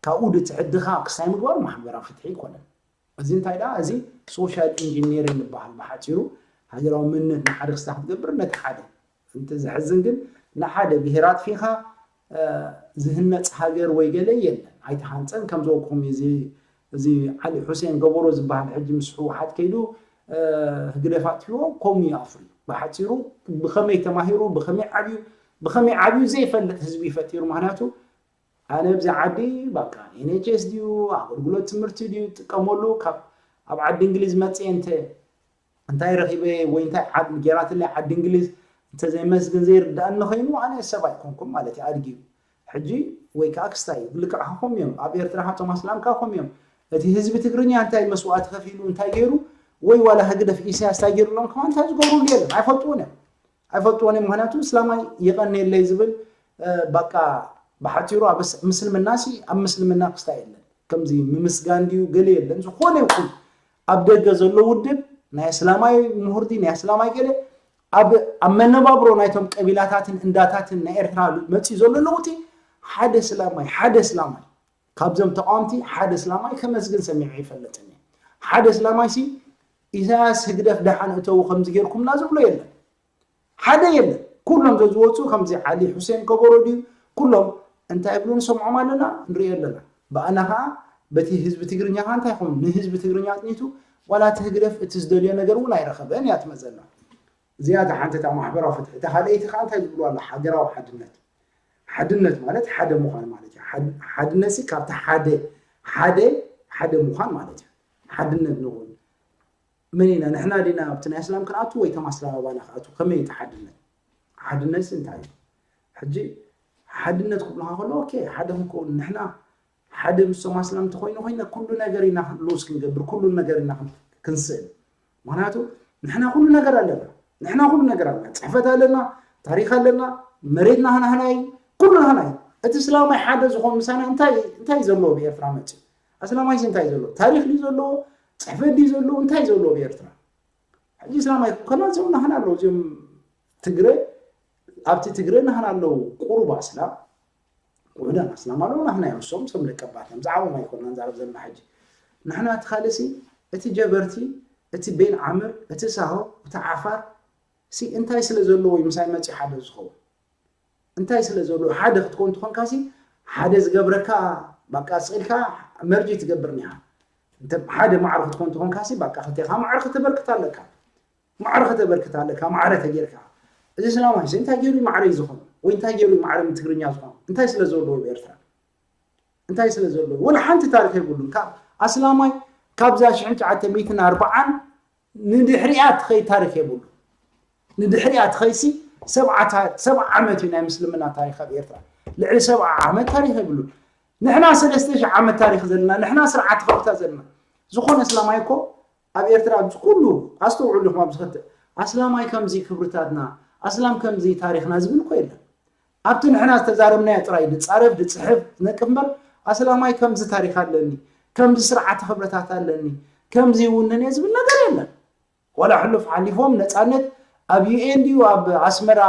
ካብኡ ድትሕት ድኻ ክስታይ ምግባር ማሕበራዊ ፍትሒ ኣይኮነን። እዚ እንታይ ደኣ፣ እዚ ሶሻል ኢንጂነሪንግ ይበሃል። ብሓፂሩ ሃገራዊ መንነት ንሓደ ክስታ ክትገብር ነቲ ሓደ፣ እንተ ዘሕዝን ግን ንሓደ ብሄር ኣጥፊኻ ዝህነፅ ሃገር ወይ ገለ የለን፣ ኣይተሃንፀን። ከም ዝበልኩም እዚ ዓሊ ሑሴን ገበሮ ዝበሃል ሕጂ ምስ ህወሓት ከይዱ ህግደፍ ኣጥፊዎ ከምኡ እዩ ኣፍርዩ። ብሓፂሩ ብኸመይ ተማሂሩ፣ ብኸመይ ዓብዩ፣ ብኸመይ ዓብዩ ዘይፈልጥ ህዝቢ ፈጢሩ። ምክንያቱ ኣነ ኣብዚ ዓዲ በቃ ኤንኤችኤስ ድዩ ኣገልግሎት ትምህርቲ ድዩ ጥቀመሉ፣ ካብ ኣብ ዓዲ እንግሊዝ መፅየ እንተ እንታይ ረኺበ ወይ እንታይ ዓድ ጌራትለይ ዓዲ እንግሊዝ እንተዘይመስግን ዘይርዳእኒ ኮይኑ ኣነ ሰብ ኣይኮንኩም ማለት እዩ። ኣድጊ እዩ። ሕጂ ወይ ከዓ ክስታይ ልክዕ ካኹም እዮም። ኣብ ኤርትራ ሃቶም ኣስላም ካኹም እዮም። እቲ ህዝቢ ትግርኛ እንታይ መስዋእቲ ከፊሉ እንታይ ገይሩ ወይ ዋላ ህግደፍ ኢሳያስ እንታይ ገይሩሎም ከማ እንታይ ዝገብሩሉ የለን። ኣይፈልጥዎን እዮም። ኣይፈልጥዎን እዮም። ምክንያቱ እስላማይ ይቐንየለይ ዝብል በቃ ብሓፂሩ ኣብ ምስልምና ሲ ኣብ ምስልምና ክስታይ የለን። ከምዚ ምምስጋን ድዩ ገለ የለን። ዝኾነ ይኹን ኣብ ደገ ዘሎ ውድብ ናይ እስላማይ ምሁርቲ ናይ እስላማይ ገለ ኣብ ኣብ መነባብሮ ናይቶም ቀቢላታትን እንዳታትን ናይ ኤርትራ መፅዩ ዘሎ ለውጢ ሓደ እስላማይ ሓደ እስላማይ ካብዞም ተቃወምቲ ሓደ እስላማይ ከመስግን ሰሚዐ ይፈልጥን። ሓደ እስላማይ ሲ ኢሳያስ ህግደፍ ደሓን እተው ከምዚ ጌርኩምና ዝብሎ የለን። ሓደ የለን። ኩሎም ዘዝወፁ ከምዚ ዓሊ ሑሴን ከበሮ ድዩ ኩሎም እንታይ ብሉ ንሰምዖም ኣለና ንሪኦ ኣለና። ብኣና ከዓ በቲ ህዝቢ ትግርኛ ከዓ እንታይ ይኸውን ንህዝቢ ትግርኛ ኣጥኒቱ ዋላ እቲ ህግደፍ እቲ ዝደልዮ ነገር እውን ኣይረኸበን እያ ትመፀና። እዚኣ እታ ሓንቲ እታ ማሕበራዊ ፍትሒ እታ ካልኣይቲ ከዓ እንታይ ዝብሉ ኣሎ ሓገራዊ ሓድነት። ሓድነት ማለት ሓደ ምዃን ማለት እዩ። ሓድነት ሲ ካብቲ ሓደ ሓደ ሓደ ምዃን ማለት እዩ። ሓድነት ንኹን መን ኢና ንሕና ዲና ኣብቲ ናይ እስላም ክንኣቱ ወይ ተም ኣስላም ኣባና ክኣቱ ከመይ እቲ ሓድነት? ሓድነት ሲ እንታይ እዩ? ሕጂ ሓድነት ክብሉካ ከሎ ኦኬ ሓደ ክንከውን ንሕና ሓደ ምስቶም ኣስላም እንተኮይኑ ኮይና ኩሉ ነገር ኢና ሉዝ ክንገብር ኩሉ ነገር ኢና ክንስእል። ምክንያቱ ንሕና ኩሉ ነገር ኣለና። ንሕና ኩሉ ነገር ኣለና። ፅሕፈት ኣለና፣ ታሪክ ኣለና፣ መሬትና ናህና እዩ፣ ኩሉ ናህና እዩ። እቲ እስላማይ ሓደ ዝኾን ምሳና እንታይ እንታይ እዩ ዘለዎ ብኤርትራ መፅዩ? ኣስላማይ እንታይ እዩ ዘለዎ? ታሪክ ድዩ ዘለዎ? ፅሕፈት ድዩ ዘለዎ? እንታይ እዩ ዘለዎ ብኤርትራ? ሕጂ እስላማይ ከማን እዚኦም ናህና ኣለዉ። እዚኦም ትግረ ኣብቲ ትግረ ናህና ኣለዉ። ቁሩብ ኣስላም ውሕዳን ኣስላም ኣለዉ። ናህና እዮም እሶም እሶም ደቀባትና ብዛዕባኦም ኣይኮንና ንዛረብ ዘለና ሕጂ። ንሕና እቲ ካልእሲ እቲ ጀበርቲ እቲ ቤን ዓምር እቲ ሳሆ እቲ ዓፋር ሲ እንታይ ስለ ዘለዎ እዩ ምሳይ መፅዩ ሓደ ዝኸውን? እንታይ ስለ ዘሎ ሓደ ክትኮን ትኾንካ ሲ ሓደ ዝገብረካ ባቃ ስኢልካ መርጂ ትገብር ኒሃ። ሓደ ማዕረ ክትኮን ትኾንካ ሲ ባቃ ክልቴኻ ማዕረ ከተበርክት ኣለካ። ማዕረ ከተበርክት ኣለካ ማዕረ ተጌርካ። እዚ ስላማይ ሲ እንታይ ገይሩ ማዕረ እዩ ዝኾኑ ወይ እንታይ ገይሩ ማዕረ ትግርኛ ዝኾኑ እንታይ ስለ ዘለዎ ብኤርትራ እንታይ ስለ ዘለዎ ወላ ሓንቲ ታሪክ የብሉን። ካብ ኣስላማይ ካብዛ ሽሕን ትሽዓተ ሚእትን ኣርባዓን ንድሕሪኣ ትኸይድ ታሪክ የብሉ። ንድሕሪኣ ትኸይሲ ሰብዓ ዓመት እዩ ናይ ምስልምና ታሪክ ኣብ ኤርትራ ልዕሊ ሰብዓ ዓመት ታሪክ የብሉ። ንሕና ሰለስተ ሽሕ ዓመት ታሪክ ዘለና ንሕና ስርዓት ተኸብታ ዘለና ዝኾነ እስላማይ እኮ ኣብ ኤርትራ ኣብዚ ኩሉ ኣስተውዕሉ ኢኹም ኣብዚ ክልተ ኣስላማይ ከምዚ ክብርታትና ኣስላም ከምዚ ታሪክና ዝብል እኮ የለን። ኣብቲ ንሕና ዝተዛረብናዮ ጥራይ ድጻረፍ ድጽሕፍ ዝነቅፍ እምበር ኣስላማይ ከምዚ ታሪክ ኣለኒ ከምዚ ስርዓተ ክብረታት ኣለኒ ከምዚ ይውንን እየ ዝብል ነገር የለን። ዋላ ሕሉፍ ሓሊፎም ነፃነት ኣብ ዩኤን ድዩ ኣብ ኣስመራ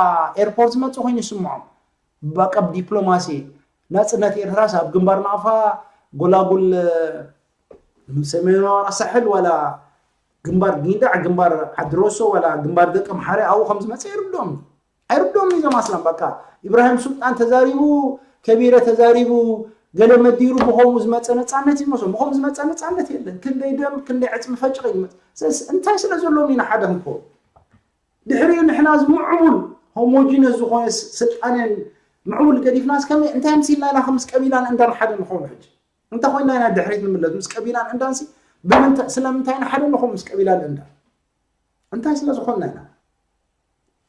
ኤርፖርት ዝመፁ ኮይኑ ይስምዖም በቃ ብዲፕሎማሲ ናፅነት ኤርትራስ ኣብ ግንባር ናቕፋ ጎላጉል ሰሜናዊ ሳሕል ዋላ ግንባር ጊንዳዕ ግንባር ዓድሮሶ ዋላ ግንባር ደቂ ኣምሓረ ኣብኡ ከም ዝመፀ ይርድኦም ኣይርድኦም እዞም ኣስላም በቃ ኢብራሂም ሱልጣን ተዛሪቡ ከቢረ ተዛሪቡ ገለ መዲሩ ብኸምኡ ዝመፀ ነፃነት ይመስሎ ብኸምኡ ዝመፀ ነፃነት የለን ክንደይ ደም ክንደይ ዕፅሚ ፈጭቐ ይመፅ ስለዚ እንታይ ስለ ዘለዎም ኢና ሓደ ክንከውን ድሕሪኡ ንሕና እዚ ምዕቡል ሆሞጂነስ ዝኾነ ስልጣነ ምዕቡል ገዲፍናስ ከመይ እንታይ ምሲልና ኢና ከምስ ቀቢላን እንዳን ሓደ ንኸውን ሕጂ እንተ ኮይና ኢና ድሕሪት ንምለስ ምስ ቀቢላን እንዳንሲ ብምንታይ ስለምንታይ ኢና ሓደ ንኾን ምስ ቀቢላን እንዳ እንታይ ስለ ዝኾንና ኢና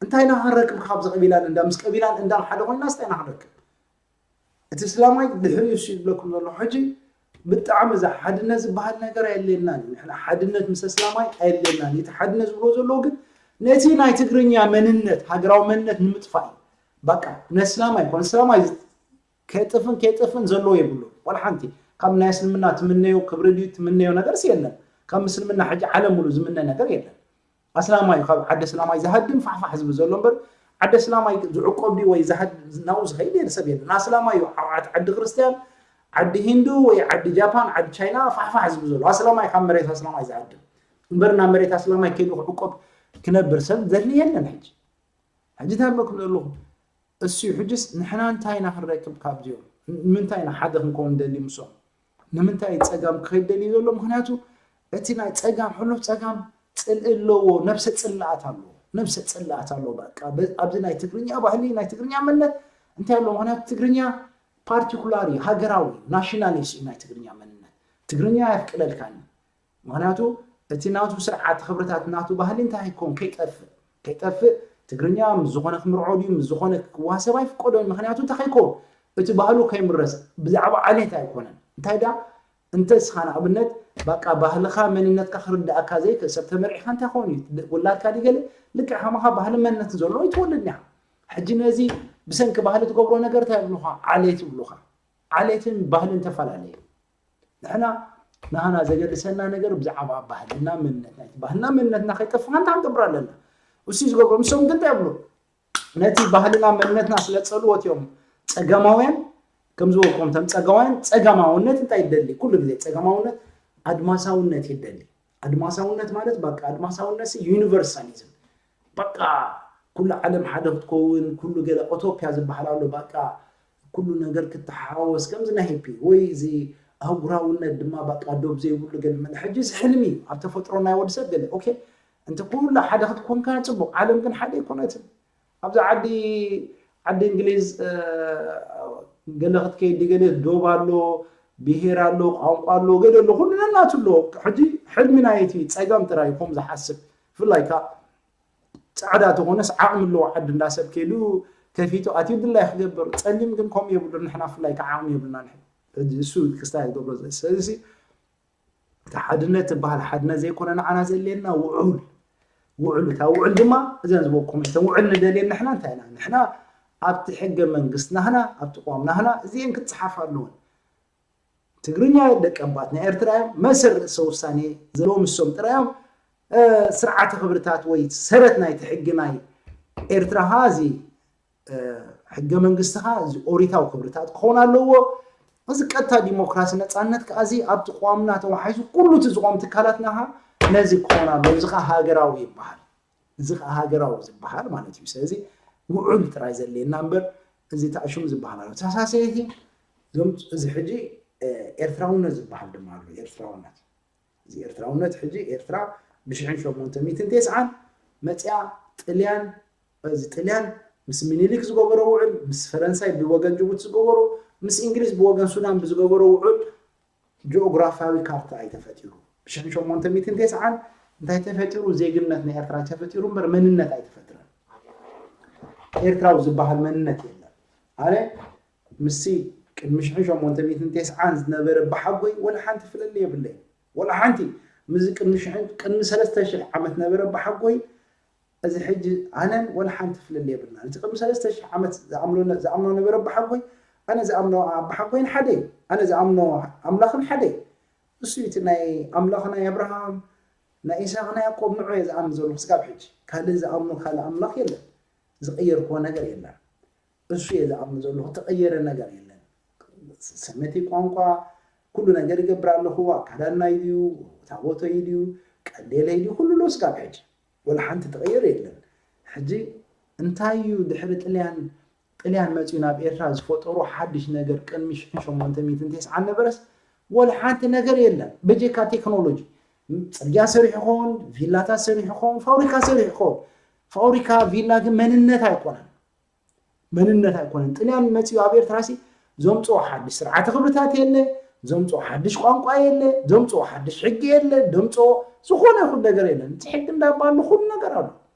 እንታይ ኢና ክንረክብ ካብዚ ቀቢላን እንዳ ምስ ቀቢላን እንዳን ሓደ ኮይና ስታይ ኢና ክንረክብ እቲ እስላማይ ድሕሪኡ እሱ ይብለኩም ዘሎ ሕጂ ብጣዕሚ እዛ ሓድነት ዝበሃል ነገር ኣየድልየናን እዩ ንሕና ሓድነት ምስ እስላማይ ኣየድልየናን እቲ ሓድነት ዝብሎ ዘለዎ ግን ነቲ ናይ ትግርኛ መንነት ሃገራዊ መንነት ንምጥፋእ እዩ በቃ ነስላማይ ኮን እስላማይ ከጥፍን ከጥፍን ዘለዎ የብሉ ዋላ ሓንቲ ካብ ናይ እስልምና ትምነዮ ክብሪ ድዩ ትምነዮ ነገርስ የለን። ካብ ምስልምና ሕጂ ዓለም ሙሉ ዝምነ ነገር የለን። ኣስላማይ ካብ ዓዲ እስላማይ ዝሃድም ፋሕፋሕ ዝብል ዘሎ እምበር፣ ዓዲ እስላማይ ዝዕቆብ ድዩ ወይ ዝሃድ-፣ ናብኡ ዝኸይድ የለ ሰብ የለን። ኣስላማይ እዩ ኣብ ዓድ-፣ ዓዲ ክርስትያን፣ ዓዲ ሂንዱ ወይ ዓዲ ጃፓን፣ ዓዲ ቻይና ፋሕፋሕ ዝብል ዘሎ። ኣስላማይ ካብ መሬት ኣስላማይ ዝሃድም እምበር፣ ናብ መሬት ኣስላማይ ከይዱ ክዕቆብ ክነብር ሰብ ዘድሊ የለን። ሕጂ፣ ሕጂ እንታይ እብለኩም ዘለኹ? እሱ እዩ። ሕጅስ ንሕና እንታይ ኢና ክንረክብ ካብዚኦም? ንምንታይ ኢና ሓደ ክንከውን ደሊ ምሶም? ንምንታይ ጸጋም ክኸይድ ደልዩ ዘሎ? ምኽንያቱ እቲ ናይ ጸጋም፣ ሕሉፍ ጸጋም ጽልኢ ኣለዎ፣ ነብሰ ጽልኣት ኣለዎ። ነብሰ ጽልኣት ኣለዎ። በቃ በ-፣ ኣብዚ ናይ ትግርኛ ባህሊ፣ ናይ ትግርኛ መንነት እንታይ ኣለዎ? ምኽንያቱ ትግርኛ ፓርቲኩላር እዩ፣ ሃገራዊ፣ ናሽናሊስት እዩ ናይ ትግርኛ መንነት። ትግርኛ ኣየፍቅደልካን እዩ። ምኽንያቱ እቲ ናቱ ስርዓት ክብርታት፣ ናቱ ባህሊ እንታይ ይከውን? ከይጠፍእ፣ ከይጠፍእ ትግርኛ ምስ ዝኾነ ክምርዖ ድዩ፣ ምስ ዝኾነ ክዋሰብ ኣይፍቀዶን። ምኽንያቱ እንታይ ከይከውን? እቲ ባህሉ ከይምረስ፣ ብዛዕባ ዓሌት ኣይኮነን። እንታይ ዳ እንተ እስኻ ንኣብነት በቃ ባህልኻ መንነትካ ክርዳእካ ዘይክእል ሰብ ተመርዒኻ እንታይ ክኸውን እዩ? ውላድካ ድዩ ገለ ልክዕ ከማኻ ባህሊ መንነት ዘሎ ይትወልድ እኒኻ። ሕጂ ነዚ ብሰንኪ ባህሊ ትገብሮ ነገር እንታይ ይብሉኻ? ዓሌት ይብሉኻ። ዓሌትን ባህልን ተፈላለየ። ንሕና ናህና ዘገድሰና ነገር ብዛዕባ ባህልና መንነትና እዩ። ባህልና መንነትና ከይጠፍእ እንታይ ክንገብር ኣለና? እሱ ዝገብሮ ንሶም ግን እንታይ ይብሉ? ነቲ ባህልና መንነትና ስለ ዝጸልዎት እዮም ጸጋማውያን። ከም ዝበልኩም እቶም ጸጋማውያን፣ ጸጋማውነት እንታይ ይደሊ? ኩሉ ግዜ ጸጋማውነት ኣድማሳውነት ይደሊ። ኣድማሳውነት ማለት በቃ ኣድማሳውነት ዩኒቨርሳሊዝም፣ በቃ ኩሉ ዓለም ሓደ ክትከውን፣ ኩሉ ገለ ኦቶፕያ ዝበሃል ኣሎ። በቃ ኩሉ ነገር ክተሓዋወስ ከምዚ ናይ ሄፒ ወይ እዚ ኣህጉራውነት ድማ በቃ ዶብ ዘይብሉ ገለ መለ። ሕጂ እዚ ሕልሚ እዩ ኣብ ተፈጥሮ ናይ ወዲ ሰብ ገለ። ኦኬ፣ እንተ ኩሉ ሓደ ክትኮንካ ጽቡቕ። ዓለም ግን ሓደ ኣይኮነትን። ኣብዚ ዓዲ፣ ዓዲ እንግሊዝ፣ እ፣ ገለ ክትከይድ ገለ ዶብ ኣሎ፣ ብሄር ኣሎ፣ ቋንቋ ኣሎ፣ ገለ ኣሎ፣ ኩሉ ነናቱ ኣሎ። ሕጂ ሕልሚ ናይ እቲ ጸጋም ጥራይ እዩ ከምኡ ዝሓስብ። ብፍላይ ከኣ ጻዕዳ ተኾነስ ዓቕሚ ኣለዎ ዓዲ እንዳ ሰብ ከይዱ ከፊቱ ኣትዩ ድላይ ክገብር። ጸሊም ግን ከምኡ የብሉን። ንሕና ብፍላይ ከኣ ዓቕሚ የብልናን። ሕጂ እሱ ክስታይ ክገብሮ ዝኽእል። ስለዚ እቲ ሓድነት ዝበሃል ሓድነት ዘይኮነ ንዓና ዘድልየና ውዑል፣ ውዑል፣ እታ ውዑል ድማ እዘን ዝበልኩም እተን ውዑል ንደልየን ንሕና እንታይ ኢና? ንሕና ኣብቲ ሕገ መንግስቲ ናህና፣ ኣብቲ ቅዋም ናህና እዚኤን ክጸሓፋ ኣለወን። ትግርኛ ደቀባት ናይ ኤርትራ እዮም። መሰል ርእሰ ውሳኔ ዘለዎም እሶም ጥራይ እዮም። እ፣ ስርዓተ ክብርታት ወይ ሰረት ናይቲ ሕጊ ናይ ኤርትራ ኸኣ እዚ፣ እ፣ ሕገ መንግስቲ ኸኣ እዚ ኦሪታዊ ክብርታት ክኸውን ኣለዎ። እዚ ቀጥታ ዲሞክራሲ ነጻነት ከኣ እዚ ኣብቲ ቅዋምና ተዋሒሱ ኩሉ እቲ ዝቖም ትካላትና ኸኣ ነዚ ክኸውን ኣለዎ። እዚ ኸኣ ሃገራዊ ይበሃል። እዚ ኸዓ ሃገራዊ ዝበሃል ማለት እዩ። ስለዚ ውዑል ጥራይ ዘድልየና እምበር እዚ ተኣሽሙ ዝበሃል ኣሎ። ተሳሰይቲ ዞም-፣ እዚ ሕጂ፣ እ፣ ኤርትራውነት ዝበሃል ድማ ኣሎ። ኤርትራውነት፣ እዚ ኤርትራውነት ሕጂ ኤርትራ ብሽሕን ሸሞንተ ሚእትን ተስዓን መጽያ ጥልያን፣ እዚ ጥልያን ምስ ሚኒሊክ ዝገበሮ ውዕል፣ ምስ ፈረንሳይ ብወገን ጅቡቲ ዝገበሮ፣ ምስ እንግሊዝ ብወገን ሱዳን ብዝገበሮ ውዕል ጂኦግራፍያዊ ካርታ እዩ ተፈጢሩ። ብሽሕን ሸሞንተ ሚእትን ተስዓን እንታይ ተፈጢሩ? ዜግነት ናይ ኤርትራ ተፈጢሩ እምበር መንነት ኣይተፈጥረን። ኤርትራዊ ዝበሃል መንነት የለን። ኣነ ምስቲ ቅድሚ ሽሕን ሸሞንተ ሚእትን ተስዓን ዝነበረ ኣባሓጎይ ወላ ሓንቲ ፍልልይ የብለይን። ወላ ሓንቲ። ምስዚ ቅድሚ ሽሕን፣ ቅድሚ ሰለስተ ሽሕ ዓመት ነበረ ኣባሓጎይ፣ እዚ ሕጂ ኣነን ወላ ሓንቲ ፍልልይ የብልናን። እቲ ቅድሚ ሰለስተ ሽሕ ዓመት ዝኣምኖ፣ ዝኣምኖ ነበረ ኣባሓጎይ፣ ኣነ ዝኣምኖ ኣባሓጎይን ሓደ እዩ። ኣነ ዝኣምኖ ኣምላኽን ሓደ እዩ። እሱ እዩ እቲ ናይ ኣምላኽ ናይ ኣብርሃም፣ ናይ ኢሳቕ፣ ናይ ያዕቆብ ንዑ እየ ዝኣምን ዘለኹ ስጋብ ሕጂ። ካልእ ዝኣምኖ ካልእ ኣምላኽ የለን። ዝቐየርክዎ ነገር የለን። እሱ እየ ዝኣምን ዘለኹ፣ ዝተቐየረ ነገር የለን። ሰመቲ ቋንቋ፣ ኩሉ ነገር ይገብር ኣለኹ። ኣካዳድናይ ድዩ፣ ታቦተይ ድዩ፣ ቀንዴለይ ድዩ፣ ኩሉ ኣሎ ስጋብ ሕጂ። ወላ ሓንቲ ተቐየረ የለን። ሕጂ እንታይ እዩ ድሕሪ ጥልያን፣ ጥልያን መጺኡ ናብ ኤርትራ ዝፈጠሮ ሓድሽ ነገር ቅድሚ ሽሕን ሸሞንተ ሚእትን ተስዓን ነበረስ ወላ ሓንቲ ነገር የለን። በጀካ ቴክኖሎጂ ጽርግያ ሰሪሑ ይኸውን፣ ቪላታት ሰሪሑ ይኸውን፣ ፋብሪካ ሰሪሑ ይኸውን። ፋብሪካ፣ ቪላ ግን መንነት ኣይኮነን። መንነት ኣይኮነን። ጥልያን መጺኡ ኣብ ኤርትራ ሲ ዘምጽኦ ሓድሽ ስርዓተ ክብርታት የለ፣ ዘምጽኦ ሓድሽ ቋንቋ የለ፣ ዘምጽኦ ሓድሽ ሕጊ የለ፣ ዘምጽኦ ዝኾነ ይኹን ነገር የለን። እቲ ሕጊ እንዳባሉ ኩሉ ነገር ኣሎ።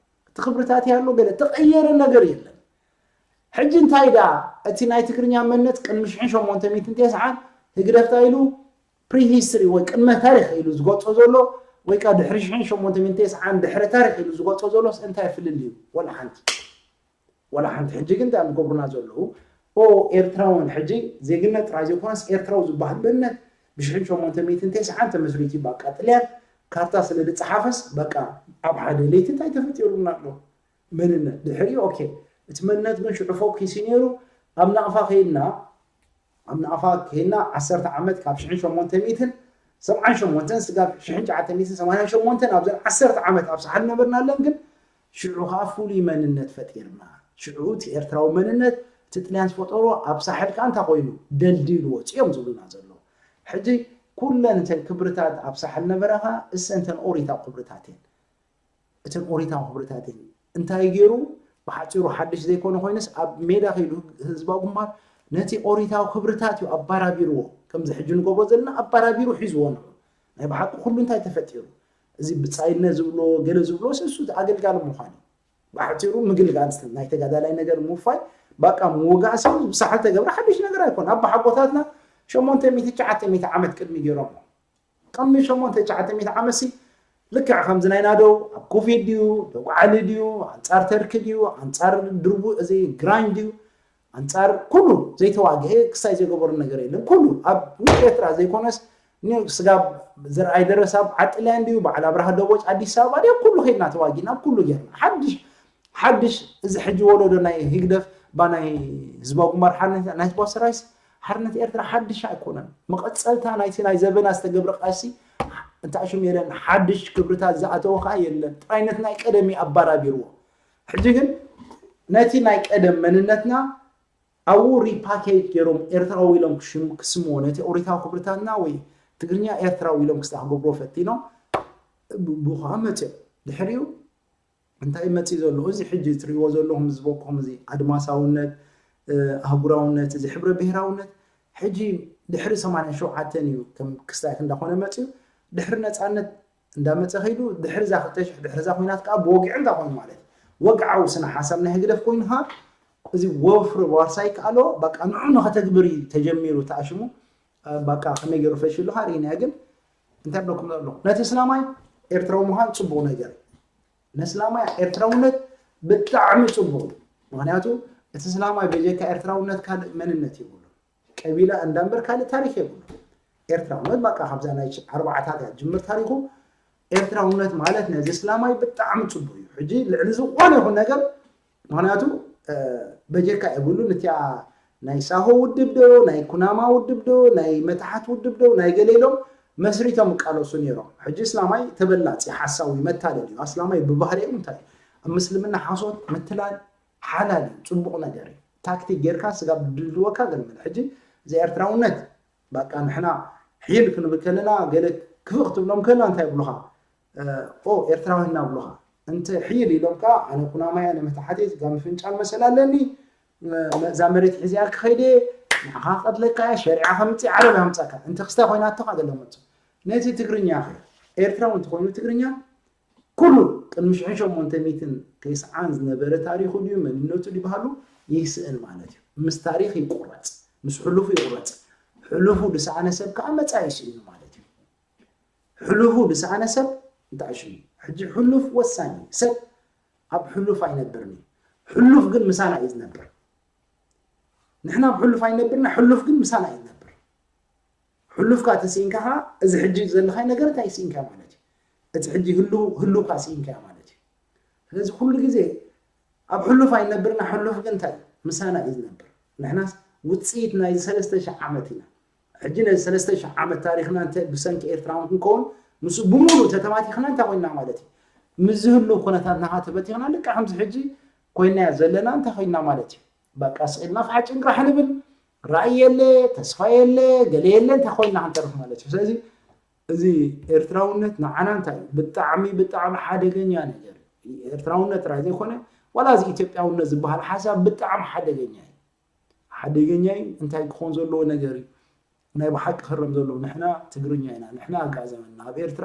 እቲ ክብርታት ኣሎ፣ ገለ ተቐየረ ነገር የለን። ሕጂ እንታይ ደኣ እቲ ናይ ትግርኛ መንነት ቅድሚ ሽሕን ሸሞንተ ሚእትን ተስዓን ህግደፍ እንታይ ኢሉ ፕሪሂስትሪ ወይ ቅድመ ታሪኽ ኢሉ ዝገልጾ ዘሎ ወይ ከኣ ድሕሪ ሽሕን ሸሞንተ ሚእትን ተስዓን ድሕሪ ታሪኽ ኢሉ ዝገልጾ ዘሎስ እንታይ ፍልልዩ? ወላ ሓንቲ። ወላ ሓንቲ። ሕጂ ግን እንታይ እዮም ዝገብሩና ዘለዉ? ኦ፣ ኤርትራውያን ሕጂ ዜግነት ጥራይ ዘይኮነስ ኤርትራዊ ዝበሃል መንነት ብሽሕን ሸሞንተ ሚእትን ተስዓን ተመስሪቱ እዩ። በቃ ጥልያን ካርታ ስለ ዝፀሓፈስ በቃ ኣብ ሓደ ለይቲ እንታይ ተፈጢሩና ኣሎ? መንነት። ድሕሪ ኦኬ፣ እቲ መንነት ግን ሽዑ ፎኪስ እዩ ነይሩ። ኣብ ናቕፋ ከይድና ኣብ ናቕፋ ከይድና ዓሰርተ ዓመት ካብ ሽሕን ሸሞንተ ሚእትን ሰብዓን ሸሞንተን ስጋብ ሽሕን ትሽዓተ ሚእትን ሰማንያን ሸሞንተን ኣብዘን ዓሰርተ ዓመት ኣብ ሳሕል ነበርናለን ግን ሽዑ ከዓ ፍሉይ መንነት ፈጢርና። ሽዑ እቲ ኤርትራዊ መንነት እቲ ጥልያን ዝፈጠሮ ኣብ ሳሕል ከዓ እንታይ ኮይኑ ደልዲሉ ወፂኦም ዝብሉና ዘሎ። ሕጂ ኩለን እተን ክብርታት ኣብ ሳሕል ነበራ ከዓ እሰንተን ኦሪታዊ ክብርታት እየን። እተን ኦሪታዊ ክብርታት እየን። እንታይ ገይሩ ብሓፂሩ ሓድሽ ዘይኮነ ኮይነስ ኣብ ሜዳ ከይዱ ህዝባዊ ግንባር ነቲ ኦሪታዊ ክብርታት እዩ ኣባራቢርዎ። ከምዚ ሕጂ ንገብሮ ዘለና ኣባራቢሩ ሒዝዎ ንዑ። ናይ ብሓቂ ኩሉ እንታይ ተፈጢሩ? እዚ ብፃይነት ዝብሎ ገለ ዝብሎ እሱ ኣገልጋሊ ምዃን እዩ። ብሓፂሩ ምግልጋል ናይ ተጋዳላይ ነገር ምውፋይ ባቃ ምውጋእ ሰብ ብሳሕል ተገብረ ሓድሽ ነገር ኣይኮነ። ኣብ ሓጎታትና ሸሞንተ ሚእቲ ትሽዓተ ሚእቲ ዓመት ቅድሚ ገይሮም ቅድሚ ሸሞንተ ትሽዓተ ሚእቲ ዓመት ሲ ልክዕ ከምዚ ናይ ናደው ኣብ ኮፌድ ድዩ ደጓዓሊ ድዩ ኣንፃር ተርኪ ድዩ ኣንፃር ድርቡ እዚ ግራኝ ድዩ ኣንፃር ኩሉ ዘይተዋግአ ክሳይ ዘይገበሩ ነገር የለን። ኩሉ ኣብ ውጭ ኤርትራ ዘይኮነስ ኒ- ስጋብ ዘርኣይ ደረሳ ኣብ ዓጥልያን ድዩ በዓል ኣብርሃ ደቦጭ ኣዲስ ኣበባ ድዩ ኩሉ ከይድና ተዋጊና ኩሉ ጌርና ሓድሽ ሓድሽ እዚ ሕጂ ወለዶ ናይ ህግደፍ ባ ናይ ህዝባዊ ግንባር ሓርነት ናይ ህዝባዊ ሰራዊት ሓርነት ኤርትራ ሓድሽ ኣይኮነን። መቐፀልታ ናይቲ ናይ ዘበና ዝተገብረ ቃልሲ እንታይ ሽም የለን። ሓድሽ ክብርታት ዝኣተወ ከዓ የለን። ጥራይነት ናይ ቀደም እዩ ኣባራቢርዎ። ሕጂ ግን ነቲ ናይ ቀደም መንነትና ኣብኡ ሪፓኬጅ ገይሮም ኤርትራዊ ኢሎም ክሽም ክስምዎ ነቲ ኦሪታዊ ክብርታትና ወይ ትግርኛ ኤርትራዊ ኢሎም ክስታ ክገብርዎ ፈቲኖም ብ- ብኡ ከዓ መፅኦም ድሕሪኡ እንታይ መፅእ ዘሎ እዚ ሕጂ ትሪእዎ ዘለኹም ዝበኩም እዚ ኣድማሳውነት ኣህጉራውነት እዚ ሕብረ ብሄራውነት ሕጂ ድሕሪ ሰማንያ ሸውዓተ እዩ ከም ክስታይ እንዳኾነ መፅኡ ድሕሪ ነፃነት እንዳመፀ ከይዱ ድሕሪ ዛ ክልተ ሽሕ ድሕሪ ዛ ኮይናት ከዓ ብወግዒ እንዳኾኑ ማለት እዩ። ወግዓዊ ስነ ሓሳብ ናይ ህግደፍ ኮይኑ ከዓ እዚ ወፍሪ ዋርሳይ ከኣሎ በቃ ንዑ ንኸተግብር እዩ ተጀሚሩ ተኣሽሙ በቃ ከመይ ገይሩ ፈሽሉ ከዓ ርኢናዮ ግን እንታይ ብለኩም ዘሎ ነቲ እስላማይ ኤርትራዊ ምዃን ፅቡቅ ነገር እዩ። ነስላማይ ኤርትራውነት ብጣዕሚ ፅቡቅ እዩ። ምክንያቱ እቲ ስላማይ በጀካ ኤርትራውነት ካልእ መንነት የብሉ። ቀቢላ እንዳንበር ካልእ ታሪክ የብሉ። ኤርትራውነት በቃ ካብዛ ናይ ኣርባዓታት እያ ጅምር ታሪኩ። ኤርትራውነት ማለት ነዚ ስላማይ ብጣዕሚ ፅቡቅ እዩ። ሕጂ ልዕሊ ዝኾነ ይኹን ነገር ምክንያቱ በጀካ የብሉን እቲኣ ናይ ሳሆ ውድብ ዶ ናይ ኩናማ ውድብ ዶ ናይ መታሓት ውድብ ዶ ናይ ገለ ኢሎም መስሪቶም እቃለሱ ነይሮም። ሕጂ እስላማይ ተበላፂ ሓሳዊ መታለል እዩ። ኣስላማይ ብባህሪኡ እንታይ እዩ? ኣብ ምስልምና ሓሶት ምትላል ሓላል እዩ፣ ፅቡቕ ነገር እዩ። ታክቲክ ጌርካ ስጋብ ድልድወካ ገለ መለ። ሕጂ እዚ ኤርትራውነት በቃ ንሕና ሒል ክንብል ከለና ገለ ክፍእ ክትብሎም ከለና እንታይ ይብሉኻ? ኦ ኤርትራዊ እናብሉኻ እንተ ሒል ኢሎምካ ኣነ ኩናማይ ኣነ መታሓቴ ጋሚ ፍንጫል መሰል ኣለኒ እዛ መሬት ሒዝያ ክኸይደ ንዓኻ ቀትለካ እያ ሸሪዓ ከምፅእ ዓረብ ከምፀካ እንተ ክስታ ኮይናቶኻ ገለ መፁ ነቲ ትግርኛ ኸ ኤርትራዊ እንተኮይኑ ትግርኛ ኩሉ ቅድሚ ሽሕን ሸሞንተ ሚእትን ተስዓን ዝነበረ ታሪኹ ድዩ መንነቱ ድዩ ባህሉ ይስእን ማለት እዩ። ምስ ታሪኽ ይቁረፅ፣ ምስ ሕሉፉ ይቁረፅ። ሕሉፉ ዝሰኣነ ሰብ ከዓ መፃኢ ይስእኑ ማለት እዩ። ሕሉፉ ዝሰኣነ ሰብ እንታይ ሽሙ? ሕጂ ሕሉፍ ወሳኝ እዩ። ሰብ ኣብ ሕሉፍ ኣይነብርን እዩ። ሕሉፍ ግን ምሳና እዩ ዝነብር። ንሕና ኣብ ሕሉፍ ኣይነብርና፣ ሕሉፍ ግን ምሳና እዩ ዝነብር። ሕሉፍካ ተስኢንካ ከዓ እዚ ሕጂ ዘለኻይ ነገር እንታይ ስኢንካ ማለት እዩ። እቲ ሕጂ ህሉ ህሉካ ስኢንካ ማለት እዩ። ስለዚ ኩሉ ግዜ ኣብ ሕሉፍ ኣይነብርና ሕሉፍ ግን እንታይ ምሳና እዩ ዝነብር። ንሕናስ ውፅኢት ናይዚ ሰለስተ ሽሕ ዓመት ኢና። ሕጂ ነዚ ሰለስተ ሽሕ ዓመት ታሪክና እንተ ብሰንኪ ኤርትራውን ክንከውን ምስ ብሙሉ ተተማቲኽና እንታይ ኮይና ማለት እዩ። ምስ ዝህሉ ኩነታትና ከዓ ተበቲኽና ልክዕ ከምዚ ሕጂ ኮይናዮ ዘለና እንታይ ኮይና ማለት እዩ። በቃ ስኢልና ፋሕ ጭንቅራሕ ንብል ራእይ የለ ተስፋ የለ ገለ የለ እንታይ ኮይና ክንተርፍ ማለት እዩ። ስለዚ እዚ ኤርትራውነት ንዓና እንታይ እዩ ብጣዕሚ ብጣዕሚ ሓደገኛ ነገር እዩ። ኤርትራውነት ጥራይ ዘይኮነ ዋላ እዚ ኢትዮጵያውነት ዝበሃል ሓሳብ ብጣዕሚ ሓደገኛ እዩ። ሓደገኛ እዩ። እንታይ ክኾን ዘለዎ ነገር እዩ? ናይ ብሓቂ ክረም ዘለዎ ንሕና ትግርኛ ኢና። ንሕና ኣጋዘመና ኣብ ኤርትራ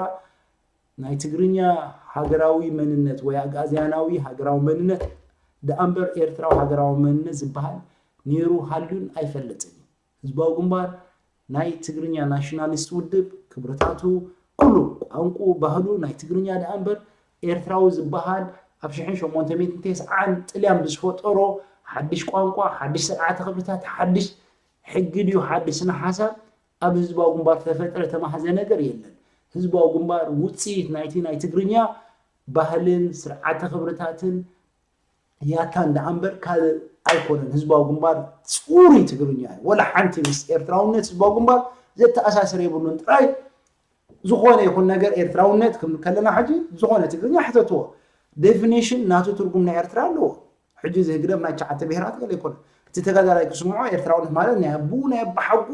ናይ ትግርኛ ሃገራዊ መንነት ወይ ኣጋዝያናዊ ሃገራዊ መንነት ደኣ እምበር ኤርትራዊ ሃገራዊ መንነት ዝበሃል ነይሩ ሃልዩን ኣይፈልጥን እዩ። ህዝባዊ ግንባር ናይ ትግርኛ ናሽናሊስት ውድብ ክብርታቱ ኩሉ ቋንቁ ባህሉ ናይ ትግርኛ ደኣ እምበር ኤርትራዊ ዝበሃል ኣብ ሽሕን ሸሞንተ ሚእትን ተስዓን ጥልያን ብዝፈጠሮ ሓድሽ ቋንቋ ሓድሽ ስርዓተ ክብርታት ሓድሽ ሕጊ ድዩ ሓድሽ ስነ ሓሳብ ኣብ ህዝባዊ ግንባር ተፈጥረ ተማህዘ ነገር የለን። ህዝባዊ ግንባር ውፅኢት ናይቲ ናይ ትግርኛ ባህልን ስርዓተ ክብርታትን ያታ እንዳ ኣምበር ካልእ ኣይኮነን። ህዝባዊ ግንባር ፅሩይ ትግርኛ እዩ። ወላ ሓንቲ ምስ ኤርትራውነት ህዝባዊ ግንባር ዘተኣሳስር የብሉን። ጥራይ ዝኾነ ይኹን ነገር ኤርትራውነት ክም ከለና ሕጂ ዝኾነ ትግርኛ ሕተትዎ። ዴፊኒሽን ናቱ ትርጉም ናይ ኤርትራ ኣለዎ። ሕጂ እዚ ህግደፍ ናይ ትሽዓተ ብሄራት ገለ ኣይኮነን። እቲ ተጋዳላይ ክስምዖ ኤርትራውነት ማለት ናይ ኣቦኡ ናይ ኣባሓጎ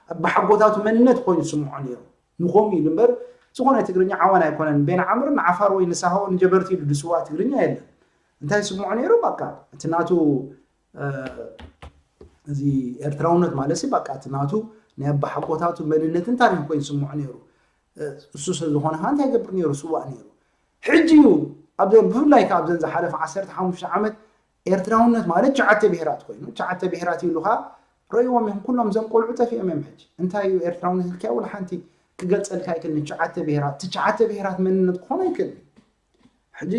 ኣባሓጎታቱ መንነት ኮይኑ ዝስምዖ ነይሩ። ንኸምኡ ኢሉ እምበር ዝኾነ ትግርኛ ዓዋን ኣይኮነን። ቤን ዓምር ንዓፋር ወይ ንሳሆ ንጀበርቲ ኢሉ ዝስዋእ ትግርኛ የለን። እንታይ ይስምዖ ነይሩ? በቃ እቲ ናቱ እዚ ኤርትራውነት ማለት ሲ በቃ እቲ ናቱ ናይ ኣባሓጎታቱ መንነትን ታሪኽን ኮይኑ ዝስምዖ ነይሩ። እሱ ሰብ ዝኾነ ከዓ እንታይ ይገብር ነይሩ? ስዋእ ነይሩ። ሕጂ እዩ ኣብዘን ብፍላይ ከዓ ኣብዘን ዝሓለፈ ዓሰርተ ሓሙሽተ ዓመት ኤርትራውነት ማለት ትሽዓተ ብሄራት ኮይኑ ትሽዓተ ብሄራት ኢሉ ከዓ ረእይዎም እዮም። ኩሎም እዞም ቆልዑ ጠፊኦም እዮም። ሕጂ እንታይ እዩ ኤርትራውነት ኢልካዮ? ወላ ሓንቲ ክገልፀልካ ኣይክእልን። ትሽዓተ ብሄራት ትሽዓተ ብሄራት መንነት ክኾን ኣይክእልን። ሕጂ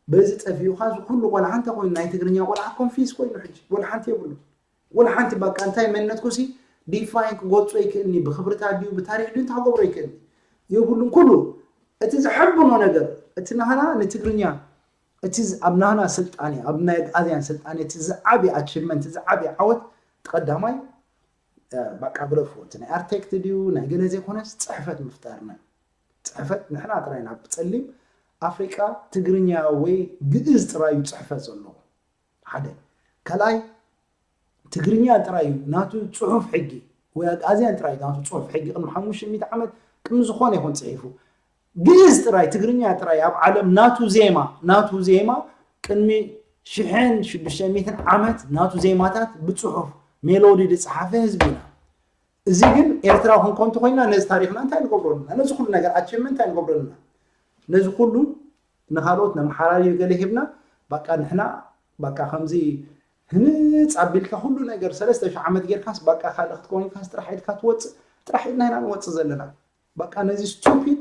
በዚ ጠፊኡ ከዓ እዚ ኩሉ ቆልዓ እንታይ ኮይኑ ናይ ትግርኛ ቆልዓ ኮንፊዝ ኮይኑ ሕጂ ወላ ሓንቲ የብሉ። ወላ ሓንቲ በቃ እንታይ መንነትኩ ሲ ዲፋይን ክገልጾ ኣይክእልኒ። ብክብርታት ድዩ ብታሪኽ ድዩ እንታይ ክገብሮ ኣይክእልኒ የብሉን። ኩሉ እቲ ዘሐብኖ ነገር እቲ ናህና ንትግርኛ እቲ ዝ- ኣብ ናህና ስልጣኔ ኣብ ናይ ኣግኣዝያን ስልጣኔ እቲ ዝዓቢ ኣቺቭመንት እቲ ዝዓቢ ዓወት ቀዳማይ በቃ ግለፉ እቲ ናይ ኣርቴክት ድዩ ናይ ገለ ዘይኮነስ ጽሕፈት ምፍጣርና። ጽሕፈት ንሕና ጥራይ ኢና ብጸሊም ኣፍሪቃ ትግርኛ ወይ ግእዝ ጥራይ እዩ ጽሕፈት ዘለዎ። ሓደ ካልኣይ ትግርኛ ጥራይ እዩ ናቱ ጽሑፍ ሕጊ ወይ ኣግኣዝያን ጥራይ ናቱ ጽሑፍ ሕጊ ቅድሚ ሓሙሽተ ሚእቲ ዓመት ቅድሚ ዝኾነ ይኹን ጽሒፉ ግእዝ ጥራይ ትግርኛ ጥራይ ኣብ ዓለም ናቱ ዜማ ናቱ ዜማ ቅድሚ ሽሕን ሽዱሽተ ሚእትን ዓመት ናቱ ዜማታት ብጽሑፍ ሜሎዲ ዝጸሓፈ ህዝቢ ኢና። እዚ ግን ኤርትራ ክንኮን እንተኮይና ነዚ ታሪኽና እንታይ ንገብረሉ ነዚ ኩሉ ነገር ኣችም እንታይ ንገብረሉ ነዚ ኩሉ ንኻልኦት ነመሓላልዮ ገለ ሂብና በቃ ንሕና በቃ ከምዚ ህንፅ ኣቢልካ ኩሉ ነገር ሰለስተ ሽሕ ዓመት ጌርካስ በቃ ካልእ ክትኮን ኢልካስ ጥራሕ ኢድካ ትወፅእ ጥራሕ ኢድና ኢና ንወፅእ ዘለና በቃ ነዚ ስቱፒድ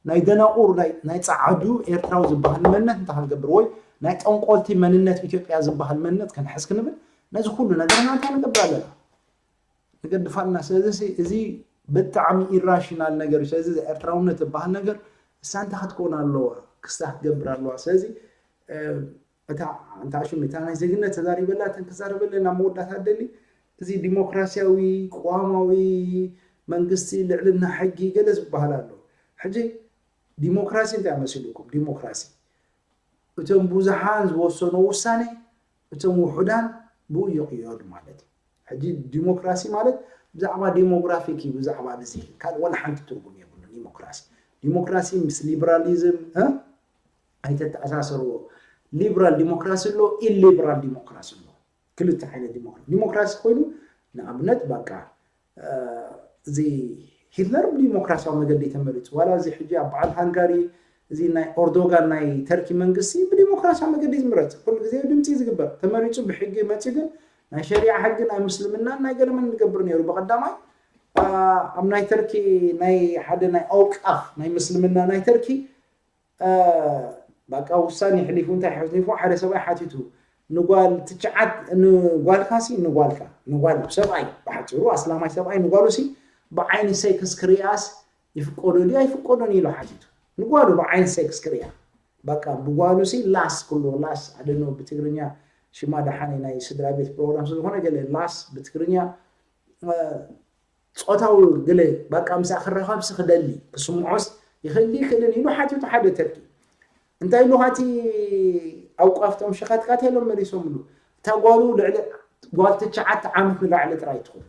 ናይ ደናቁር ናይ ናይ ፃዓዱ ኤርትራዊ ዝበሃል መንነት እንታይ ክንገብር ወይ ናይ ጠንቆልቲ መንነት ኢትዮጵያ ዝበሃል መንነት ክንሕዝ ክንብል ነዚ ኩሉ ነገርና እንታይ ንገብር ኣለና ንገድፋልና ስለዚ እዚ ብጣዕሚ ኢራሽናል ነገር እዩ ስለዚ ኤርትራውነት ዝበሃል ነገር እሳ እንታይ ክትከውን ኣለዋ ክስታ ክትገብር ኣለዋ ስለዚ እታ እንታ ሽም እታ ናይ ዜግነት ተዛሪበላ እተን ክዛረበለን ናብ መወዳእታ ደሊ እዚ ዲሞክራሲያዊ ቅዋማዊ መንግስቲ ልዕልና ሕጊ ገለ ዝበሃል ኣሎ ሕጂ ዲሞክራሲ እንታይ መሲልኩም ዲሞክራሲ እቶም ብዙሓን ዝወሰኖ ውሳኔ እቶም ውሑዳን ብኡ ይቕየዱ ማለት እዩ። ሕጂ ዲሞክራሲ ማለት ብዛዕባ ዴሞግራፊክ እዩ ብዛዕባ እዚ ካልእ ዋላ ሓንቲ ትርጉም የብሉ ዲሞክራሲ። ዲሞክራሲ ምስ ሊበራሊዝም እ ኣይተተኣሳሰርዎ። ሊበራል ዲሞክራሲ ኣሎ፣ ኢሊበራል ዲሞክራሲ ኣሎ። ክልተ ዓይነት ዲሞክራሲ ዲሞክራሲ ኮይኑ ንኣብነት በቃ እዚ ሂትለር ብዲሞክራሲያዊ መገዲ ተመሪፁ ዋላ እዚ ሕጂ ኣብ በዓል ሃንጋሪ እዚ ናይ ኦርዶጋን ናይ ተርኪ መንግስቲ ብዲሞክራሲያዊ መገዲ ዝምረፅ ኩሉ ግዜ ድምፂ ዝግበር ተመሪፁ ብሕጊ መፂ ግን ናይ ሸሪዓ ሕጊ ናይ ምስልምናን ናይ ገለመን ዝገብር ነይሩ ብቀዳማይ ኣብ ናይ ተርኪ ናይ ሓደ ናይ ኣውቃፍ ናይ ምስልምና ናይ ተርኪ በቃ ውሳኔ ሕሊፉ እንታይ ሕሊፉ ሓደ ሰብኣይ ሓቲቱ ንጓል ትችዓት ንጓልካ ሲ ንጓልካ ንጓል ሰብኣይ ብሓፂሩ ኣስላማይ ሰብኣይ ንጓሉ ሲ ብዓይኒ ሴክስ ክርያስ ይፍቀዶ ድዩ ኣይፍቀዶን ኢሉ ሓቲቱ ንጓሉ ብዓይኒ ሴክስ ክርያ በቃ ብጓሉ ሲ ላስ ክሎ ላስ ኣደኖ ብትግርኛ ሽማ ደሓነ ናይ ስድራ ቤት ፕሮግራም ስለዝኾነ ገለ ላስ ብትግርኛ ጾታዊ ግለ በቃ ምሳኣ ክራኸብሲ ክደሊ ክስምዖስ ይኽእል ይኽእልን ኢሉ ሓቲቱ ሓደ ተርኪ እንታይ ኢሉ ካቲ ኣውቃፍቶም ሸኻትካ እንታይ ኢሎም መሊሶምሉ እታ ጓሉ ልዕሊ ጓል ትሽዓተ ዓመት ንላዕሊ ጥራይ ትኹን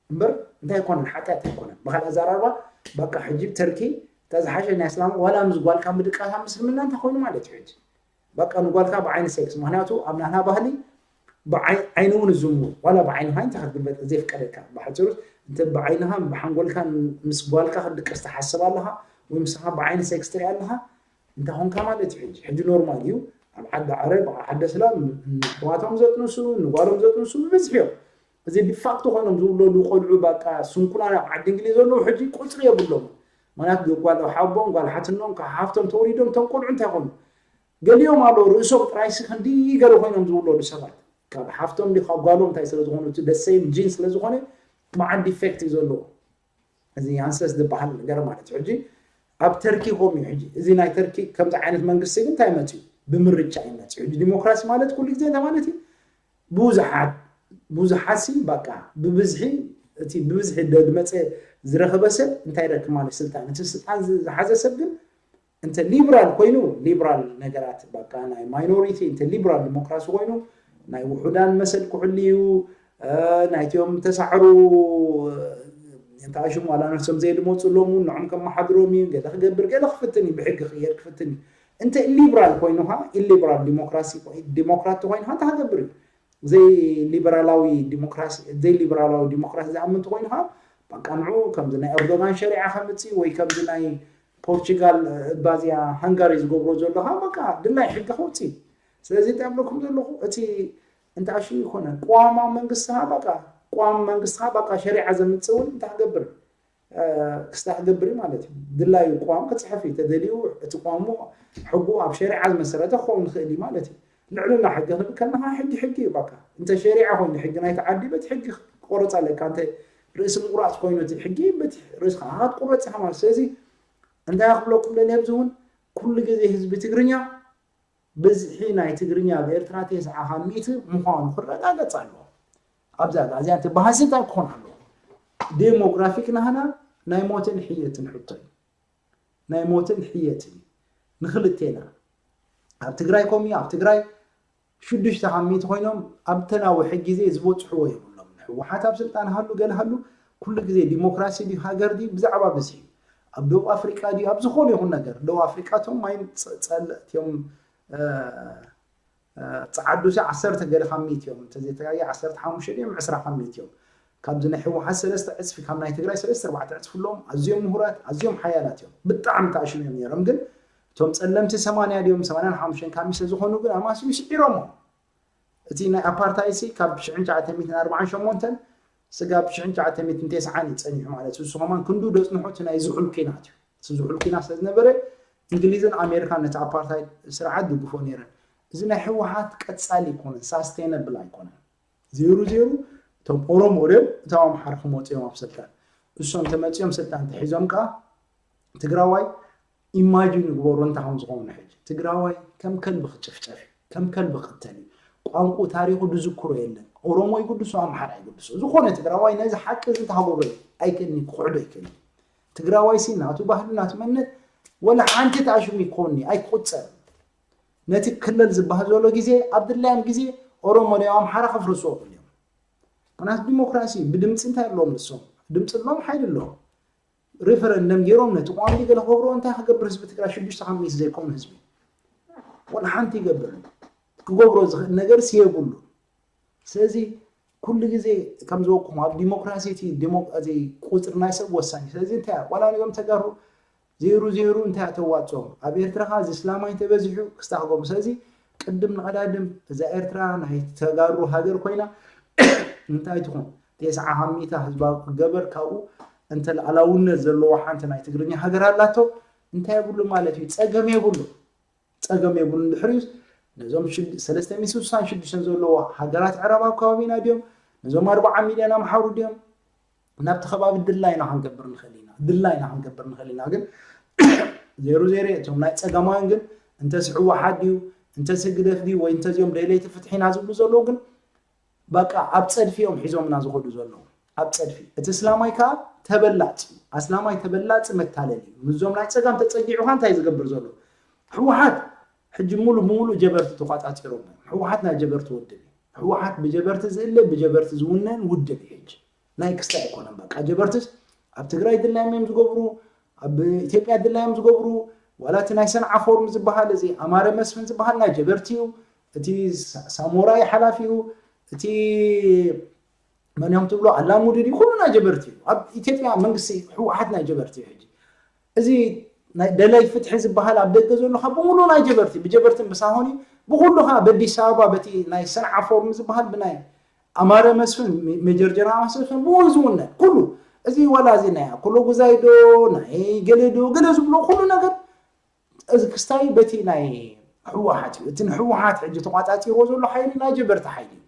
እምበር እንታይ ኣይኮነን ሓጢኣት ኣይኮነን ብካል ኣዘራርባ በቃ ሕጂ ተርኪ እታ ዝሓሸ ናይ እስላም ዋላ ምስ ጓልካ ምድቃሳ ምስልምና እንታይ ኮይኑ ማለት እዩ ሕጂ በቃ ንጓልካ ብዓይኒ ሴክስ ምክንያቱ ኣብ ናህና ባህሊ ብዓይኒ እውን ዝሙ ዋላ ብዓይንኻ እንታይ ክትግልበጥ ዘይፍቀደካ ብሓፂሩ እንተ ብዓይንኻ ብሓንጎልካ ምስ ጓልካ ክትድቅስ ትሓስብ ኣለኻ ወይ ምሳኻ ብዓይኒ ሴክስ ትሪኢ ኣለኻ እንታይ ኾንካ ማለት እዩ ሕጂ ሕጂ ኖርማል እዩ ኣብ ዓዲ ዓረብ ኣብ ዓዲ እስላም ንሕዋቶም ዘጥንሱ ንጓሎም ዘጥንሱ ብብዝሒ እዮም እዚ ዲፋክቶ ኮይኖም ዝውለዱ ቆልዑ በቃ ስንኩላን ኣብ ዓዲ እንግሊዝ ዘለዉ ሕጂ ቁፅሪ የብሎም ምክንያቱ ጓል ሓቦም ጓል ሓትኖም ካብ ሓፍቶም ተወሊዶም እቶም ቆልዑ እንታይ ይኾኑ ገሊኦም ኣለዉ ርእሶም ጥራይሲ ክንዲ ገለ ኮይኖም ዝውለዱ ሰባት ካብ ሓፍቶም ዲ ካብ ጓሎም እንታይ ስለ ዝኾኑ እቲ ደሰይም ጂን ስለ ዝኾነ መዓት ዲፌክት እዩ ዘለዎ እዚ ኣንሰስ ዝበሃል ነገር ማለት እዩ። ሕጂ ኣብ ተርኪ ኮም እዩ። ሕጂ እዚ ናይ ተርኪ ከምዚ ዓይነት መንግስቲ ግን እንታይ መፅዩ? ብምርጫ እዩ መፅዩ። ሕጂ ዲሞክራሲ ማለት ኩሉ ግዜ እንታይ ማለት እዩ? ብዙሓት ብዙሓት ሲ በቃ ብብዝሒ እቲ ብብዝሒ ዝመፀ ዝረኸበ ሰብ እንታይ ይረክብ ማለት ስልጣን። እቲ ስልጣን ዝሓዘ ሰብ ግን እንተ ሊብራል ኮይኑ ሊብራል ነገራት በቃ ናይ ማይኖሪቲ እንተ ሊብራል ዲሞክራሲ ኮይኑ ናይ ውሑዳን መሰል ክሕሉ እዩ። ናይቲኦም ተሳዕሩ እንተኣሽሙ ዋላ ነፍሶም ዘየድመፁሎም እውን ንዖም ከመሓድሮም እዩ። ገለ ክገብር ገለ ክፍትን እዩ። ብሕጊ ክየድ ክፍትን እዩ። እንተ ኢሊብራል ኮይኑኻ ኢሊብራል ዲሞክራሲ ዲሞክራት ኮይኑኻ እንታይ ክገብር እዩ? ዘይሊበራላዊ ዲሞክራሲ ዘይሊበራላዊ ዲሞክራሲ ዝኣምን እንተኮይኑ ከዓ በቃ ንዑ ከምዚ ናይ ኤርዶጋን ሸሪዓ ከምፅእ ወይ ከምዚ ናይ ፖርቹጋል እባዚያ ሃንጋሪ ዝገብሮ ዘሎ ከዓ በቃ ድላይ ሕጊ ከውፅእ። ስለዚ እንታይ እብለኩም ዘለኹ እቲ እንተኣሽሙ ይኮነ ቅዋማ መንግስቲ ከዓ በቃ ቅዋም መንግስቲ ከዓ በቃ ሸሪዓ ዘምፅእ እውን እንታይ ክገብር ክስታ ክገብር ማለት እዩ። ድላዩ ቅዋም ክፅሕፍ እዩ ተደልዩ እቲ ቅዋሙ ሕጉ ኣብ ሸሪዓ ዝመሰረተ ክኸውን ይኽእል እዩ ማለት እዩ። ልዕልና ሕጊ ክንብል ከለና ሕጊ ሕጊ እዩ በቃ እንተ ሸሪዓ ኮይኑ ሕጊ ናይቲ ዓዲ በቲ ሕጊ ክትቆርፅ ኣለካ እንተ ርእሲ ምቁራፅ ኮይኑ እቲ ሕጊ በቲ ርእስኻ ክትቁረፅ ኢኻ ማለት ስለዚ እንታይ ክብለኩም ደልየ ኣብዚ እውን ኩሉ ግዜ ህዝቢ ትግርኛ ብዝሒ ናይ ትግርኛ ኣብ ኤርትራ ተስዓ ካብ ሚእቲ ምዃኑ ክረጋገጽ ኣለዎ። ኣብዛ እዚኣ እቲ በሃሲ እንታይ ክኾን ኣለዎ? ዴሞግራፊክ ናህና ናይ ሞትን ሕየትን ሕቶ እዩ። ናይ ሞትን ሕየትን እዩ። ንክልቴና ኣብ ትግራይ ኮም ኣብ ትግራይ ሽዱሽተ ካብ ሚእቲ ኮይኖም ኣብ ተናውሒ ግዜ ዝበፅሕዎ የብሎም። ህወሓት ኣብ ስልጣን ሃሉ ገለ ሃሉ ኩሉ ግዜ ዲሞክራሲ ድዩ ሃገር ድዩ ብዛዕባ ብዝሒ እዩ። ኣብ ደቡብ ኣፍሪቃ ድዩ ኣብ ዝኾነ ይኹን ነገር ደቡብ ኣፍሪቃ እቶም ማይ ፀለእት እዮም። ፀዓዱ ሲ ዓሰርተ ገለ ካብ ሚእቲ እዮም እንተዘይተጋየ ዓሰርተ ሓሙሽተ ድዮም ዕስራ ካብ ሚእቲ እዮም። ካብዚ ናይ ህወሓት ሰለስተ ዕፅፊ ካብ ናይ ትግራይ ሰለስተ ኣርባዕተ ዕፅፊ ኣለዎም። ኣዝዮም ምሁራት ኣዝዮም ሓያላት እዮም። ብጣዕሚ ተኣሽሙ እዮም ነይሮም ግን እቶም ፀለምቲ ሰማንያ ድዮም ሰማንያን ሓሙሽተን ካብ ሚእቲ ዝኾኑ ግን ኣማስዩ ስዒሮሞ። እቲ ናይ ኣፓርታይ ሲ ካብ ሽሕን ትሽዓተ ሚእትን ኣርባዓን ሸሞንተን ስጋብ ሽሕን ትሽዓተ ሚእትን ተስዓን እዩ ፀኒሑ ማለት እዩ። እሱ ከማን ክንዱ ደፅንሖ እቲ ናይ ዝሑል ኲናት እዩ። እቲ ዝሑል ኲናት ስለ ዝነበረ እንግሊዝን ኣሜሪካን ነቲ ኣፓርታይ ስርዓት ድግፎ ነይረን። እዚ ናይ ህወሓት ቀፃሊ ኣይኮነን፣ ሳስቴነብል ኣይኮነን። ዜሩ ዜሩ እቶም ኦሮሞ ድዮም እቶም ኣምሓራ ክመፁ እዮም ኣብ ስልጣን። እሶም ተመፅኦም ስልጣን ተሒዞም ከዓ ትግራዋይ ኢማጂን ይግበሩ እንታይ ከም ዝኾኑ ሕጂ ትግራዋይ ከም ከልቢ ክጭፍጨፍ እዩ ከም ከልቢ ክቅተል እዩ። ቋንቁ ታሪኹ ድዝክሮ የለን። ኦሮሞ ይጉድሶ ኣምሓራ ይጉድሶ ዝኾነ ትግራዋይ ነዚ ሓቂ እዚ እንተሃጎበ ኣይክእልኒ ክኽሕዶ ኣይክእልኒ። ትግራዋይ ሲ ናቱ ባህሉ ናቱ መንነት ወላ ሓንቲ ተኣሽሙ ይኮኒ ኣይክቁፀር። ነቲ ክልል ዝበሃል ዘሎ ግዜ ኣብ ድላዮም ግዜ ኦሮሞ ናይ ኣምሓራ ከፍርስዎ ክእል እዮም። ምክንያቱ ዲሞክራሲ ብድምፂ እንታይ ኣለዎም ንሶም ድምፂ ኣለዎም ሓይሊ ኣለዎም። ሪፈረንደም ገይሮም ነቲ ቋንዲ ገለ ክገብሮ እንታይ ክገብር ህዝቢ ትግራይ ሽዱሽተ ካብ ሚእቲ ዘይኮኑ ህዝቢ ወላ ሓንቲ ይገብር ክገብሮ ዝኽእል ነገር ስየብሉ። ስለዚ ኩሉ ግዜ ከም ዝበኩም ኣብ ዲሞክራሲ እቲ ቁፅሪ ናይ ሰብ ወሳኝ። ስለዚ እንታይ ዋላ ንዞም ተጋሩ ዜሩ ዜሩ እንታይ ተዋፅኦም ኣብ ኤርትራ ከ ዝስላማይ ተበዚሑ ክስታክጎም። ስለዚ ቅድም ንቐዳድም እዛ ኤርትራ ናይ ተጋሩ ሃገር ኮይና እንታይ ትኹን ተስዓ ካብ ሚእታ ህዝባ ክገበር ካብኡ እንተ ልኣላውነት ዘለዎ ሓንቲ ናይ ትግርኛ ሃገር ኣላቶ እንታይ የብሉ ማለት እዩ። ፀገም የብሉ ፀገም የብሉ። ድሕሪኡስ ነዞም ሰለስተ ሚእቲ ስሳን ሽዱሽተን ዘለዎ ሃገራት ዕረብ ኣብ ከባቢና ድዮም? ነዞም ኣርባዓ ሚልዮን ኣምሓሩ ድዮም? ናብቲ ከባቢ ድላይና ክንገብር ንኽእል ኢና ድላይና ክንገብር ንኽእል ኢና ግን ዜሩ ዜሮ እቶም ናይ ፀገማውያን ግን እንተስ ህወሓት ድዩ እንተስ ህግደፍ ድዩ ወይ እንተዚኦም ደለይቲ ፍትሒ ኢና ዝብሉ ዘለዉ ግን በቃ ኣብ ፀድፊ እዮም ሒዞምና ዝኸዱ ዘለዉ ኣብ ፀድፊ እቲ እስላማይ ከዓ ተበላፂ ኣስላማይ ተበላፂ መታለል እዩ ምስዞም ናይ ፀጋም ተፀጊዑ ከዓ እንታይ ዝገብር ዘሎ ህወሓት ሕጂ ሙሉ ብሙሉ ጀበርቲ ተቋፃፂሮም ህወሓት ናይ ጀበርቲ ወድብ እዩ ህወሓት ብጀበርቲ ዝእለ ብጀበርቲ ዝውነን ውድብ እዩ ሕጂ ናይ ክስታይ ኣይኮነን በቃ ጀበርትስ ኣብ ትግራይ ድላዮም እዮም ዝገብሩ ኣብ ኢትዮጵያ ድላዮም ዝገብሩ ዋላ እቲ ናይ ሰንዓ ፎርም ዝበሃል እዚ ኣማረ መስፍን ዝበሃል ናይ ጀበርቲ እዩ እቲ ሳሞራይ ሓላፊ እዩ እቲ መን እዮም ትብሎ ኣላሙዲ ድዩ ኩሉ ናይ ጀበርቲ እዩ ኣብ ኢትዮጵያ መንግስቲ ህወሓት ናይ ጀበርቲ እዩ ሕጂ እዚ ደላይ ፍትሒ ዝበሃል ኣብ ደገ ዘሎ ካብ ብምሉ ናይ ጀበርቲ ብጀበርትን ብሳሆን እዩ ብኩሉ ከዓ በኣዲስ ኣበባ በቲ ናይ ሰንዓ ፎርም ዝበሃል ብናይ ኣማረ መስፍን ሜጀር ጀነራል መስፍን ብኡ ዝውነ ኩሉ እዚ ዋላ እዚ ናይ ኣኩሎ ጉዛይ ዶ ናይ ገለ ዶ ገለ ዝብሎ ኩሉ ነገር እዚ ክስታይ በቲ ናይ ህወሓት እዩ እቲ ንህወሓት ሕጂ ተቋፃፂርዎ ዘሎ ሓይሊ ናይ ጀበርቲ ሓይሊ እዩ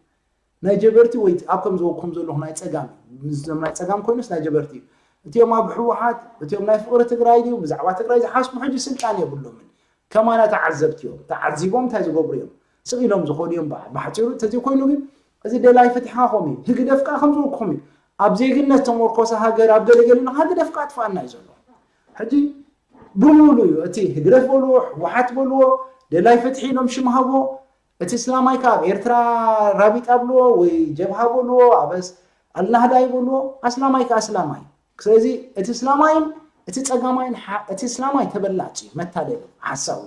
ናይ ጀበርቲ ወይ ኣብ ከም ዝበኩም ዘለኹ ናይ ፀጋም ምስዞም ናይ ፀጋም ኮይኑስ ናይ ጀበርቲ እዩ እቲኦም ኣብ ህወሓት እቲኦም ናይ ፍቕሪ ትግራይ ድዩ ብዛዕባ ትግራይ ዝሓስቡ ሕጂ ስልጣን የብሎምን። ከማና ተዓዘብቲ እዮም። ተዓዚቦም እንታይ ዝገብሩ እዮም? ስቕ ኢሎም ዝኾኑ እዮም። ብሓፂሩ እንተዘይኮይኑ ግን እዚ ደላይ ፍትሕኻ ከምኡ እዩ። ህግደፍ ከዓ ከምዝበልኩኹም እዩ። ኣብ ዜግነት ተመርኮሰ ሃገር ኣብ ገለገለ ህግደፍ ከዓ ኣጥፍኣና እዩ ዘሎ። ሕጂ ብምሉ እዩ እቲ ህግደፍ በልዎ፣ ህወሓት በልዎ፣ ደላይ ፍትሒ ኢሎም ሽም ሃቦ። እቲ እስላማይ ከዓ ኣብ ኤርትራ ራቢጣ በልዎ ወይ ጀብሃ በልዎ፣ ኣብ ኣልናህዳ ይበልዎ። ኣስላማይ ከዓ ኣስላማይ። ስለዚ እቲ እስላማይን እቲ ፀጋማይን እቲ እስላማይ ተበላፂ መታለሊ ሓሳዊ።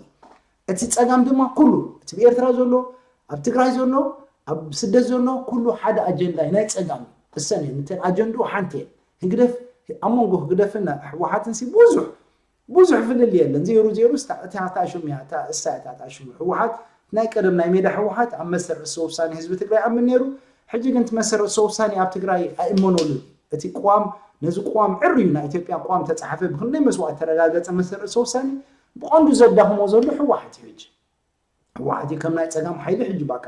እቲ ፀጋም ድማ ኩሉ እቲ ብኤርትራ ዘሎ፣ ኣብ ትግራይ ዘሎ፣ ኣብ ስደት ዘሎ ኩሉ ሓደ ኣጀንዳ ናይ ፀጋም እሰን እየን። እተን ኣጀንድኡ ሓንቲ እየን። ህግደፍ ኣብ መንጎ ህግደፍን ህወሓትን ሲ ብዙሕ ብዙሕ ፍልል የለን። ዜሩ ዜሩ እሳ እታ ሽም እያ። እሳ እታ ሽም ህወሓት ናይ ቀደም ናይ ሜዳ ህወሓት ኣብ መሰል ርእሰ ውሳኔ ህዝቢ ትግራይ ኣምን ነይሩ። ሕጂ ግን እቲ መሰል ርእሰ ውሳኔ ኣብ ትግራይ ኣይእመነሉን። እቲ ቅዋም ነዚ ቅዋም ዕር እዩ። ናይ ኢትዮጵያ ቅዋም ተፃሓፈ ብክንደይ መስዋእቲ ተረጋገፀ መሰል ርእሰ ውሳኔ ብቐንዱ ዘዳኽሞ ዘሎ ህወሓት እዩ። ሕጂ ህወሓት እዩ ከም ናይ ፀጋም ሓይሊ ሕጂ ባቃ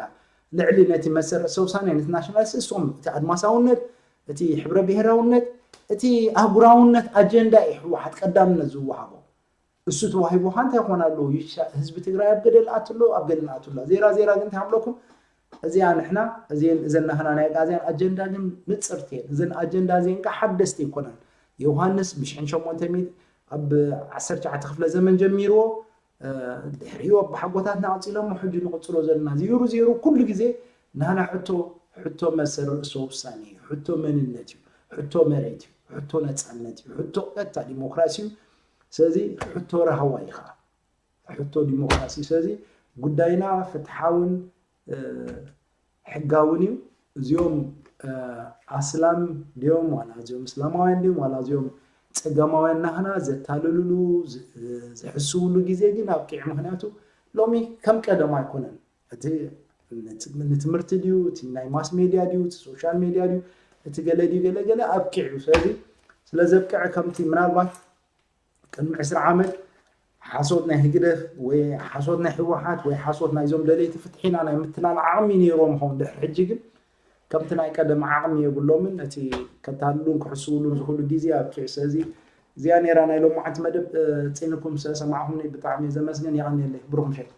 ልዕሊ ነቲ መሰል ርእሰ ውሳኔ ነቲ ናሽናል ስሶም እቲ ኣድማሳውነት እቲ ሕብረ ብሄራውነት እቲ ኣህጉራውነት ኣጀንዳ እዩ ህወሓት ቀዳምነት ዝወሃቦ። እሱ ተዋሂቡ እንታይ ይኾን ኣለዉ? ህዝቢ ትግራይ ኣብ ገደል ኣትሎ ኣብ ገደል ኣትሎ ዜራ ዜራ ግን እንታይ ኣብለኩም? እዚኣ ንሕና እዚን እዘን ናህና ናይ ኣጋዝያን ኣጀንዳ ግን ንፅርቲ እየን። እዘን ኣጀንዳ እዚን ከዓ ሓደስቲ ይኮናን። ዮሃንስ ብሽሕን ሸሞንተ ሚእቲ ኣብ ዓሰርተ ትሽዓተ ክፍለ ዘመን ጀሚርዎ ድሕሪኡ ኣቦሓጎታትና ቀፂሎሞ ሕጂ ንቕፅሎ ዘለና ዜሩ ዜሩ ኩሉ ግዜ ናህና ሕቶ ሕቶ መሰል ርእሰ ውሳኔ እዩ። ሕቶ መንነት እዩ። ሕቶ መሬት እዩ። ሕቶ ነፃነት እዩ። ሕቶ ቀጥታ ዲሞክራሲ እዩ። ስለዚ ሕቶ ራህዋ እዩ ከዓ ሕቶ ዲሞክራሲ። ስለዚ ጉዳይና ፍትሓውን ሕጋውን እዩ። እዚኦም ኣስላም ድዮም ዋላ እዚኦም እስላማውያን ድዮም ዋላ እዚኦም ፀጋማውያን ናህና ዘታልልሉ ዝሕስውሉ ግዜ ግን ኣብቂዑ። ምክንያቱ ሎሚ ከም ቀደም ኣይኮነን። እቲ ንትምህርቲ ድዩ እቲ ናይ ማስ ሜድያ ድዩ እቲ ሶሻል ሜድያ ድዩ እቲ ገለ ድዩ ገለ ገለ ኣብቂዑ። ስለዚ ስለዘብቅዐ ከምቲ ምናልባት ቅድሚ ዕስራ ዓመት ሓሶት ናይ ህግደፍ ወይ ሓሶት ናይ ህወሓት ወይ ሓሶት ናይዞም ደለይቲ ፍትሒ ኢና ናይ ምትላል ዓቕሚ ነይሮም ይኸውን። ድሕሪ ሕጂ ግን ከምቲ ናይ ቀደም ዓቕሚ የብሎምን። እቲ ከታልሉን ክሕስውሉን ዝኽእሉ ግዜ ኣብቂዑ። ስለዚ እዚኣ ነይራ ናይ ሎማዓንቲ መደብ። ፂንኩም ስለሰማዕኹምኒ ብጣዕሚ ዘመስግን። የቐንየለይ። ብሩኽ ምሸት።